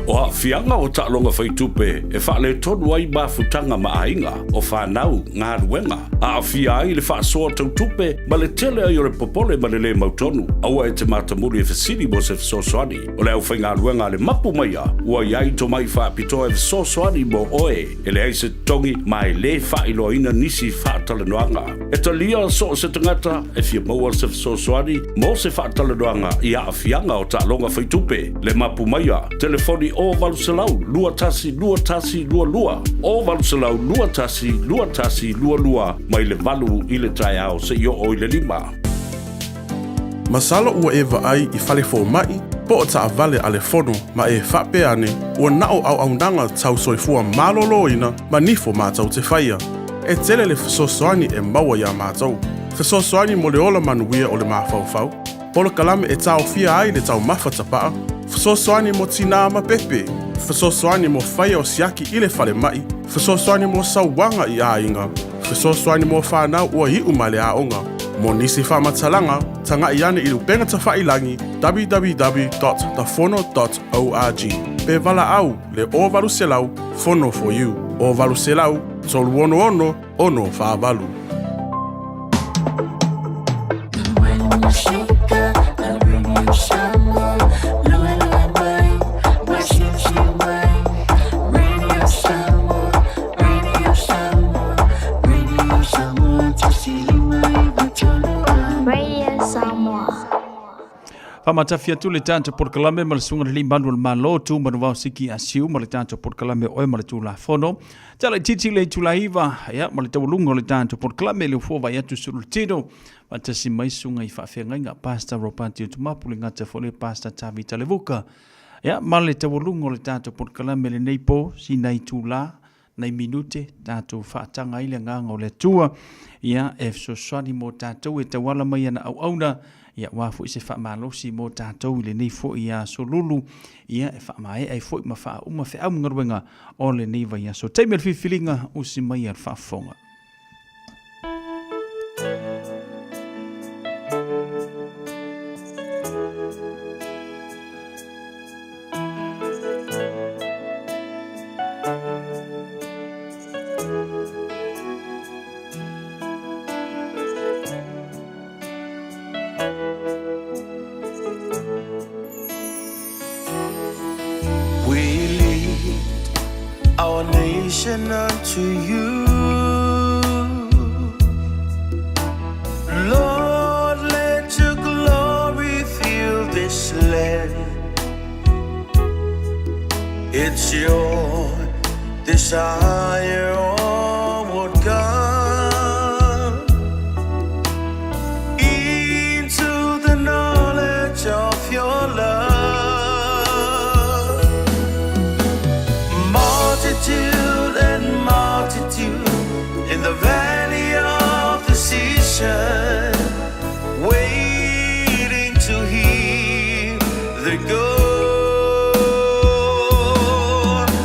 O aafiaga o taaloga faitupe e faaletonu ai mafutaga ma aiga, o fanau, galuega, aafia ai le faasoa tau tupe ma le tele ai o le popole ma le lē mautonu. Aua e te matamuli e fesili mo se fesoasoani. O le aufaigaluega a le mapu maia ua i ai tomai faapitoa e fesoasoani mo oe. E leai se totogi ma e lē faailoaina nisi faatalanoaga. E talia so o se tagata e fia maua se fesoasoani mo se faatalanoaga i aafiaga o taaloga faitupe. Le mapu maia, telefoni 0800 21 21 22, 0800 21 21 22 mai le 8 i le taeao seia oo i le 5. Masalo ua e vaai i fale fomai po o taavale a le fono ma e faapea ane ua na o auaunaga tau soifua maloloina ma nifo matou te faia. E tele le fesoasoani e maua iā matou. Fesoasoani mo le ola manuia o le mafaufau, polokalame e taofia ai le taumafa tapaa, fesoasoani mo tinā ma pepe, fesoasoani mo faia o siaki i le falemai, fesoasoani mo sauaga i aiga, fesoasoani mo fanau ua iu mai le aoga. Mo nisi faamatalaga, taga'i ane i le upega tafailagi www.thefono.org pe valaau le 0800 Fono for you 0800 366 648. Radio Samoa, luelue mai, masiasi mai. Radio Samoa, Radio Samoa, Radio Samoa, 159 AM. Radio Samoa. Faamatafi atu le tatou polokalame ma le susuga le Alii Malu o le Malo, Tu Manuvao Siki Asiu ma le tatou polokalame o Oe ma le Tulafono. Tala itiiti le itula iva, ia, ma le taualuga o le tatou polokalame le ufua vai atu sulu le tino. Faatasi mai susuga i faafeagaiga Pastor Ropati Utumapu le gata foi le Pastor Tavita Levuka. Ia, ma le taualuga o le tatou polokalame lenei po, sina itula, nai minute, tatou faataga ai le agaga o le Atua, ia, e fesoasoani mo tatou e tauala mai ana auauna, ia, aua foi se faamalosi mo tatou i lenei foi aso lulu, ia, e faamaea ai foi ma faauma feau ma galuega o lenei vaiaso. Taimi o le filifiliga, usi mai a le faafofoga. We lead our nation unto you. Lord, let your glory fill this land. It's your desire, oh God, into the knowledge of your love. Multitude and multitude in the valley of decision, waiting to hear the go.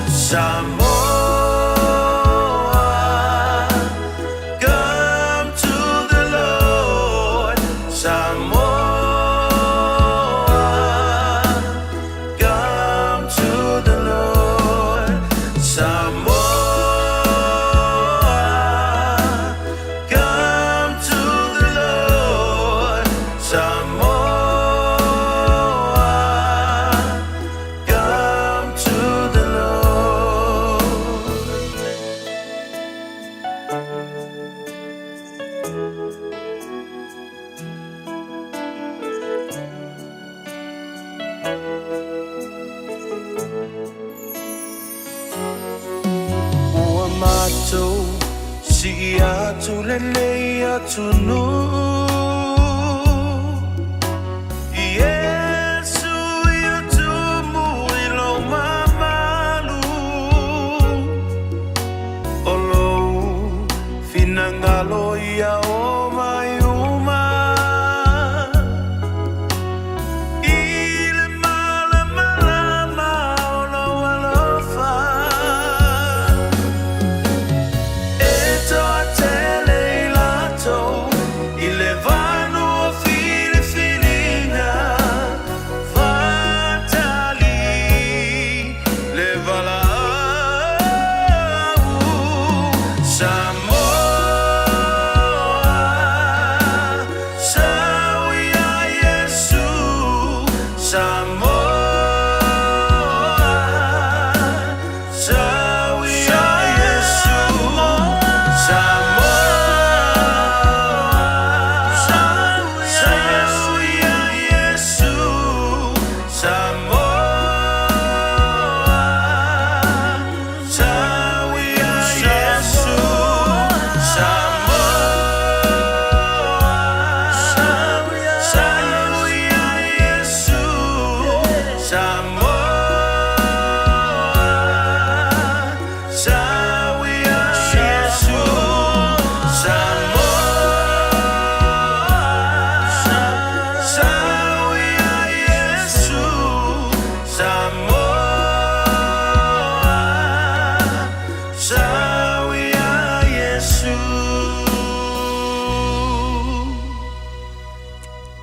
Samoa, come to the Lord. Samoa, come to the Lord. Samoa, come to the Lord. Samoa, come to the Lord. Ua matou sii atu lenei atunuu Iesu ia tumu i lou mamalu O lou finagalo ia omai uma I le malamalama o lou alofa E toatele i latou i le vanua filifiliga Faatali le valaau Samoa Sau ia Iesu Samoa Sau ia Iesu Samoa Sau ia Iesu Samoa Sau ia Iesu Samoa Sau ia Iesu Samoa Sau ia Iesu Samoa Sau ia Iesu Samoa Sau ia Iesu.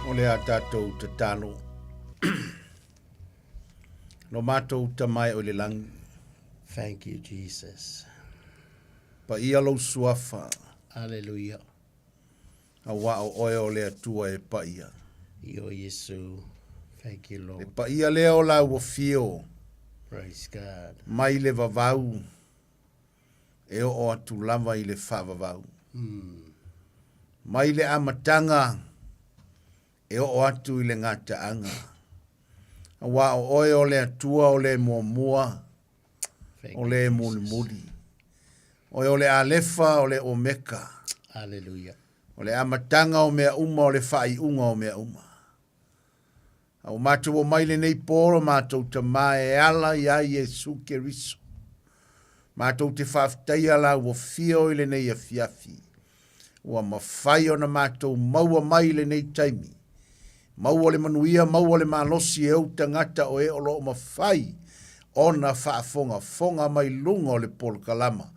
O le a tatou tatalo. Lo matou Tama e o i le lagi. Thank you, Jesus. Paia lou suafa. Hallelujah. Auā o oe o le Atua e paia. Io Iesu. Thank you, Lord. Le paia lea o lau afio. Praise God. Mai le vavau e oo atu lava i le faavavau. Mai le amataga e oo atu i le gataaga. Auā o oe o le Atua o le muamua, o le mulimuli. Oe o le Alefa o le Omeka. Hallelujah. O le amataga o mea uma o le faaiuga o mea uma. A ua matou omai lenei po lo matou Tama e ala iā Iesu Keriso. Matou te faafetaia la ua fio i lenei afiafi. Ua mafai ona matou maua mai i lenei taimi. Maua le manuia, maua le malosi e ou tagata o e o lo o mafai ona faafogafoga mai luga o le polokalama,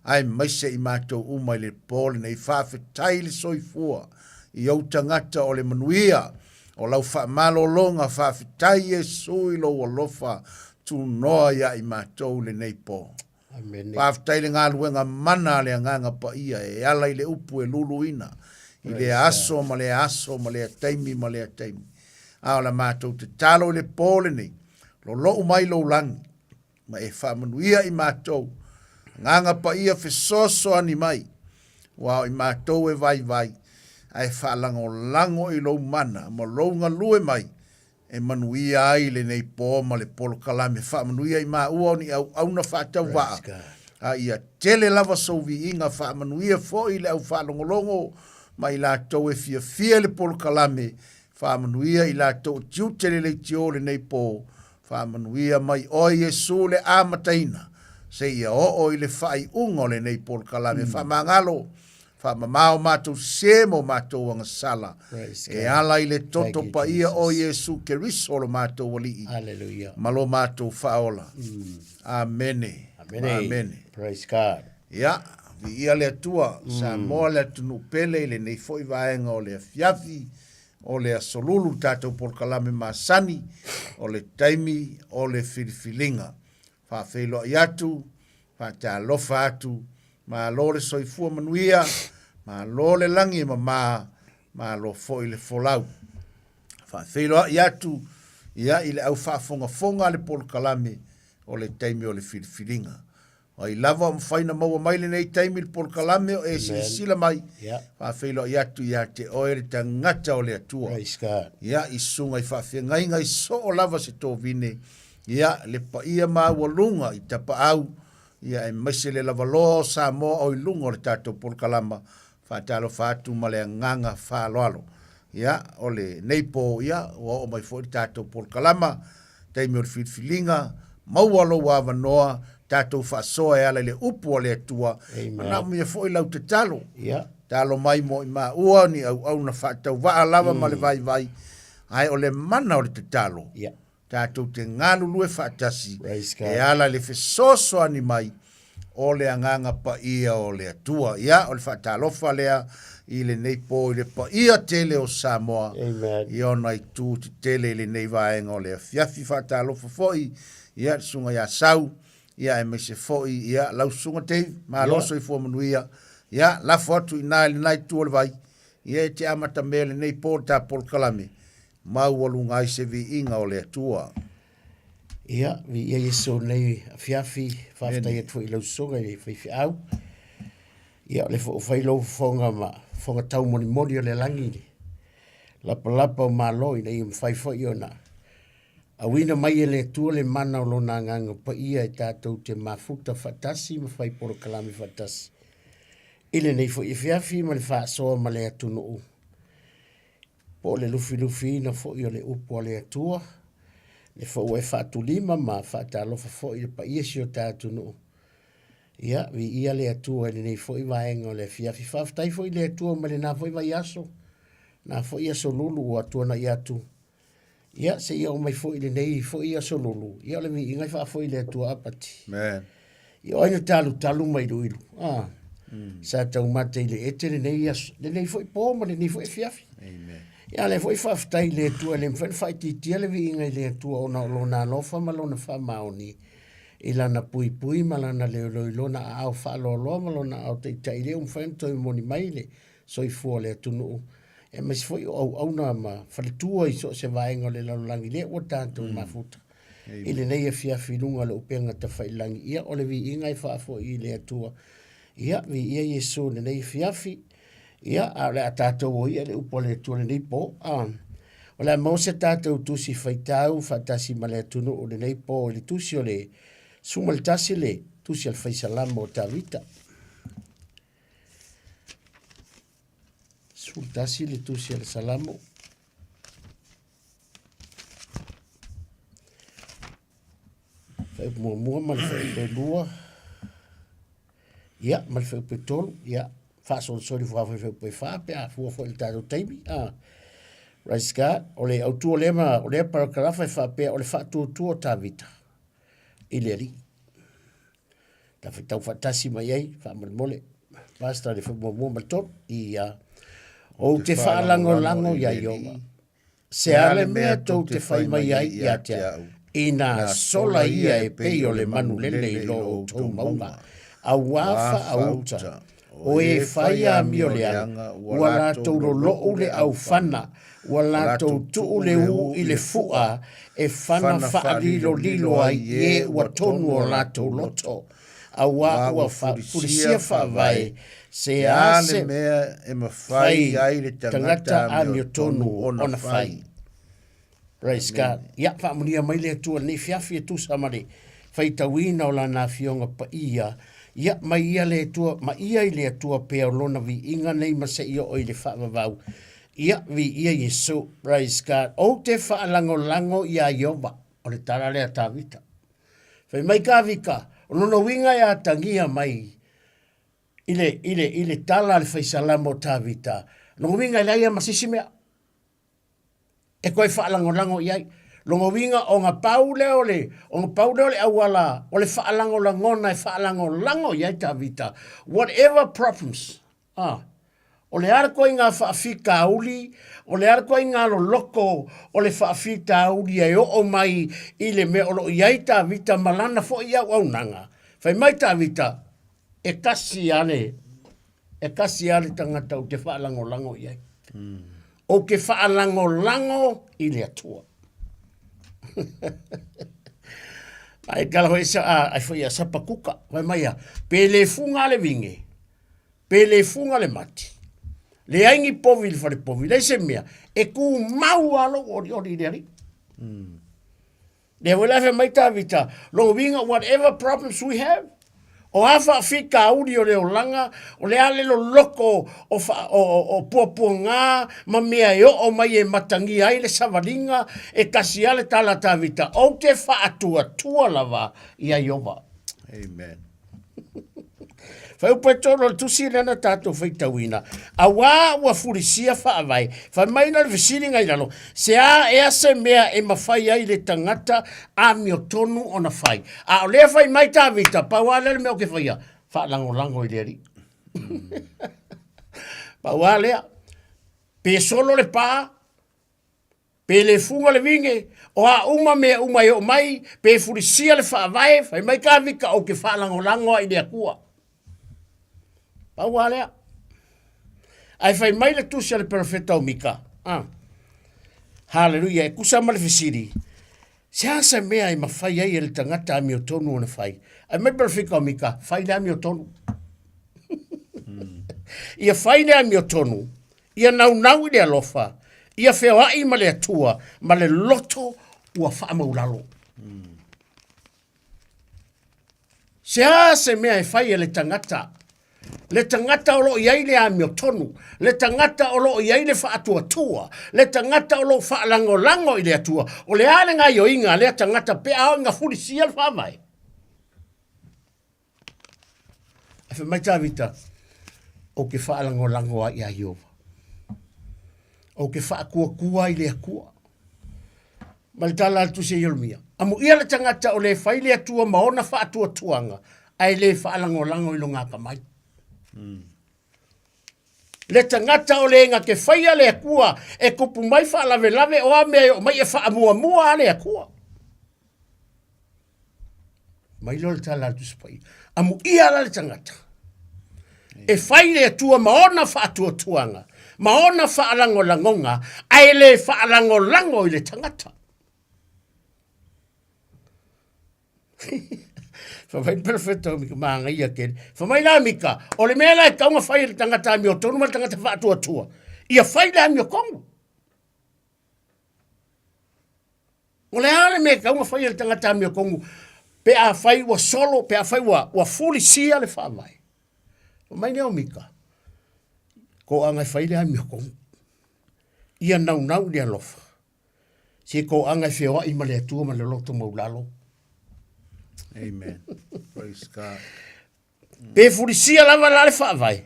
aemaise i matou uma i le po lenei. Faafetai le soifua i ou tagata o le manuia o lau faamalologa. Faafetai Iesu i lou alofa tunoa ia i matou i lenei po. Amene. Faafetai le galuega mana a le Agaga Paia e ala i le upu e luluina i lea aso ma lea aso ma lea taimi ma lea taimi. A o la matou tatalo i le po lenei, lolou mai lou lagi ma e faamanuia i matou. Agaga Paia fesoasoani mai, ua o i matou e vaivai, ae faalagolago i lou mana ma lou galue mai e manuia ai lenei po ma le polokalame. Faamanuia i maua o ni auauna faatauvaa, a ia tele lava sou viiga. Faamanuia foi i le au faalogologo ma i latou e fiafia i le polokalame. Faamanuia i latou o tiute le leitio lenei po. Faamanuia mai oe Iesu le amataina seia oo i le faaiuga o lenei polokalame. Faamagalo Faamama o matou sese ma o matou agasala, e ala i le toto paia o Iesu Keriso lo matou Alii ma lo matou Faaola. Amene. Amene. Amene. Praise God. Ia, viia le Atua, Samoa le atunuu pele i lenei foi vaega o le afiafi, o le aso lulu, tatou polokalame masani, o le taimi o le filifiliga. Faafeiloai atu, faatalofa atu, malo le soifua manuia, malo le lagi e mama, malo foi le folau. Faafeiloai atu ia i le au faafogafoga a le polokalame o le taimi o le filifiliga. O ai lava o mafai ona maua mai lenei taimi i le polokalame o e silasila mai, faafeiloai atu ia te oe le tagata o le Atua. Praise God. Ia, i susuga i faafeagaiga i soo lava se tovine, ia, le paia maualuga i tapaau, ia, aemaise le lavaloa o Samoa o i luga o le tatou polokalama, faatalofa atu ma le agaga faaaloalo. Ia, o lenei po, ia, ua oo mai foi le tatou polokalama, taimi o le filifiliga, maua lou avanoa, tatou faasoa e ala i le upu a le Atua, manaomia foi lau tatalo. Yeah. Talo mai mo i maua ni auauna faatauvaa lava ma le vaivai, ae o le mana o le tatalo. Yeah. Tatou te galulue faatasi e ala i le fesoasoani mai o le Agaga Paia o le Atua. Ia, o le faatalofa lea i lenei po i le paia tele o Samoa i ona itu tetele i lenei vaega o le afiafi. Faatalofa foi ia le Susuga ia Sau, ia aemaise foi ia lau Susuga Dave, malo soifua manuia. Ia, lafo atu i ina i lena itu o le vai, ia e te amatamea i lenei po le ta polokalame maualuga ai se viiga o le Atua. Ia, viia Iesu nei afiafi, faafetai atu foi i lau susuga i le faifeau. Ia, o le foi fai lou fofoga ma fofoga taumolimoli o le lagi i le lapalapa o malo ina ia mafai foi ona auina mai e le Atua le mana o lona agaga paia e tatou te mafuta faatasi ma fai polokalame faatasi i lenei foi afiafi ma le faasoa ma le atunuu po o le lufilufiina foi o le upu a le Atua, le foi ua e faatulima ma faatalofa foi i le paia si o ta atunuu. Ia, viia le Atua i lenei foi vaega o le afiafi. Faafetai foi i le Atua mai lena foi vaiaso, na foi aso lulu ua tuanai atu. Ia, seia oo mai foi i lenei foi aso lulu, ia o le viiga e faafoi i le Atua Apati. Amen. Ia, o ai na talutalu ma iluilu? Ah, Sa taumate i le ete lenei aso, lenei foi po ma lenei foi afiafi. Amen. Ia, lea foi faafetai i le Atua, e le mafai ona faaitiitia le viiga i le Atua ona o Lona alofa ma Lona faamaoni i Lana puipui ma Lana leoleo i Lona aao faaloaloa ma Lona aao taitai lea ua mafai ona toe moni mai le soifua o le atunuu. Aemaise foi o auauna ma faletua i so o se vaega o le lalolagi lea ua tatou mafuta i lenei afiafi i luga o le upega tafailagi. Ia, o le viiga e faafoi i le Atua. Ia, viia Iesu i lenei afiafi. Ia, a o le a tatou o ia i le upu a le Atua i lenei po. A, o le a maua se tatou tusi faitau faatasi ma le atunuu i lenei po i le tusi o le 11 le tusi a le Faisalamo o Tavita. 11 le tusi a le Salamo. Fuaiupu muamua ma le fuaiupu e lua. Ia, ma le fuaiupu e tolu. Ia, faasolisoli fua foi fuaiupu e fa pe a fua foi i le tatou taimi. Ah. Praise God. O le autu o lea, ma, o lea parakarafa e faapea o le faatuatua o Tavita i le Alii. Ta faitau faatasi mai ai, faamolemole. Pastor le fuaiupu muamua ma le tolu. Ia, ou te faalagolago ia Ioga. Se a le mea tou te fai mai ai ia te au, ina sola ia e pei o le manu lele i lo outou mauga, auā faauta, o e fai amio leaga, ua latou lolo'u le aufana, ua latou tuu le ū i le fu'a e fana faalilolilo ai i e ua tonu o latou loto. Auā ua fulisia faavae, se a se mea e mafai ai le tagata amiotonu ona fai. Praise God. Ia, faamanuia mai le Atua i lenei afiafi e tusa ma le faitauina o Lana Afioga Paia. Ia, mai ia le Atua, ma ia i le Atua pea o Lona viiga nei ma se i oo i le faavavau. Ia, viia Iesu. Praise God. Ou te faalagolago iā Ieova. O le tala lea a Tavita. Fai mai Tavita, o lona uiga e atagia mai i le, i le, i le tala a le faisalamo o Tavita, lona uiga e leai lava ma se isi mea e toe faalagolago i ai. Lona uiga ona pau lea o le, ona pau lea o le auala o le faalagolagona e faalagolago i ai Tavita, whatever problems, Ah, o le a le koiga faafitauli, o le a le koiga loloko o le faafitauli e oo mai i le mea o lo o i ai Tavita ma lana foi auaunaga. Fai mai Tavita, e tasi lava le, e tasi lava le tagata ou te faalagolago i ai. Ou te faalagolago i le Atua. Ai tala foi sa, ai foi a Sapakuka, fai mai a, pe le fuga le vinge, Pe le fuga le mati, leai ni povi i le fale povi, leai se mea, e tumau lava lou olioli i le Alii. Lea foi la e fai mai Tavita, lona uiga whatever problems we have, o a faafitauli o le olaga, o le a le loloko o, fa, o, o, o puapuaga ma mea e oo mai e matagia ai le savaliga, e tasi lava le tala a Tavita, ou te faatuatua lava ia Ieova. Amen. Fuaiupu e tolu o le tusi lea na tatou faitauina, auā ua fulisia faavae, fai mai na le fesiliga i lalo, se a ea se mea e mafai ai le tagata amiotonu ona fai? A o lea fai mai Tavita, pau lava lea le mea ou te faia, faalagolago i le Alii. Pau lava lea, pe solo le pā, Pe le fuga le vine, o a uma mea uma e oo mai, pe fulisia le faavae, fai mai Tavita, ou te faalagolago ai i le Atua. Pau lava lea. Ae fai mai le tusi a le perofeta o Mika, ah, haleluia, e tusa ma le fesili, se a se mea e mafai ai e le tagata amiotonu ona fai? Ae mai le perofeta o Mika, fai le amiotonu. Ia fai le amiotonu, Ia naunau i le alofa, ia feoai ma le Atua ma le loto ua faamaulalo. Se a se mea e fai e le tagata, le tagata o lo o i ai le amiotonu, le tagata o lo o i ai le faatuatua, le tagata o lo o faalagolago i le Atua, o le a le gaioiga a lea tagata pe a oo ina fulisia le faavae? Ae fai mai Tavita, Ou te faalagolago ai iā Ieova. Ou te faatuatua ai i le Atua. Ma le tala a le Tusi a Ieremia, Amuia le tagata o le fai le Atua ma ona faatuatuaga, ae le faalagolago i lona atamai. Le tagata o le na te faia le Atua e tupu mai faalavelave o a mea e oo mai e faamuamua lava le Atua. Mai loa le tala a le Tusi Paia, amuia la le tagata e fai le Atua ma ona faatuatuaga, ma ona faalagolagoga, ae le faalagolago i le tagata. Fai mai le perofeta o Mika, manaia tele. Fai mai la Mika, o le mea la e tatau ona fai e le tagata amiotonu ma le tagata faatuatua, ia fai le amiotonu. O le a le mea e tatau ona fai e le tagata amiotonu pe afai ua solo, pe afai ua, ua fulisia le faavae. Fai mai lea o Mika, toaga e fai le amiotonu. Ia naunau i le alofa. Se toaga e feoai ma le Atua ma le loto maulalo. Amen. Praise God. Pe fulisia lava la le faavae,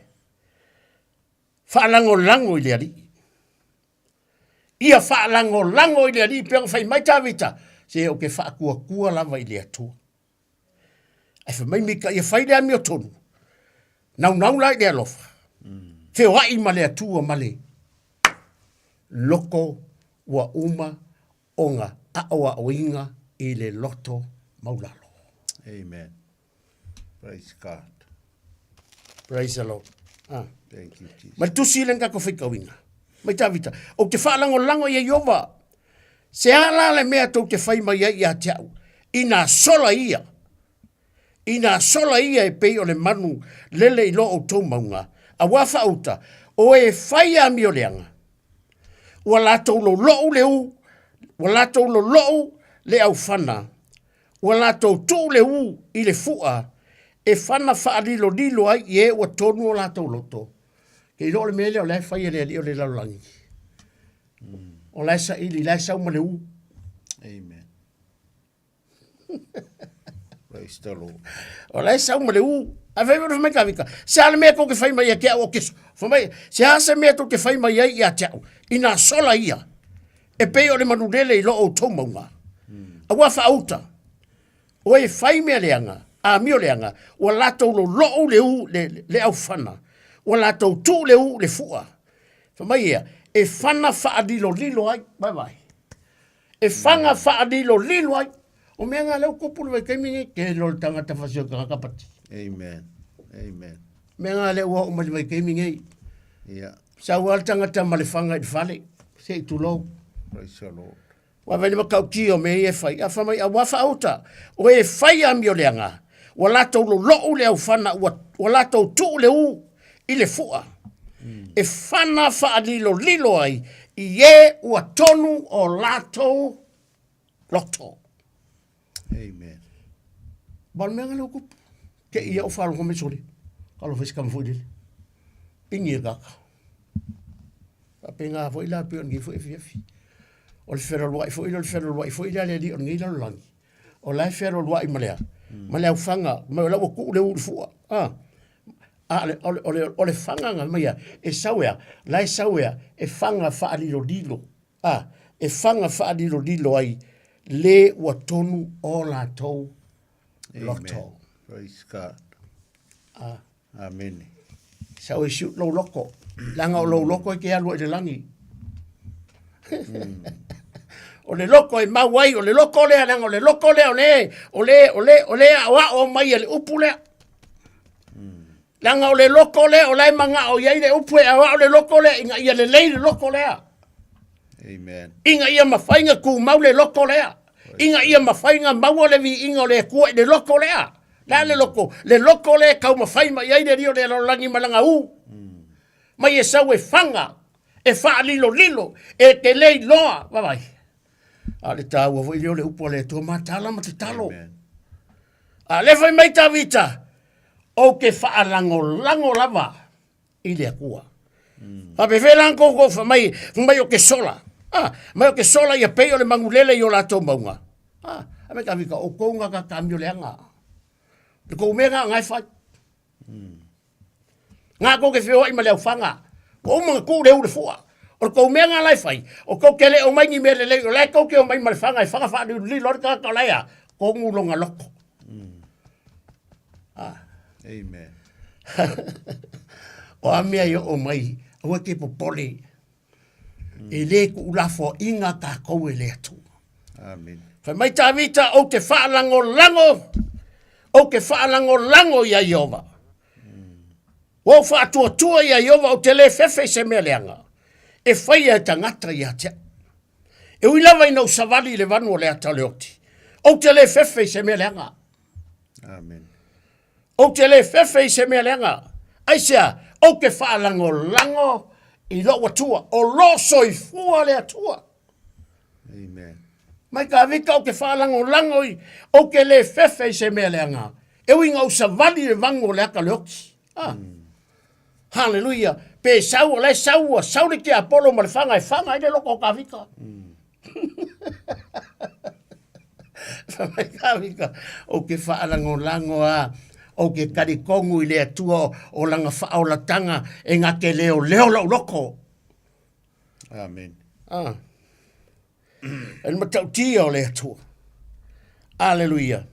faalagolago i le Alii. Ia faalagolago i le Alii pei ona fai mai Tavita, se ou te faatuatua lava i le Atua. Ae fai mai Mika, ia fai le amiotonu, naunau la i le alofa, feoai ma le Atua ma le loko ua uma ona aoaoina i le loto maulalo. Amen. Praise God. Praise the Lord. Ah. Thank you, Jesus. Ma le tusi le na tatou faitauina. Mai Tavita, ou te faalagolago ia Iova. Se a la le mea tou te fai mai ai ia te au, ina sola ia, ina sola ia e pei o le manu lele i lo outou mauga, auā faauta, o e fai amioleaga, ua latou lolou le u, ua latou lolou le aufana, Ua latou tuu le ū i le fuʻa e fana faalilolilo ai i e ua tonu o latou loto. Ke iloa o le mea lea o la e fai e le alii o le lalolagi. O la e saili, la e sau ma le ū. Amen. Praise the Lord. O la e sau ma le ū. Ae fai mai mai Tavita, se a le mea tou te fai mai ia te au o keso. Fai mai, se a se mea tou te fai mai ai ia te au, ina sola ia. E pei o le manulele i lo outou mauga. Aua faauta, o e fai mea leaga, amio leaga, ua latou lolou le u le, le aufana, ua latou tuu le u le fuʻa. Fai mai ia, e fana faalilolilo ai, vaevae. E fana faalilolilo ai. O mea nga lea ua tupu le vaitaimi nei, tele o le tagata fasi o le tagata pati. Amen. Amen. Mea nga lea ua oo mai le vaitaimi nei. Yeah. Sau lava le tagata ma le faga i le fale, se i tulou. Praise the Lord. Ua vaai le matautia o mea ia e fai, a fai mai, auā faauta, o e fai amioleaga, ua latou lolou le aufana, ua, ua latou tuu le ū i le fuʻa, e fana faalilolilo ai i e ua tonu o latou loto. Amen. Ma o le mea lena lea ua tupu. Te i au faalogo mai sole. Talofa i se tama foi lele. Pigi e kaka. Faapena foi la pei o lenei foi afiafi. O le fealualuai foi lea, o le fealualuai foi lea a le alii o lenei lalolagi. O la e fealualuai ma le a? Ma le aufaga, ma o la ua tuu le ū i le fua. A, a o le, o le, o le, o le faga na aumai e sau e a? La e sau e a? E faga faalilolilo. A, e faga faalilolilo ai le ua tonu o latou loto. Amen. Praise God. A. Amene. Sau e siu lou loko. Leaga o lou loko e te alu ai i le lagi. o le loko e mau ai, o le loko lea, leaga o le loko lea, o le, o le, o le, o le aoao mai e le upu lea. Leaga o le loko lea, o la e magao i ai le upu e aoao le loko lea, ina ia lelei le loko lea. Amen. Ina ia mafai ona tumau le loko lea. Ina ia mafai ona maua le viiga o le Atua i le loko lea. Le a le loko? Le loko lea e taumafai mai ai le Alii o le lalolagi ma lana ū. Mai e sau e faga, e faalilolilo, e te le iloa. Vaavaai. A o le taua foi lea o le upu a le Atua, mataala ma tatalo. A o lea fai mai Tavita, ou te faalagolago lava i le Atua. Mm. Faapefea la ona kou fai mai, fai mai o ke sola. Ah, mai o ke sola ia pei o le manulele i o latou mauga. Ah, a me Tavita, o kou ngā ka o leaga. Le kou mea ngā ngai fai. Mm. Ngā kou ke whioai ma le auwhanga. Ua uma na tuu le u le fua. O le kou mea ngā lai fai, o kou ke le o mai ni mea lelei, o lai kou ke o mai ma le whanga, e whanga whaalilolilo le tagata o lai a, kongu longa loko. Mm. Ah. Amen. o a mea i oo mai, aua te popole, mm. e le kuulafoaʻiga takou e le Atua. Amen. Fai mai Tavita, ou te faalagolago, ou te faalagolago ia Ieova. Mm. Ua ou faatuatua ia Ieova ou te lē fefe i se mea leaga e faia e tagata ia te au. E ui lava ina ou savali i le vanu o le ata o le oti, ou te lē fefe i se mea leaga. Amen. Ou te lē fefe i se mea leaga. Aisea, ou te faalagolago i lou Atua, o lo soifua le Atua. Amen. Mai Kavika ou te faalagolago i, ou te lē fefe i se mea leaga. E ui ina ou savali i le vagu o le ata o le oti. Ah. Haleluia. Pe sau, o la e sau, ua sau le tiapolo ma le faga e faga ai le loko o Kavika. Fai mai Kavika, ou te faalagolago a, ou te talitonu i le Atua o lana faaolataga e na te leoleo lou loko. Amen. Ah. E le matautia o le Atua. Aleluia.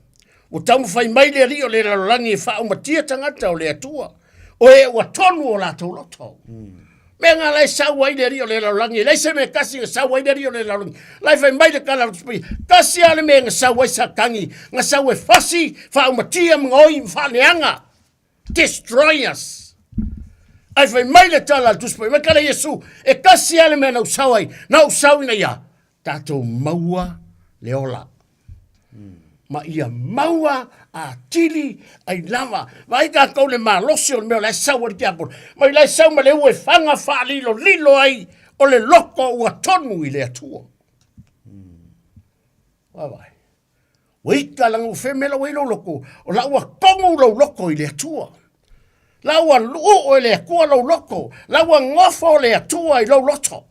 Ua taumafai mai le Alii o le lalolagi e faaumatia tagata o le Atua, o e ua tonu o latou loto. Mm. Mea ngā lai sau ai le Alii o le lalolagi, e leai se mea kasi na sau ai le Alii o le lalolagi. Lai fai mai le kala o le kasi a le mea na sau ai Satani, na sau e fasi, faaumatia ma gaoi ma faaleaga. Destroy us. Ai fai mai le tala a le Tusi Paia, mai kala Iesu, e kasi a le mea na ou sau ai, na ou sau ina ia tatou maua le ola. Ma ia maua atili ai lava. Vaai tatou le malosi o le mea o la e sau ai le tiapolo. Ma i la e sau ma le ua e faga faalilolilo ai o le loko ua tonu i le Atua. Vaavaai. Ua ita lana ua feme lau ai lou loko, o la ua kogu lou loko i le Atua. La ua lu'u e le Atua lou loko, la ua gofo le Atua i lou loto.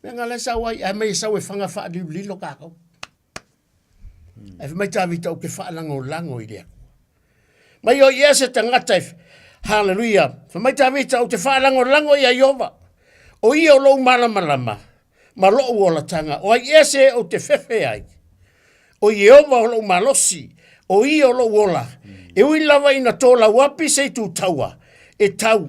Mea nga le sau ai, ae mai e sau e faga faalilolilo kākou. Ae fai mai Tavita ou te faalagolago i le Atua. Mai o ia se tagata e, haleluia, fai mai Tavita ou te faalagolago ia Iova. O ia o lou malamalama ma lou olataga, o ai ea se ou te fefe ai? O Ieova o lou malosi, o ia o lou ola. E ui lava ina tolauapi se itu taua, e tau,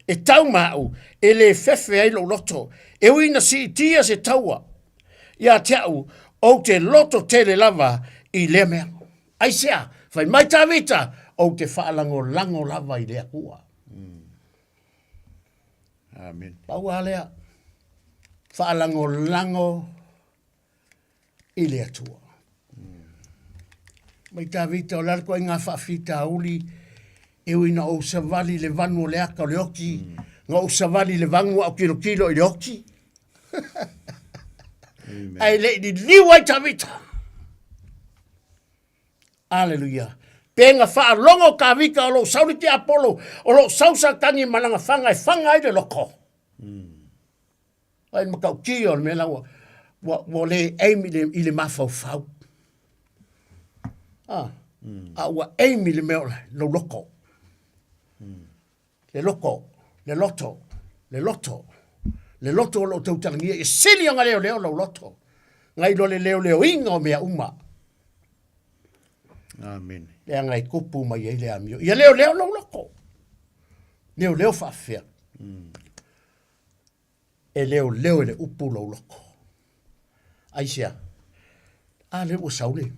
e tau ma au, e lē fefe ai lou loto. E ui ina siitia se taua ia te au, ou te loto tele lava i lea mea. Aisea? Fai mai Tavita, ou te faalagolago lava i le Atua. Amen. Pau lava lea, faalagolago i le Atua. Mai Tavita, o le a le ituaiga faafitauli e ui ina ou savali i le vanu o le ata o le oti, na ou savali i le vanu a o tilotilo i le oti. Ae le i liliu ai Tavita. Aleluia. Pe na faalogo Tavita o lo o sau le tiapolo, o lo o sau Satani ma lana faga e faga ai le loko. Ai le matautia o le mea la ua, ua, ua le aim i le, i le mafaufau. Ah, A ua aim i le mea o le lou loko. Le loko, le loto, le loto, le loto o lo o tautalagia ia sili ona leoleo lou loto, nai lo le leoleoina o mea uma. Amen. Leaga e kupu mai ai le amio. Ia leoleo lou loko. Leoleo faafefea. E leoleo e le upu lou loko. Aisea? A lea ua sau le,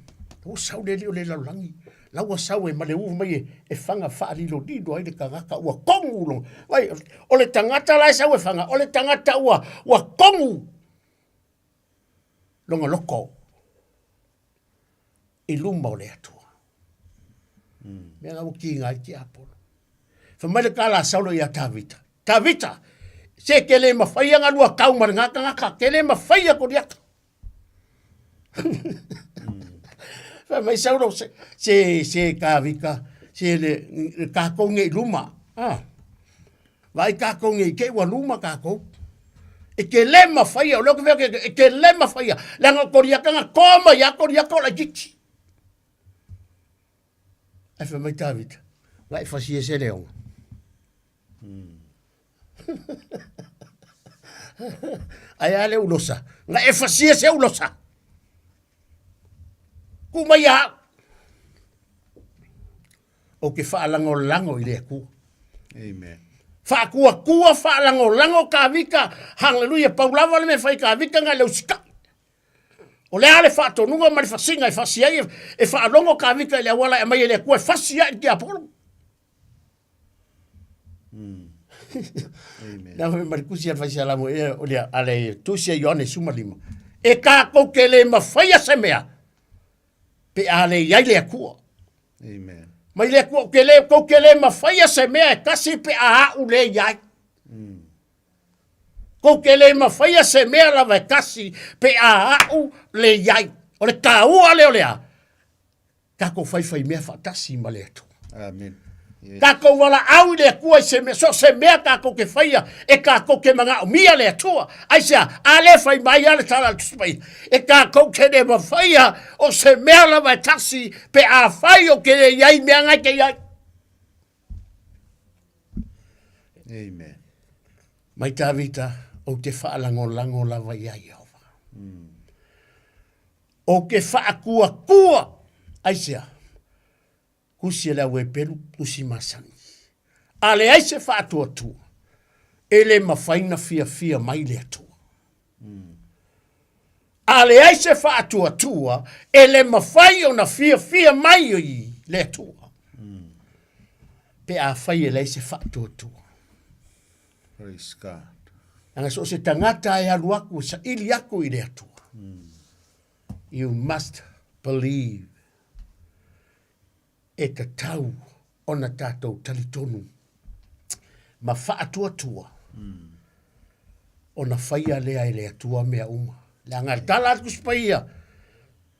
ua sau le alii o le lalolagi. La ua sau e ma le uu mai e, e faga faalilolilo ai le tagata ua kogu lona. Vai, o le tagata la e sau e faga, o le tagata ua, ua kogu lona loko i luma o le Atua. Mea la ua kiga ai le tiapolo. Fai mai le tala a Saulo ia Tavita, Tavita, se ke le mawhai anga lua kau ma le ngā tangata, ke le mawhai a Koriata. Fai mai Saulo, se, se, se Tavita, se le, le kākou nei luma. Ah. Vaai kākou nei, ke ua luma kākou. E ke le mawhai, o leo ke whea, e ke le mawhai, leaga o Koriata nga toa mai a Koriata o laititi. Ae fai mai Tavita, Nga e fasia se leoga. Ae a le ulosa, nga e fasia se ulosa. Ku mai ia au. Ou te faalagolago i le Atua. Amen. Faakuakua faalagolago Tavita, haleluia, pau lava le mea fai Tavita na le usitai. O le a le faatonuga ma le fasiga e fasi ai e faalogo Tavita i le auala e aumai e le Atua e fasi ai le tiapolo. Na fai mai le tusi a le Faisalamo e o le a le tusi a Ioane 15. E tātou te le mafaia se mea pe a le i ai le Atua. Amen. Mai le Atua, ke le, kou te le mafaia se mea e tasi pe a a'u le i ai. Kou te le mafaia se mea lava e tasi pe a a'u le i ai. O le tāua lea o le a? Tatou faifaimea faatasi ma le Atua. Amen. Yes. Tatou valaau i le Atua i se mea, so se mea tatou te faia, e tatou te manaomia le Atua. Aisea, a le fai mai a le tala a le Tusi Paia, e tatou te le mafaia o se mea lava e tasi pe afai o te le i ai mea na e te i ai. Amen. Mai Tavita, ou te faalagolago lava iā Iehova. Ou te faakuakua, aisea? Tusi a le au Hepelu, tusi masani. A leai se faatuatua, e le mafai na fiafia mai le Atua. A leai se faatuatua, e le mafai ona fiafia mai le Atua. Pe afai e leai se faatuatua. Praise God. Leaga so o se tagata e alu aku e saili aku i le Atua. You must believe e tatau ona tatou talitonu ma faatuatua ona faia lea e le Atua mea uma. Leaga e tala atu Tusi Paia,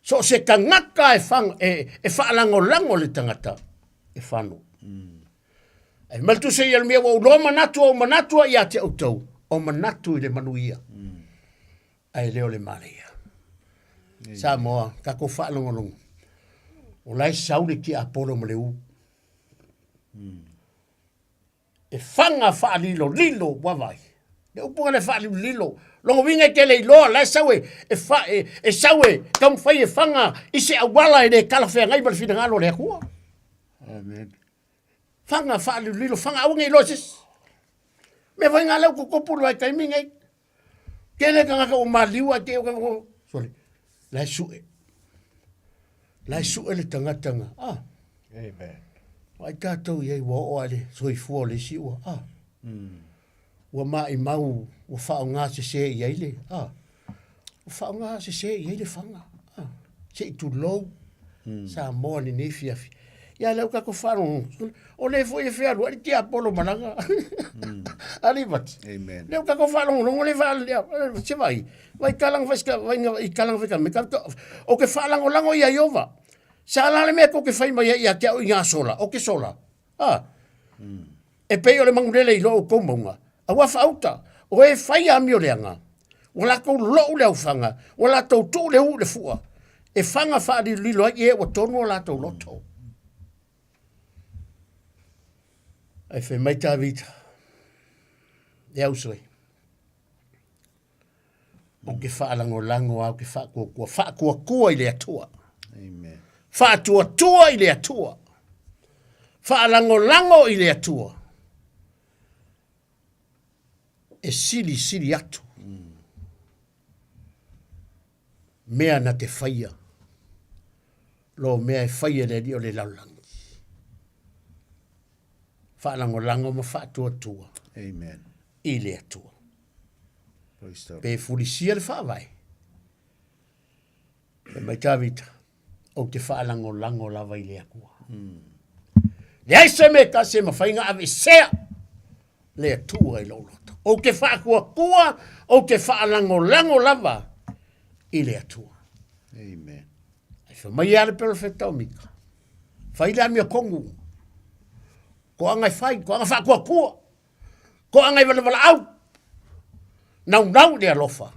so o se tagata e, fang, e, e faalagolago le tagata, e fano. Ai mai le Tusi a Ieremia, ua ou loa manatu ou manatu ai ia te outou, o manatu i le manuia, ae le o le maleia. Samoa, tatou faalogologo, o la e sau le tiapolo ma le u. E faga faalilolilo ua vaai. Le upu lena faalilolilo, lona uiga e te le iloa, la e sau e, e, fa, e, e sau e taumafai e faga i se auala e le talafeagai ma le finagalo o le Atua. Amen. Faga faalilolilo, faga aua ne i iloa e se isi. Mea foi na lea ua tutupu i le vaitaimi nei. Tele tagata ua maliu ae te ua sole. La e sue. La e sue le tagata na. Ah. Amen. Ai tātou i ai ua oo a le soifua o le isi ua. Ah. Ua maimau ua faaaoga sese i ai le. Ah. Ua faaaoga sese i ai le faga. Ah. Se i tulou. Samoa i lenei afiafi. Ia lea ua tatou faalogologo, o le foi e fealuai le tiapolo ma lana alivati. Amen. Lea ua tatou faalogologo le faalelea, se vai, vai tala na fai vai i tala na fai ka me o ke faalagolago ia Iova. Sa la le mea tou te fai mai ai ia te au i ngā sola, o ke sola. Ah. E pei o le manulele i lo outou mauga, aua faauta, o e fai amioleaga, ua latou lou le aufaga, ua latou tuu le ū i le fua, e faga faalilolilo ai e ua tonu o latou loto. Ae fai mai Tavita, e auso e, ou te faalagolago a, ou te faatuatua, faatuatua i le Atua. Amen. Faatuatua i le Atua. Faalagolago i le Atua. E silisili atu. Mea na te faia. Lo mea e faia e le Alii o le lalolagi. Faalagolago ma faatuatua. Amen. I le Atua. Pe fulisia le faavae. Fai mai Tavita, ou te faalagolago lava i le Atua. Leai se mea e tasi e mafai ona aveesea le Atua i lou loto. Ou te faatuatua, ou te faalagolago lava i le Atua. Amen. Ai fai mai ia le perofeta o Mika, fai le amiotonu, toaga e fai, toaga faatuatua. Toaga i valevalaau, naunau i le alofa,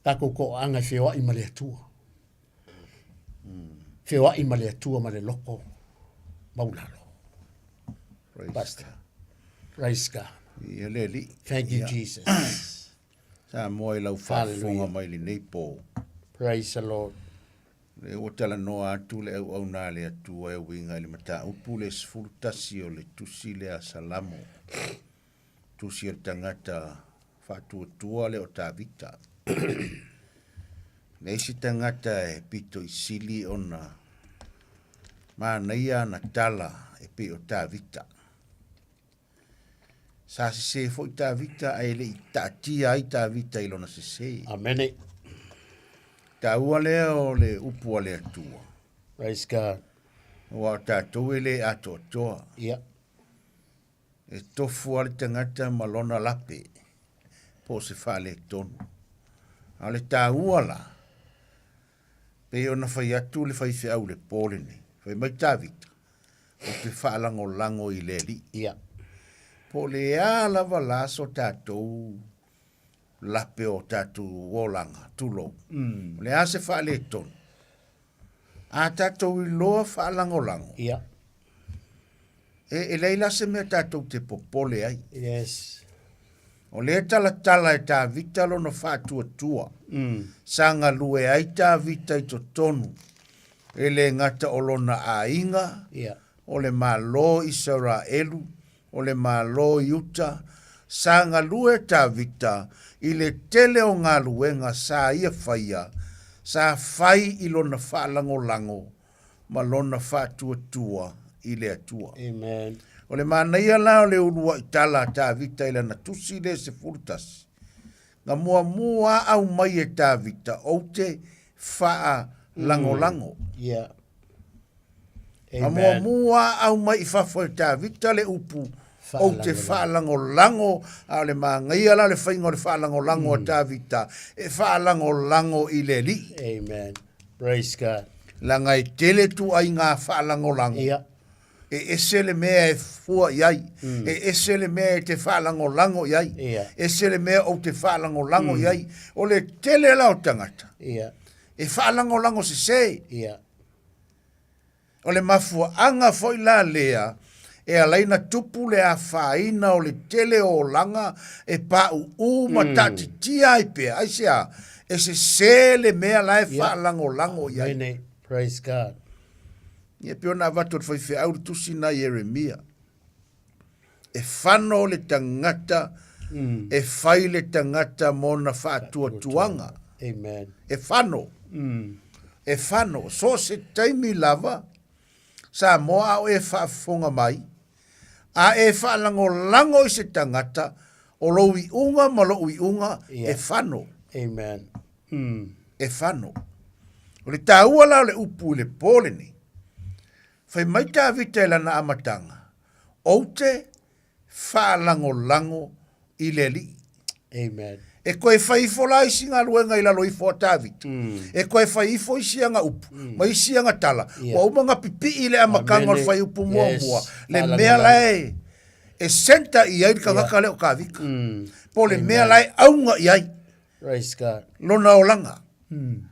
tatou toaaga e feoai ma le Atua. Feoai ma le Atua ma le loto maulalo. Praise Pastor. Praise God. Ia le Alii. Thank you, Ia. Jesus. Samoa i lau faafofoga mai lenei po. Praise the Lord. Lea ua talanoa atu le auauna a le Atua e uiga i le mataupu le 11 o le tusi lea a Salamo, tusi a le tagata faatuatua lea o Tavita. Leai se tagata e pito i sili ona manaia ana tala e pei o Tavita. Sa sesē foi Tavita ae le i taatia ai Tavita i lona sesē. Amene. Taua lea o le upu a le Atua. Praise God. Aua o tatou e le atoatoa. Ia. E tofu lava le tagata ma lona lape po o se faaletonu. A o le taua la, pei ona fai atu le faifeau i le po lenei, fai mai Tavita, ou te faalagolago i le Alii. Ia. Po o le a lava la so tatou lape o tatou olaga, tulou, mm. o le a se faaletonu, a tatou iloa faalagolago, Ia. e, e leai la se mea tatou te popole ai. Yes. O lea talatala e Tavita lona faatuatua, mm. sa galue ai Tavita i totonu, e le gata o lona aiga, yeah. o le Malo Isaraelu, o le Malo Iuta, sa galue Tavita i le tele o galuega sa ia faia, sa fai i lona faalagolago ma lona faatuatua i le Atua. Amen. O le manaia la o le uluai tala a Tavita i lana tusi lea 11, na muamua a aumai e Tavita, ou te faalagolago. Mm. Yeah. Na muamua a aumai i fafo e Tavita le upu, ou te faalagolago, a o le manaia la o le faiga o le faalagolago a Tavita, e faalagolago i le Alii. Amen. Praise God. Leaga e tele ituaiga faalagolago. Ia. E ese le mea e fua i ai. Mm. E ese le mea e te faalagolago i ai. Ia. Ese le mea ou te faalagolago mm. i ai. O le tele la o tagata. Ia. E faalagolago sese. Ia. O le mafuaaga foi la lea e ala ai ona tupu le afaina o le tele o olaga e pauu ma mm. taatitia ai pea. Aisea? E sese le mea la e faalagolago i ai. Amene. Praise God. Ia pei ona avatu e le faifeau le tusi na Ieremia. E fano le tagata, mm. e fai le tagata mona faatuatuaga. Amen. E fano. Mm. E fano. So se taimi lava, Samoa a o e faafofoga mai, a e faalagolago i se tagata, o lou iuga ma lou iuga yeah. e fano. Amen. Mm. E fano. O le taua la o le upu i le po lenei. Fai mai Tavita i lana amataga, Ou te faalagolago i le Alii. Amen. E toe fai ifo la isi galuega i lalo ifo a Tavita. Mm. E toe fai ifo isi aga upu, mm. ma isi aga tala. Yeah. Ua uma ona pipii le amataga o le fuaiupu muamua, Yes. le mea la e, e centre i ai le tagata Yeah. lea o Tavita. Mm. Po o le mea Amen. la e auga i ai Praise God. lona olaga. Mm.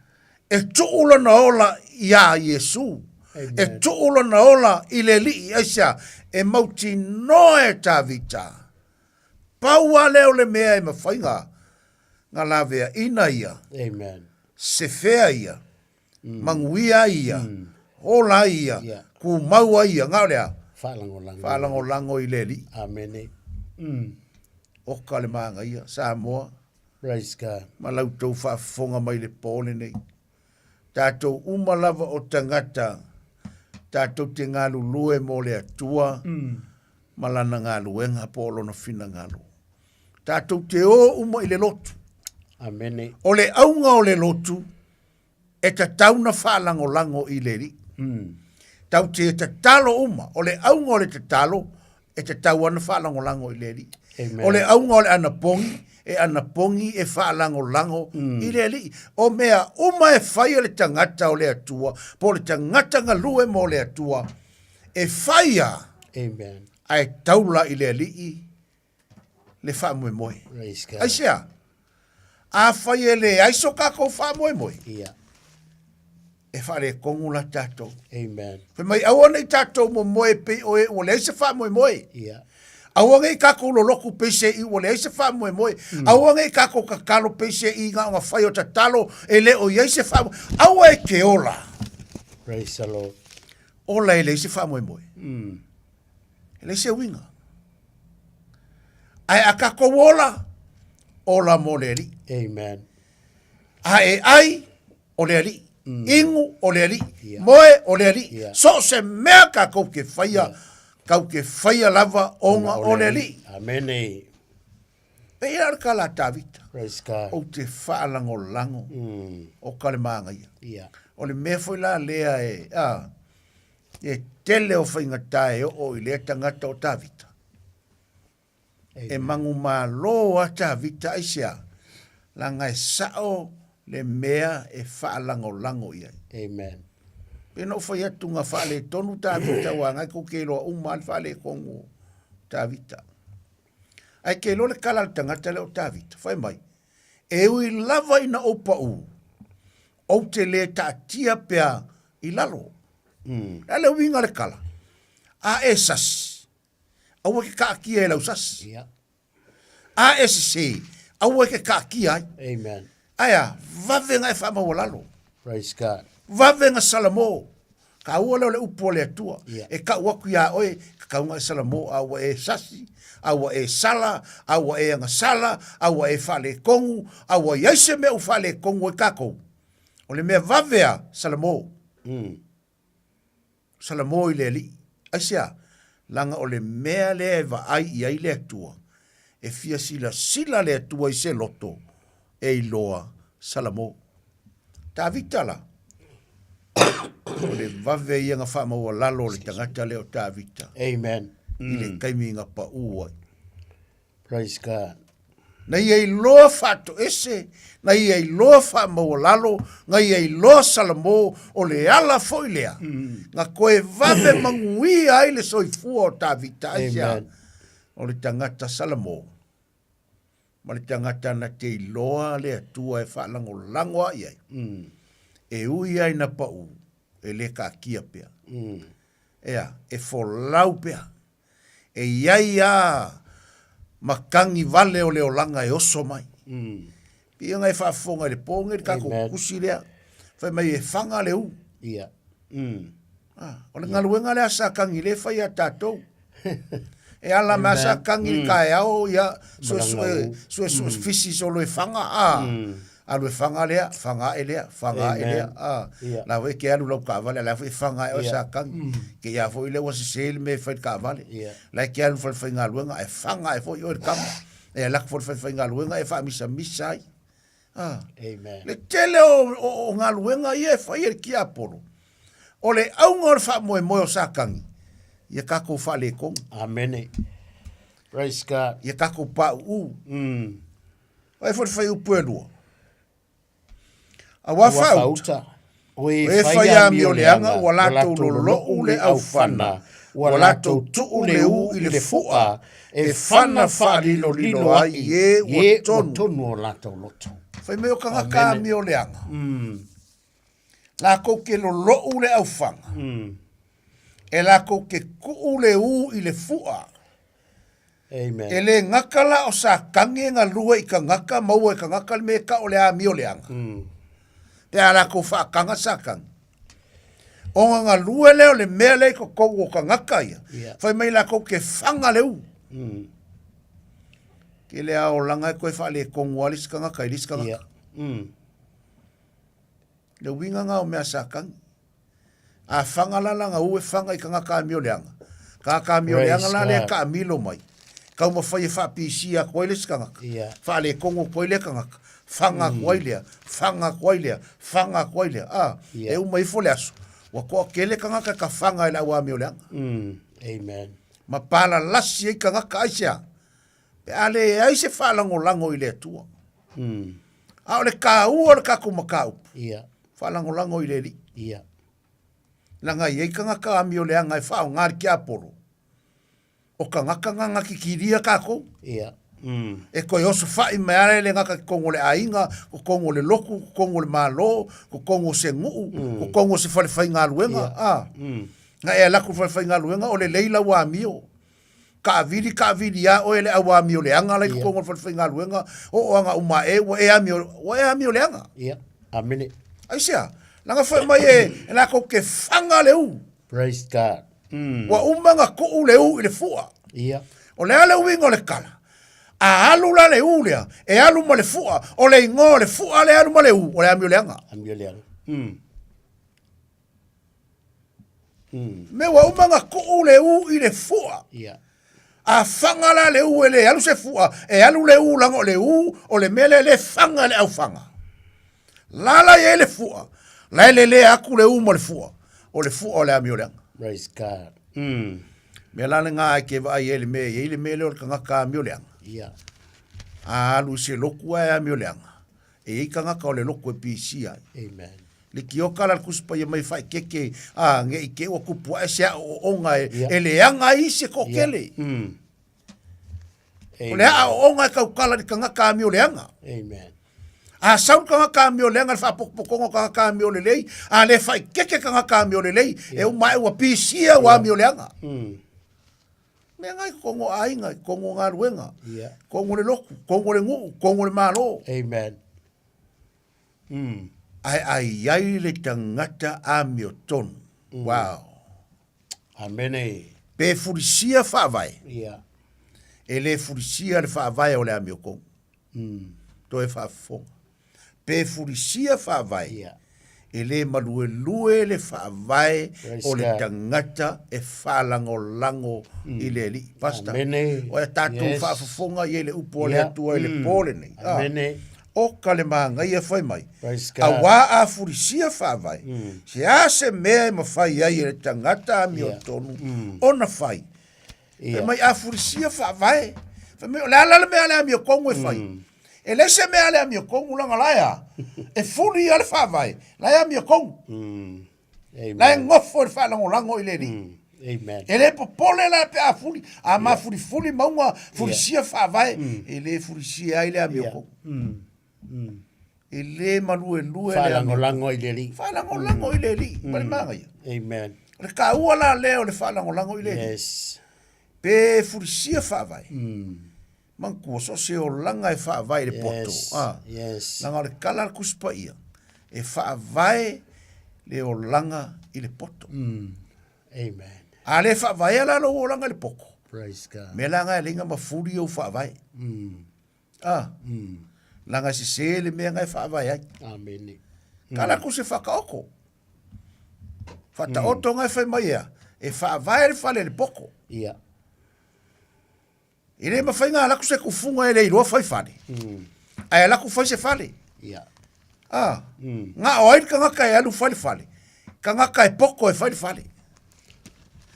E tuu lona ola iā Iesu. E tuu lona ola i le Alii. Aisea? E mautinoa e Tavita, pau lava lea o le mea e mafai na, na laveaina ia. Amen. Sefea ia, manuia ai ia, ola ai ia, Yeah. tumau ai ia, na o le a? Faalagolago. Faalagolago i le Alii. Amene. Mm. Oka le magaia, Samoa. Praise God. Ma la outou faafofoga mai le po lenei. Tatou uma lava o tagata, tatou te galulue mo le Atua mm. ma lana galuega po o lona finagalo. Tatou te o uma i le lotu. Amene. O le auga o le lotu, e tatau na faalagolago i le Alii. Mm. Tau te tatalo uma, o le auga o le tatalo, e tatau ana faalagolago i le Alii. Amen. O le auga o le anapogi, e anapogi e faalagolago mm. i le Alii. O mea uma e fai e le tagata o le Atua, po o le tagata galue mo le Atua, e fai a, Amen. ae taula i le Alii le faamoemoe. Praise God. Aisea? Afai e leai so tatou faamoemoe, Yeah. e faaletonu la tatou. Amen. Fai mai, aua nei tatou momoe pei o e ua leai se faamoemoe. Yeah. Aua nei tatou lolotu pei se i ua leai se faamoemoe. Mm. Aua nei tatou tatalo pei se i na ona fai o tatalo e le o i ai se faamoemoe. Aua e te ola. Praise the Lord. Ola e leai se faamoemoe. Mm. E leai se uiga. Ae a tatou ola, ola mo le Alii. Amen. A e ai, o le Alii. Mm. Inu, o le Alii. Yeah. Moe, o le Alii. Yeah. So o se mea tatou te faia, Yeah. Kau ke faia lava ona o le Alii. Amene. Pei la o le kala a Tavita. Praise God. Ou te faalagolago mm. o ka le māgaia. Yeah. O le mea foi la lea e, a, e tele o faigata e oo i lea tagata o Tavita. Amen. E manumalo a Tavita aisea, laga e sao le mea e faalagolago i ai. Amen. Pe na ou fai atu nga faaletonu Tavita ua ngai ko ke loa uma le faaletonu o Tavita. Ae ke iloa le kala a le tagata lea o Tavita, fai mai, E ui lava ina ou paʻū, ou te lē taatia pea i lalo. Mm. Le a le uiga o le kala? A e sasi, aua e ke kaakia i lau sasi. Yeah. A e sesē, aua e ke kaakia ai. Amen. Ae a, vave ga e faamaualalo. Praise God. Vave ga salamo. Kaua lea o le upu a le Atua. Yeah. E kau aku iā oe, ka kauga e salamo, a ua e sasi, a ua e sala, a ua e agasala, a ua e faalekogu, a ua i ai se mea ua faalekogu ai kākou. O le mea vave a, salamo. Mm. Salamo i le Alii. Aisea? Laga o le mea lea e vaai i ai le Atua, e fia silasila le Atua i se loto e iloa Salamo. Tavita la, o le vave ia na faamaualalo o le tagata lea o Tavita. Amen. I le taimi na paʻū ai. Praise God. Na ia iloa faatoese, na ia iloa faamaualalo, na ia iloa Salamo, o le ala foi lea, mm. na koe vave manuia ai le soifua o Tavita aisea, o le tagata Salamo, ma le tagata na te iloa le Atua e faalagolago a i ai, mm. e ui ai na paʻū, e le kaakia pea. Mm. Ea, e folau pea. E i ai a matagi vale o le olaga e oso mai. Mm. Pei ona e faafofoga i le po nei le tatou tusi lea, fai mai e faga le u. Ia. Mm. Ah, o le galuega lea sa tagi lea e fai ia tatou. E ala mai sa tagi i le taeao, ia, suesue, suesue fisi solo e faga, ah. Alu e faga lea, faga ae lea, faga ae lea. A, la foi e te alu lau taavale, a la foi e faga ae oe sa tagi. Te ia foi lea ua sese le mea e fai i le taavale. La e te alu i le falefaigaluega ae faga ae foi oe i le kama. E alu atu foi i le falefaigaluega e faamisamisa ai. A, le tele o, o, o galuega ia e fai e le tiapolo. O le auga o le faamoemoe o Satani, ia tatou faaletonu. Amene. Praise God. Ia tatou pauu. Mm. Ai foi le fuaiupu e lua. Auā faauta, o e fai amioleaga ua latou lolou le aufana, ua latou tuu le u i le fu'a e fana faalilolilo ai i e ua tonu o latou loto. Fai mai o tagata amioleaga, latou te lolou le aufana, e latou te tuu le u i le fu'a. Amen. E le gata la o Satani e galue i tagata, maua e tagata le mea e tau o le amioleaga. Mm. Pe a latou faataga Satani. Ona galue lea o le mea lea i totonu o tagata ia. Yeah. Fai mai latou ke faga le u. Mm. Ke le aolaga e koe faaletonu lava le isi tagata i le isi tagata. Yeah. Mm. Le uiga na o mea Satani. A faga la lana u e faga i tagata amioleaga. Tagata amioleaga la lea e taamilo mai. Taumafai e faapisia atu ai le isi tagata. Yeah. Faaletonu atu ai lea tagata. Faga atu ai lea, faga atu ai lea, faga atu ai lea. A, Yeah. e uma ifo le aso. Ua toatele tagata e ka faga e le au amioleaga. Mm. Amen. Ma palalasi ai tagata aisea? Pe a leai se faalagolago i le Atua. Mm. A o le taua o le tatou mataupu. Yeah. Faalagolago i le Alii. Yeah. Leaga e i ai tagata amioleaga e faaaoga le tiapolo, o tagata na na kikilia tatou. Yeah. Mm. E toe osofai mai lava e le gata i totonu o le aiga, totonu o le lotu, totonu o le Malo, totonu o se nuu, totonu o se falefaigaluega. Yeah. A. Mm. Na e alu atu i le falefaigaluega, o lelei lau amio. Taavili, taavili ia oe le au amioleaga la i totonu o le falefaigaluega, oo aga uma ae ua e amio, ua e amioleaga. Ia, amene. Aisea? Leaga foi mai e, e latou te faga le u. Praise God. Mm. Ua uma na tuu le u i le fua. Ia. O le a le uiga o le tala? A alu la le u lea, e alu ma le fua, o le igoa o le fua lea e alu ma le u, o le amioleaga. Amioleaga. Mm. Mea ua uma na tuu le u i le fua. Ia. A faga la le u e le alu se fua, e alu le u laga o le u o le mea lea le faga e le aufaga. La la i ai le fua, la e lelea atu le u ma le fua, o le fua o le amioleaga. Praise God. Mea la lena e te vaai ai le mea, e i ai le mea lea o le tagata amioleaga. Ia. A alu i se lotu ae amioleaga, e i ai tagata o le lotu e pisia ai. Amen. Le tioka la le Tusi Paia mai faekeke, a, ne i te i ua tupu ae se aoaoga e, yeah. e leaga ai se toatele. Yeah. O le aoaoga e tautala i le tagata amioleaga. Amen. A sau le tagata amioleaga le faapotopotoga o tagata amiolelei, a le faekeke tagata amiolelei, yeah. e uma ae ua pisia ua yeah. amioleaga. Mea ngai totonu o aiga, totonu o galuega, yeah. totonu o le lotu, totonu o le nuu, totonu o le Malo. Amen. Ae a i ai le tagata amiotonu. Wow. Amene. Pe fulisia faavae. Ia. E le fulisia le faavae o le amiotonu. Toe faafofoga. Pe fulisia faavae. Ia. E le maluelue le faavae Praise o le God. tagata e faalagolago i le Alii. Pastor, Amene. o a tatou Yes. faafofoga i ai le upu a le Ia. Atua i le po lenei. Ah. Amene. O ka le magaia fai mai. Praise God. Auā a fulisia faavae, se a se mea e mafai ai e le tagata amiotonu ona fai. Ia. Fai mai a fulisia faavae, fai mai o le a la le mea a le amiotonu e fai. E leai se mea a le amiotonu leaga la e a, e fuli ia le faavae, la e amiotonu. La e nofo i le faalagolago i le Alii. Amen. E le popole la pe a fuli, a mafulifuli mauga fulisia faavae, e le fulisia ai le amiotonu. E le maluelue le amio. Faalagolago i le Alii. Faalagolago i le Alii, ma le magaia. Amen. O le taua la lea o le faalagolago i le Alii. Yes. Pe fulisia faavae. Manatua, so o se olaga e faavae i le poto. Yes. Ah. Yes. Leaga o le tala a le Tusi Paia, e faavae le olaga i le poto. Amen. A le faavaea la lou olaga i le poto, Praise God. mea la na e leai ona mafuli ou faavae. Ah. Leaga e sese le mea na e faavae ai. Amene. Tala atu se faataoto. Faataoto na e fai mai ea, e faavae le fale i le poto. Ia. E le mafai ona alu atu se tufuga e le iloa fai fale. Ae alu atu fai se fale. Ia. Ah. Na o ai le tagata e alu fai le fale. Tagata e poto e fai le fale.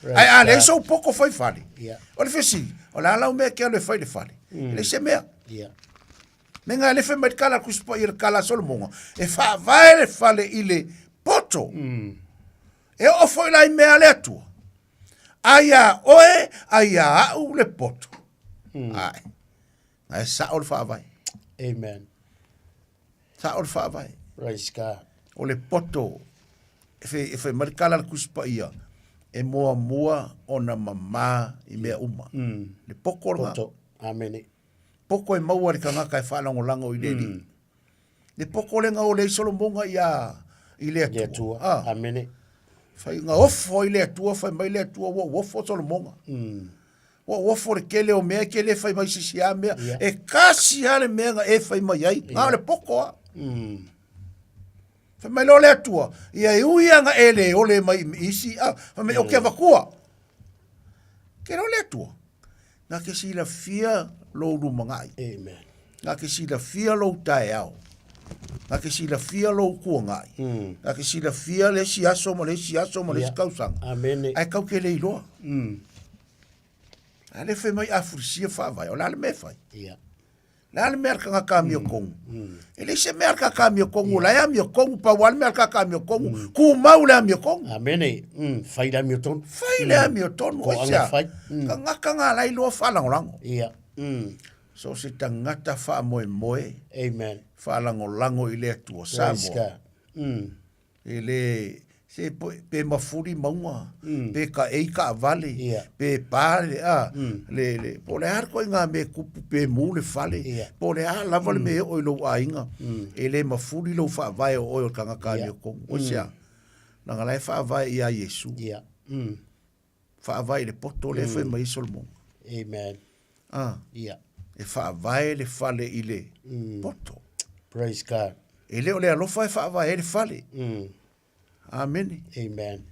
Ae a leai sou poto fai fale. Ia. O le fesili, o le a lau mea e te alu e fai le fale? E leai se mea. Ia. Mea na e le fai mai le tala a le Tusi Paia i le tala a Solomoga, e faavae le fale i le poto. E oo foi la i mea a le Atua. A iā oe, a iā au le poto. Ae. Ae sao le faavae. Amen. Sao le faavae. Praise God. O le poto, e fai, e fai mai le tala a le Tusi Paia, e muamua ona mamā i mea uma. Le poto lena. Poto. Amene. Poto e maua e le tagata e faalagolago i le Alii. Le poto lena o le Solomoga ia i le Atua. Le Atua. Ah. Amene. Fai na ofo ai le Atua, fai mai le Atua ua ou ofo Solomoga. Ua ou ofo le tele o mea e te le fai mai se isi lava mea. Ia. E kasi lava le mea na e fai mai ai, na o le poto lava. Fai mai loa le Atua, ia e ui lava na e le ole mai i isi, ah, fai mai, ou te avatua. Ke loa le Atua, na te silafia lou lumanai. Amen. Na te silafia lou taeao. Na te silafia lou tuanai. Na te silafia le isi aso ma le isi aso ma le isi Ia. tausaga. Amene. Ae kau te le iloa. A le fai mai a fulisia faavae, o le a le mea e fai? Ia. Le a le mea a le tagata amiotonu? E leai se mea a le tagata amiotonu, o la e amiotonu, pau lava le mea a le tagata amiotonu, tumau le amiotonu. Amene. Fai le amiotonu. Fai le amiotonu, Ko ai anga se a? fai. Tagata nga la e iloa faalagolago. Ia. So o se tagata faamoemoe. Amen. Faalagolago i le Atua Praise Samoa. God. E le, se pe mafuli mauga, pe kaʻei kaavale, pe pa le, a, le, le, po o le a le ituaiga mea e tupu pe mu le fale, po o le a lava le mea e oo i lou aiga, e le mafuli lou faavae o oe o le tagata amiotonu. O se a? Leaga la e faavae ia Iesu. Faavae i le poto lea e fai mai ai Solomona. Amen. Ah. Ia. E faavae le fale i le poto. Praise God. E le o le alofa e faavae ai le fale. Amene. Amen.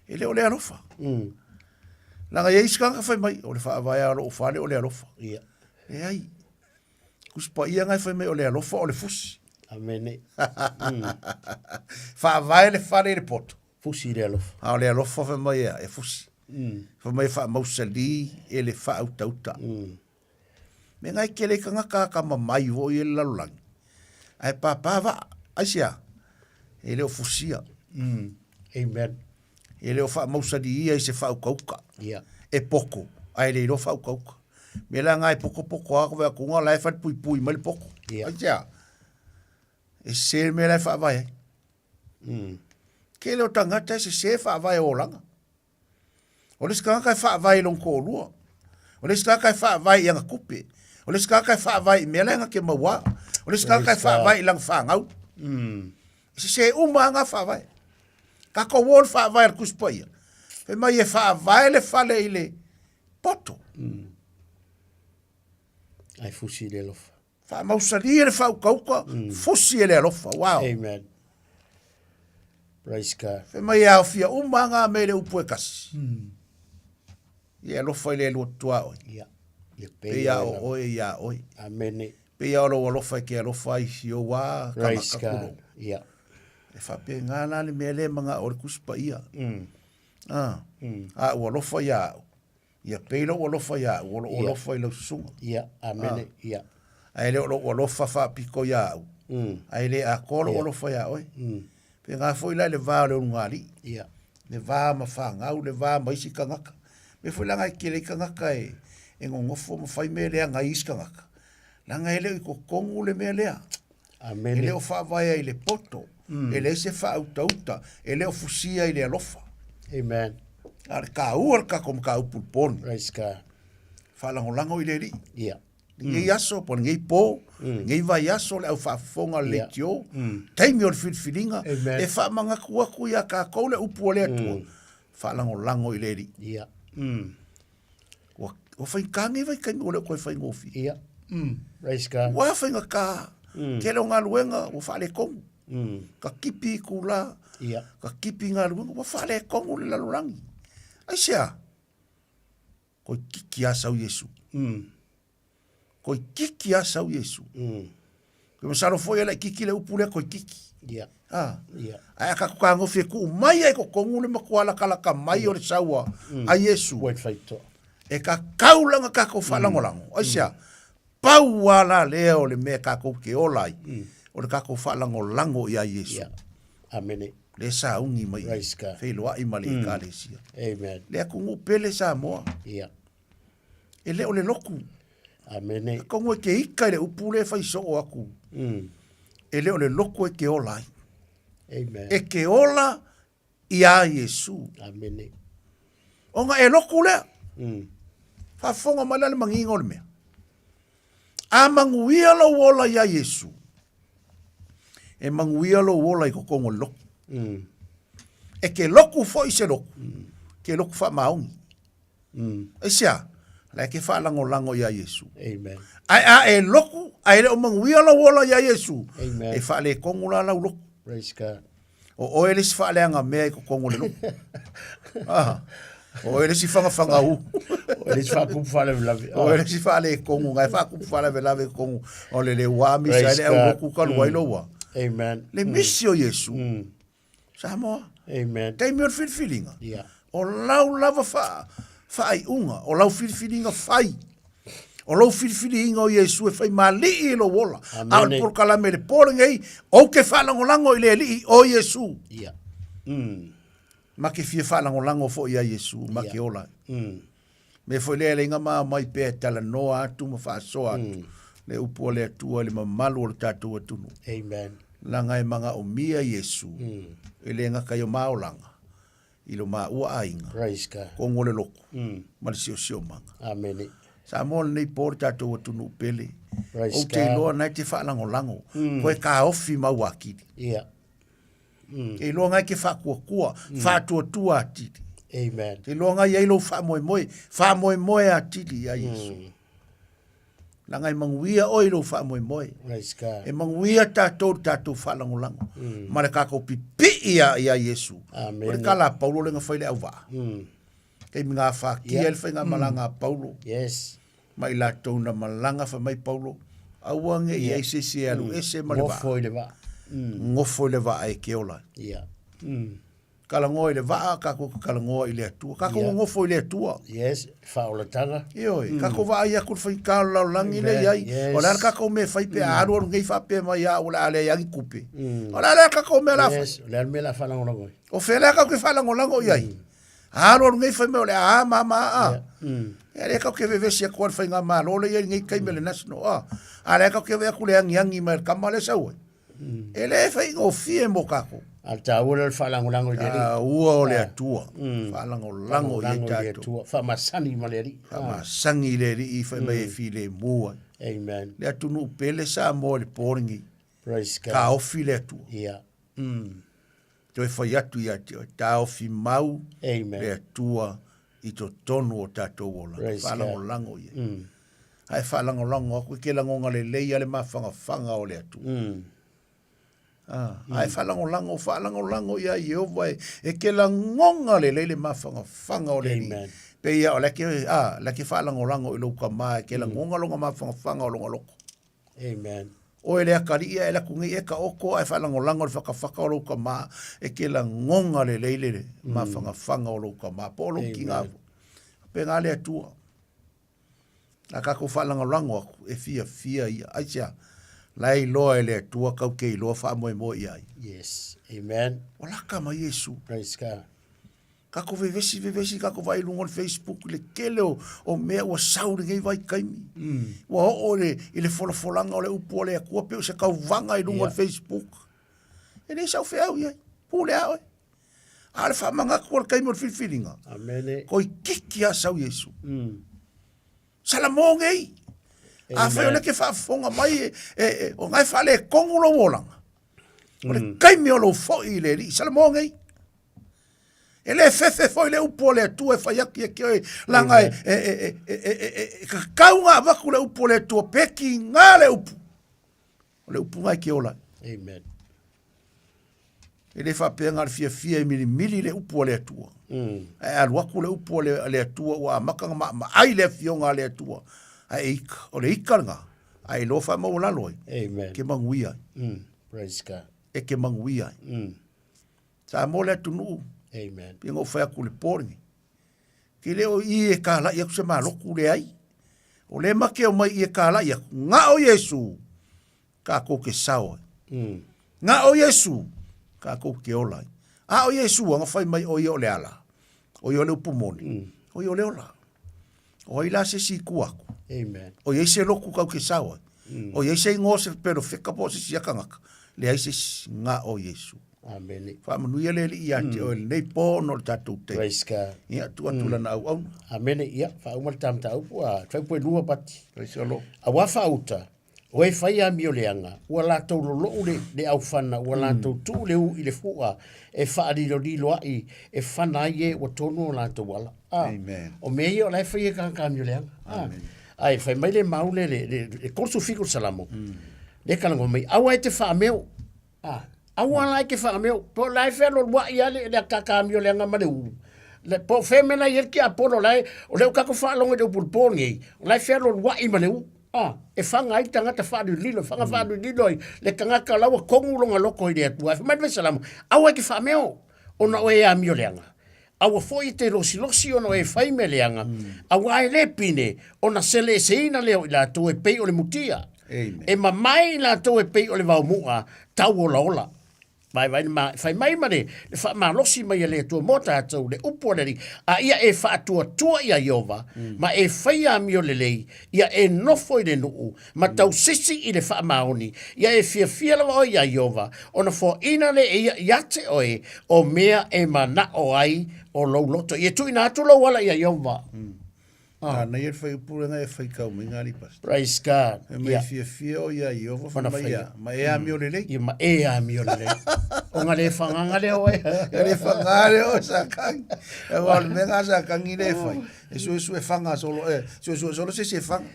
E le o le alofa. Leaga e i ai isi tagata fai mai, o le faavae lava o lou fale o le alofa. Ia. Leai. Tusi Paia na e fai mai o le alofa o le fusi. Amene. Faavae le fale i le poto. Fusi le alofa. A o le alofa fai mai e, e fusi. Fai mai e faamausali e le faautauta. Mea na e tele ai tagata atamamai foi e le lalolagi. Ae papa vaa. Aisea? E le o fusia. Amen. E le o faamausali ia i se faaukauka. Yeah. E poko, ae le iloa faaukauka. Mea la na e pokopoko lava koe atu la e falepuipui mai le poko. Yeah. Aisea? E sese le mea la e faavae ai. Tele o tagata e sese faavae o olaga. O le isi tagata e faavae i lona toalua. O le isi tagata e faavae i ana tupe. O le isi tagata e faavae i mea la e na te maua. O le isi tagata e faavae i lana fanau. E sese uma lava na faavae. Tatou o le faavae a le Tusi Paia. Fai mai e faavae le fale i le poto. Ae fusi i le alofa. Faamausali e le faaukauka, fusi e le alofa. Wow. Amen. Praise God. Fai mai e aofia uma lava na mea i le upu e kasi. Ia e alofa i le luatutua oe. Ia. Ia Pei a o oe iā oe. Amene. Pei a o lou alofa e ke alofa ai i ou a Praise tagata God. kulou. Ia. E faapena la le mea lea e manao ai le Tusi Paia. A, a ua alofa iā au. Ia pei lou alofa iā au, o lou Ia. alofa i lau susuga. Ia, amene, ia. Ae le o lou alofa faapito iā au, ae le atoa lou alofa iā oe. Pena foi la i le va o le ulugalii. Ia. Le va ma fanau, le va ma isi tagata. Mea foi leaga e tele ai tagata e, e nonofo ma fai mea leaga ai isi tagata. Leaga e le o i totonu le mea lea. Amene. E le o faavaea i le poto, e leai se faautauta, e le o fusia i le alofa. Amen. A o le taua o le tatou mataupu i le po lenei. Praise God. Faalagolago i le Alii. Ia. Lenei aso, po o lenei po, lenei vaiaso, le au faafofoga o le leitio, taimi o le filifiliga, Amen. e faamanatu atu iā tatou le upu a le Atua, faalagolago i le Alii. Ia. Ua, ua faigata lenei vaitaimi ua le o toe faigofie. Ia. Praise God. Ua faigata, tele o galuega ua faaletonu. Ka kipi itulā, Ia. ka kipi galuega, ua faaletonu le lalolagi. Aisea? Toeitiiti lava sau Iesu. Toeitiiti lava sau Iesu. Ke masalo foi e laitiiti le upu lea toeitiiti. Ia. Ah. Ia. Ae a tatou fetagofi e tuu mai ai i totonu le matua latalata mai o le sau a, a Iesu. Ua faitoa. E tatau la ona tatou faalagolago. Aisea? Pau lava la lea o le mea tatou te ola ai, o le tatou faalagolago ia Iesu. Ia. Amene. Lea sauni mai Praise God. feiloai ma le Ekalesia. Amen. Le atunuu pele Samoa. Ia. E le o le lotu. Amene. Atonu e te ika i le upu lea e fai soo atu. E le o le lotu e te ola ai. Amen. E te ola iā Iesu. Amene. Ona e lotu lea. Faafofoga mai la le magiga o le mea. A manuia lou ola iā Iesu, e manuia lou ola i totonu o le lotu. E ke lotu foi se lotu, ke lotu faamaoni. Aisea? La e ke faalagolago iā Iesu. Amen. Ae a e lotu, ae le o manuia lou ola iā Iesu, Amen. e faaletonu la lau lotu. Praise God. O oe le isi faaleagamea i totonu o le lotu. Ah. O oe le isi fagafagaū. O le isi faakupu faalavelave. O oe le isi faaletonu, na e faakupu faalavelave i totonu o le leuā misa ai le Praise God. aulotu talu ai lou a. Amen. Le misi o Iesu, Samoa. Amen. Taimi o le filifiliga. Ia. O lau lava faa, faaiuga, o lau filifiliga fai. O lou filifiliina o Iesu e fai maali'i i lou ola. A o le Amene. polokalame i le po lenei, ou te faalagolago i le Alii o Iesu. Ia. Ma ke fia faalagolago foi iā Iesu, ma ke ola. Mea foi lea e leai ma aumai pea e talanoa atu ma faasoa atu. Le upu a le Atua i le mamalu o le tatou atunuu. Amen. Leaga e magaomia Iesu, e le gata i o maolaga, i lo maua aiga. Praise God. Tonu o le lotu, ma le siosiomaga. Amene. Samoa lenei po le tatou atunuu pele. Praise Ou te God. iloa na e te faalagolago, koe taofi mau atili. Ia. Te iloa na e te faatuatua, faatuatua atili. Amen. Te iloa na i ai lou faamoemoe, faamoemoe atili ia Iesu. Leaga e manuia oe i lou faamoemoe. Praise God. E manuia tatou i le tatou faalagolago ma le tatou pipii ia ia Iesu. Amen. O le tala a Paulo lea na fai i le auvaa. Taimi na afatia ai le faigamalaga a Paulo. Yes. Ma i latou na malaga fai mai Paulo, aua ne i ai se isi e alu ese ma le vaa. Nofo i le vaa. Nofo i le vaa e ke ola. Yeah. Talanoa i le vaa, tatou te talanoa i le Atua. Tatou nonofo i le Atua. Yes, faaolataga. Ioe, tatou vaai atu i le faigata o le lalolagi lea e i ai. Yes. O le a le tatou mea e fai pe a alu alu nei faapea mai a ua le a leai lava ni tupe. O le a le tatou mea o le a fai? Yes, o le a le mea o le a faalagolago ai? O fea lea tatou te faalagolago i ai? Alu alu nei fai mai o le a a ma ma a. Ia lea tatou te vevesi atu ai i le faigamalo lea e i ai lenei taimi o le National a. A lea tatou te vaai atu i le agiagi mai a le tama lea e sau ai. E le faigofie mo tatou. A le taua lea o le faalagolago i le Alii. Taua o le Atua. Faalagolago i ai tatou. Atua. Faamasani ma le Alii. Faamasani i le Alii fai mai e filemu ai. Amen. Le atunuu pele Samoa i le po lenei. Praise God. Taofi le Atua. Ia. Toe fai atu ia te oe, taofi mau Amen. le Atua i totonu o tatou olaga. Praise God. Faalagolago i ai. Ae faalagolago atu e ke lagoga lelei a le mafagafaga o le Atua. Ah, ae faalagolago, faalagolago ia Ieova e, e ke lagoga lelei le mafagafaga o le Alii. Pe ia o le ke, ah, le ke faalagolago i lou tama e ke lagoga longa mafagafaga o longa loko. Amen. Oe le akalii ae laku nei e ka oko ae faalagolago le fakafaka o lou tama e ke lagoga lelei le mafagafaga o lou tama po o lou tiga foi. Faapena le Atua. A tatou faalagolago atu, e fiafia ia. Aisea? La e iloa e le Atua kau te iloa faamoemoe i ai. Yes. Amen. Ua laka mai Iesu. Praise God. Tatou vevesi vevesi tatou vaai i luga o le Facebook i le tele o, o mea ua sau i lenei vaitaimi. Ua oo i le, i le folafolaga o le upu a le Atua pei o se tauvaga i luga o le Facebook. E le sau feau i ai. Pule a oe. A o le faamanatu o le taimi o le filifiliga. Amene. Toeitiiti lava sau Iesu. Salamo nei. Afai o lea e te faafofoga mai e, e, e, o na e faaletonu lou olaga. O le taimi o lou foi i le Alii. Salamo nei. E le fefe foi le upu a le Atua e fai atu ia te oe, leaga e, e, e, e, e, e, e, e tatau ona avatu le upu a le Atua, pe tiga le upu. O le upu na e te ola ai. Amen. E le faapea na o le fiafia e milimili le upu a le Atua. Ae alu atu le upu a le, a le Atua ua amata ona maamaai le afioga a le Atua. Ae e ika, o le ika lena, ae iloa faamaualalo ai. Amen. E ke manuia ai. Praise God. E ke manuia ai. Samoa le atunuu. Amen. Pei ona ou fai atu i le po lenei. Ke le o i e kalai atu se maloku, leai. O lea ma ke omai i e kalai atu, na o Iesu kakou ke sao ai. Na o Iesu kakou ke ola ai. A o Iesu anga fai mai o ia o le ala, o ia o le upu moni, o ia o le ola. O ai la se isi i tua atu? Amen. O i ai se lotu kau ke sao ai? O i ai se ingoa o se perofeta po o se isi a kangaka? Leai se isi, na o Iesu. Amene. Faamanuia le Alii ia te oe i lenei po ona o le tatou taimi. Praise God. Ia, tuu atu lana auauna. Amene. Ia, faauma le ta mataupu, a fai e lua pati. Praise the Lord. Auā faauta, o e fai amio leaga, ua latou lolo'u le, le aufana, ua latou tuu le u i le fu'a, e faalilolilo a'i, e fana ai e ua tonu o latou ala. A, Amen. o mea ia o la e fai e tagata amio leaga. A, ae fai mai le mau le, le, le, le 37 o le Salamo, le kalagoa mai, aua e te faameo, a, aua la e te faameo, po o la e fealualua'i lava le, le akaka amio leaga ma le ulu. Le, po o fea mea la e i ai le tiapolo la e, o lea ua tatou faalogo i le upu i le po lenei, o la e fealualua'i ma le u. A, e faga ai le tagata faalililo, e faga faalililo ai le tagata o la ua kogu lona loto i le Atua. Ae fai mai le Salamo, aua e te faameo, ona oe e amio leaga. Aua foi e te losilosi ona oe e fai mea leaga, auā e le pine, ona seleeseina lea o i latou e pei o le mutia. E mamae i latou e pei o le vaomu'a tauolaola. Vaevae le ma, fai mai ma le, le faamalosi mai a le Atua mo tatou, le upu a le Alii, a ia e faatuatua iā Ieova, ma e faia amio lelei, ia e nofo i le nuu, ma tausisi i le faamaoni, ia e fiafia lava oe iā Ieova, ona foaina lea e ia ia te oe o mea e manao ai o lou loto. Ia tuuina atu lou ala iā Ieova. Ah. Nāna ia le fuaiupu lena e faitau mai ngā lipasta. Praise God. Fai mai Ia. fiafia o ia Ieova, fai Ona mai faia. ia, ma e amio lelei. Ia ma e amio lelei. O nga le whanganga le oe. E le whanga le oe sa kangi. E wa le menga sa kangi le whai. E sue sue whanga solo, e sue sue solo se se whanga.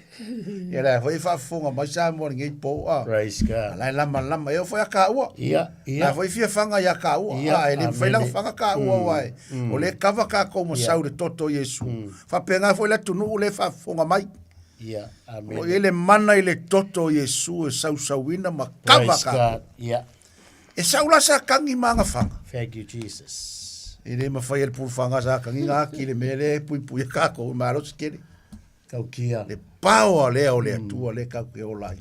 Ia la foi faafofoga mai Samoa lenei po a. Praise God. La lama lama e foi a kaua. Ia, ia. La foi fia fanga ia kaua. Ia, A e le fai la fanga kaua wa e. O le kava ka ko mo sau le toto Yesu. Fa penga foi la tunu le faafofoga mai. Ia, amen. O le mana i le toto Yesu e sausauina ma kava Praise ka. God. Ia. E sau la sa kangi manga fanga. Thank you, Jesus. E le mawhai e le pulufanga sa kangi ngā ki le mele pui pui a kākou malo se kere. Kaukia. Le pao a lea o le atua le kau ke o lai.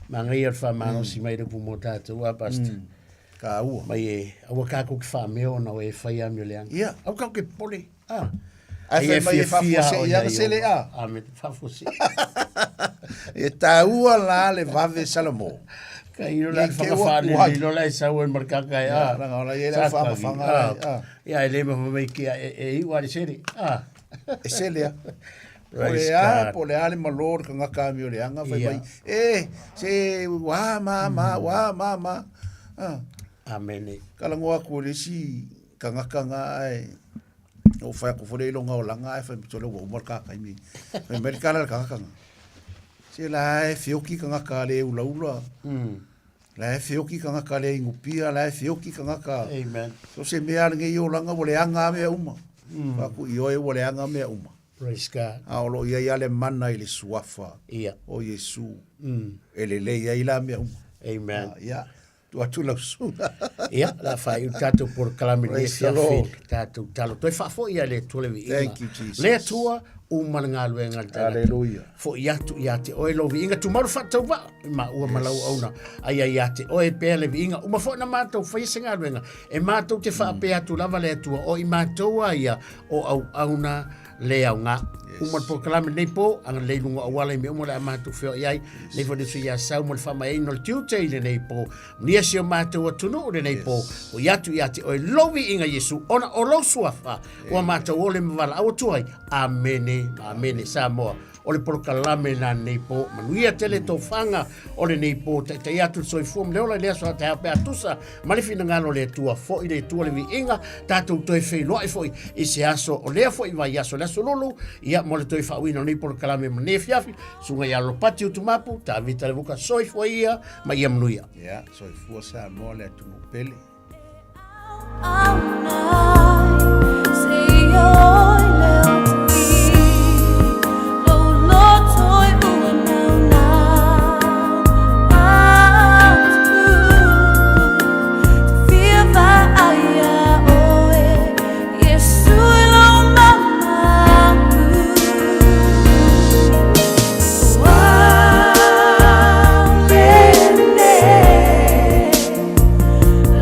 Mangai o le whamano si mai rupu mō tātou a pastor. Ka ua. Mai e, aua kākou ki whameo na o e whai ami o leanga. Ia. Au kau ke pole. Ah. Ai Ai e fai mai e fiafia faafuasei o ia ia ka sele i o. a. A me te whaafuasei. E tāua la le vave Salamo. Ka iro la Nei ke ua whakawhāne kuhai. ni lola e sau e markaka e Ia, a. ranga ola ia le Sa whaamawhanga tangi, ai, ah. ah. Ia e le mafa mai ki a e, e iwa le sere. Ah. E sele a. Po le Praise a, God. po le a le malo le kangaka mi o le anga fai Ia. mai. E, se wa ma ma, wa ma ma. Ah. Amen. Kalangoa ku le si kangaka ngā ai. O whai ako fore ilonga o langa ai whai mitole wa umar ka kai mi. Whai mai kala le kangaka ngā. Se la e whioki kangaka le ula ula. La e whioki kangaka le ingupia, la e whioki kangaka. Amen. So se mea le ngei o langa wa le anga mea uma. Whaku i oe wa le anga mea uma. Praise God. A o lo ia ia le mana i le suafa. Ia. O Yesu. E le lei ai la mea uma. Amen. Ah, ia. Tu atu lau suna. Ia, la whai u tātou por kalame le Praise the fia Lord. whil, tātou talo. Toi whaafo ia le atua le viinga. Thank you, Jesus. Le atua, u mana ngā luenga le tangata. Hallelujah. Fo i atu i ate oe lo viinga, tu maru whatau wa, ma ua malau auna. Ai ai ate oe pea le viinga, uma fo na mātou whai se ngā luenga. E mātou te whaapea atu lava le atua, o i mātou a ia, o au auna le au ngā. Uma le polokalame nei po, anga lei lunga awala i me uma le a mātou whio i ai, nei fo nisu ia sau mo le whama e ino le tiute i le nei po. Nia si o mātou atunu o le nei po, o i atu i ate oe lovi inga Yesu, ona o lau suafa, ua mātou o le mawala au atu ai. Amene, amene, Samoa. O le polokalame na nei po, manuia tele tō whanga o le nei po, tai tai atu le soifua ma le ola i le aso a te hape atusa, ma le whinangalo le atua, fo i le atua le viinga, tātou toe wheiloa i foi i se aso o lea foi vai aso le aso lulu, ia mo le toe whaawina o nei polokalame ma nei fiafi, sunga ia lopati utumapu, tā vita le vuka soifua ia, ma ia manuia. Ia, soifua Samoa le atunu pele.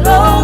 Lord.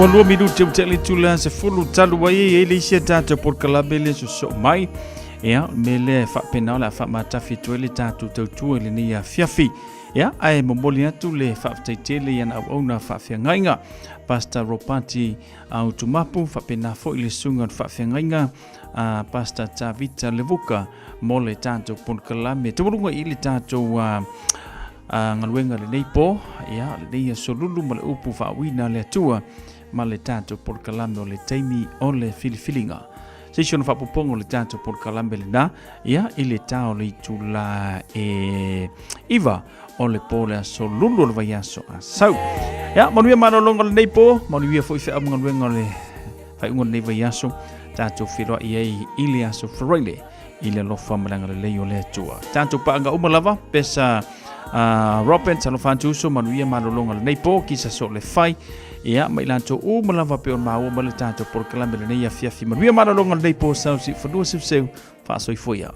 Ua 2 minute ua tea le itula 10 talu ai e i ai le isi a tatou polokalame le sosoo mai. Ia, o le mea lea e faapena o le a faamatafi atu ai le tatou tautua i lenei afiafi. Ia, ae momoli atu le faafetai tele i ana auauna faafeagaiga, Pastor Ropati Autumapu, faapena foi le susuga o le faafeagaiga a Pastor Tavita Levuka mo le tatou polokalame. Taualuga i le tatou uh, galuega lenei po, ia, lenei aso lulu ma le upu faauina a le Atua ma le tatou polokalame o le taimi o le filifiliga. Se isi ona faapopoga o le tatou polokalame lena, ia, i le ta o le itula e 9 o le po le aso lulu o le vaiaso Asau. Ia, manuia malologa o lenei po, manuia foi feau ma galuega o le faaiuga o lenei vaiaso, tatou feiloai ai i le aso Faraile i le alofa ma le agalelei o le Atua. Tatou paaga uma lava, pesa Robin, talofa atu uso, manuia malologa o lenei po, kisa so le fai, ia, ma i latou uma lava pe o maua ma le tatou polokalame lenei afiafi. Manuia malologa o lenei po, sau si fanua seuseu, faasoifua ia.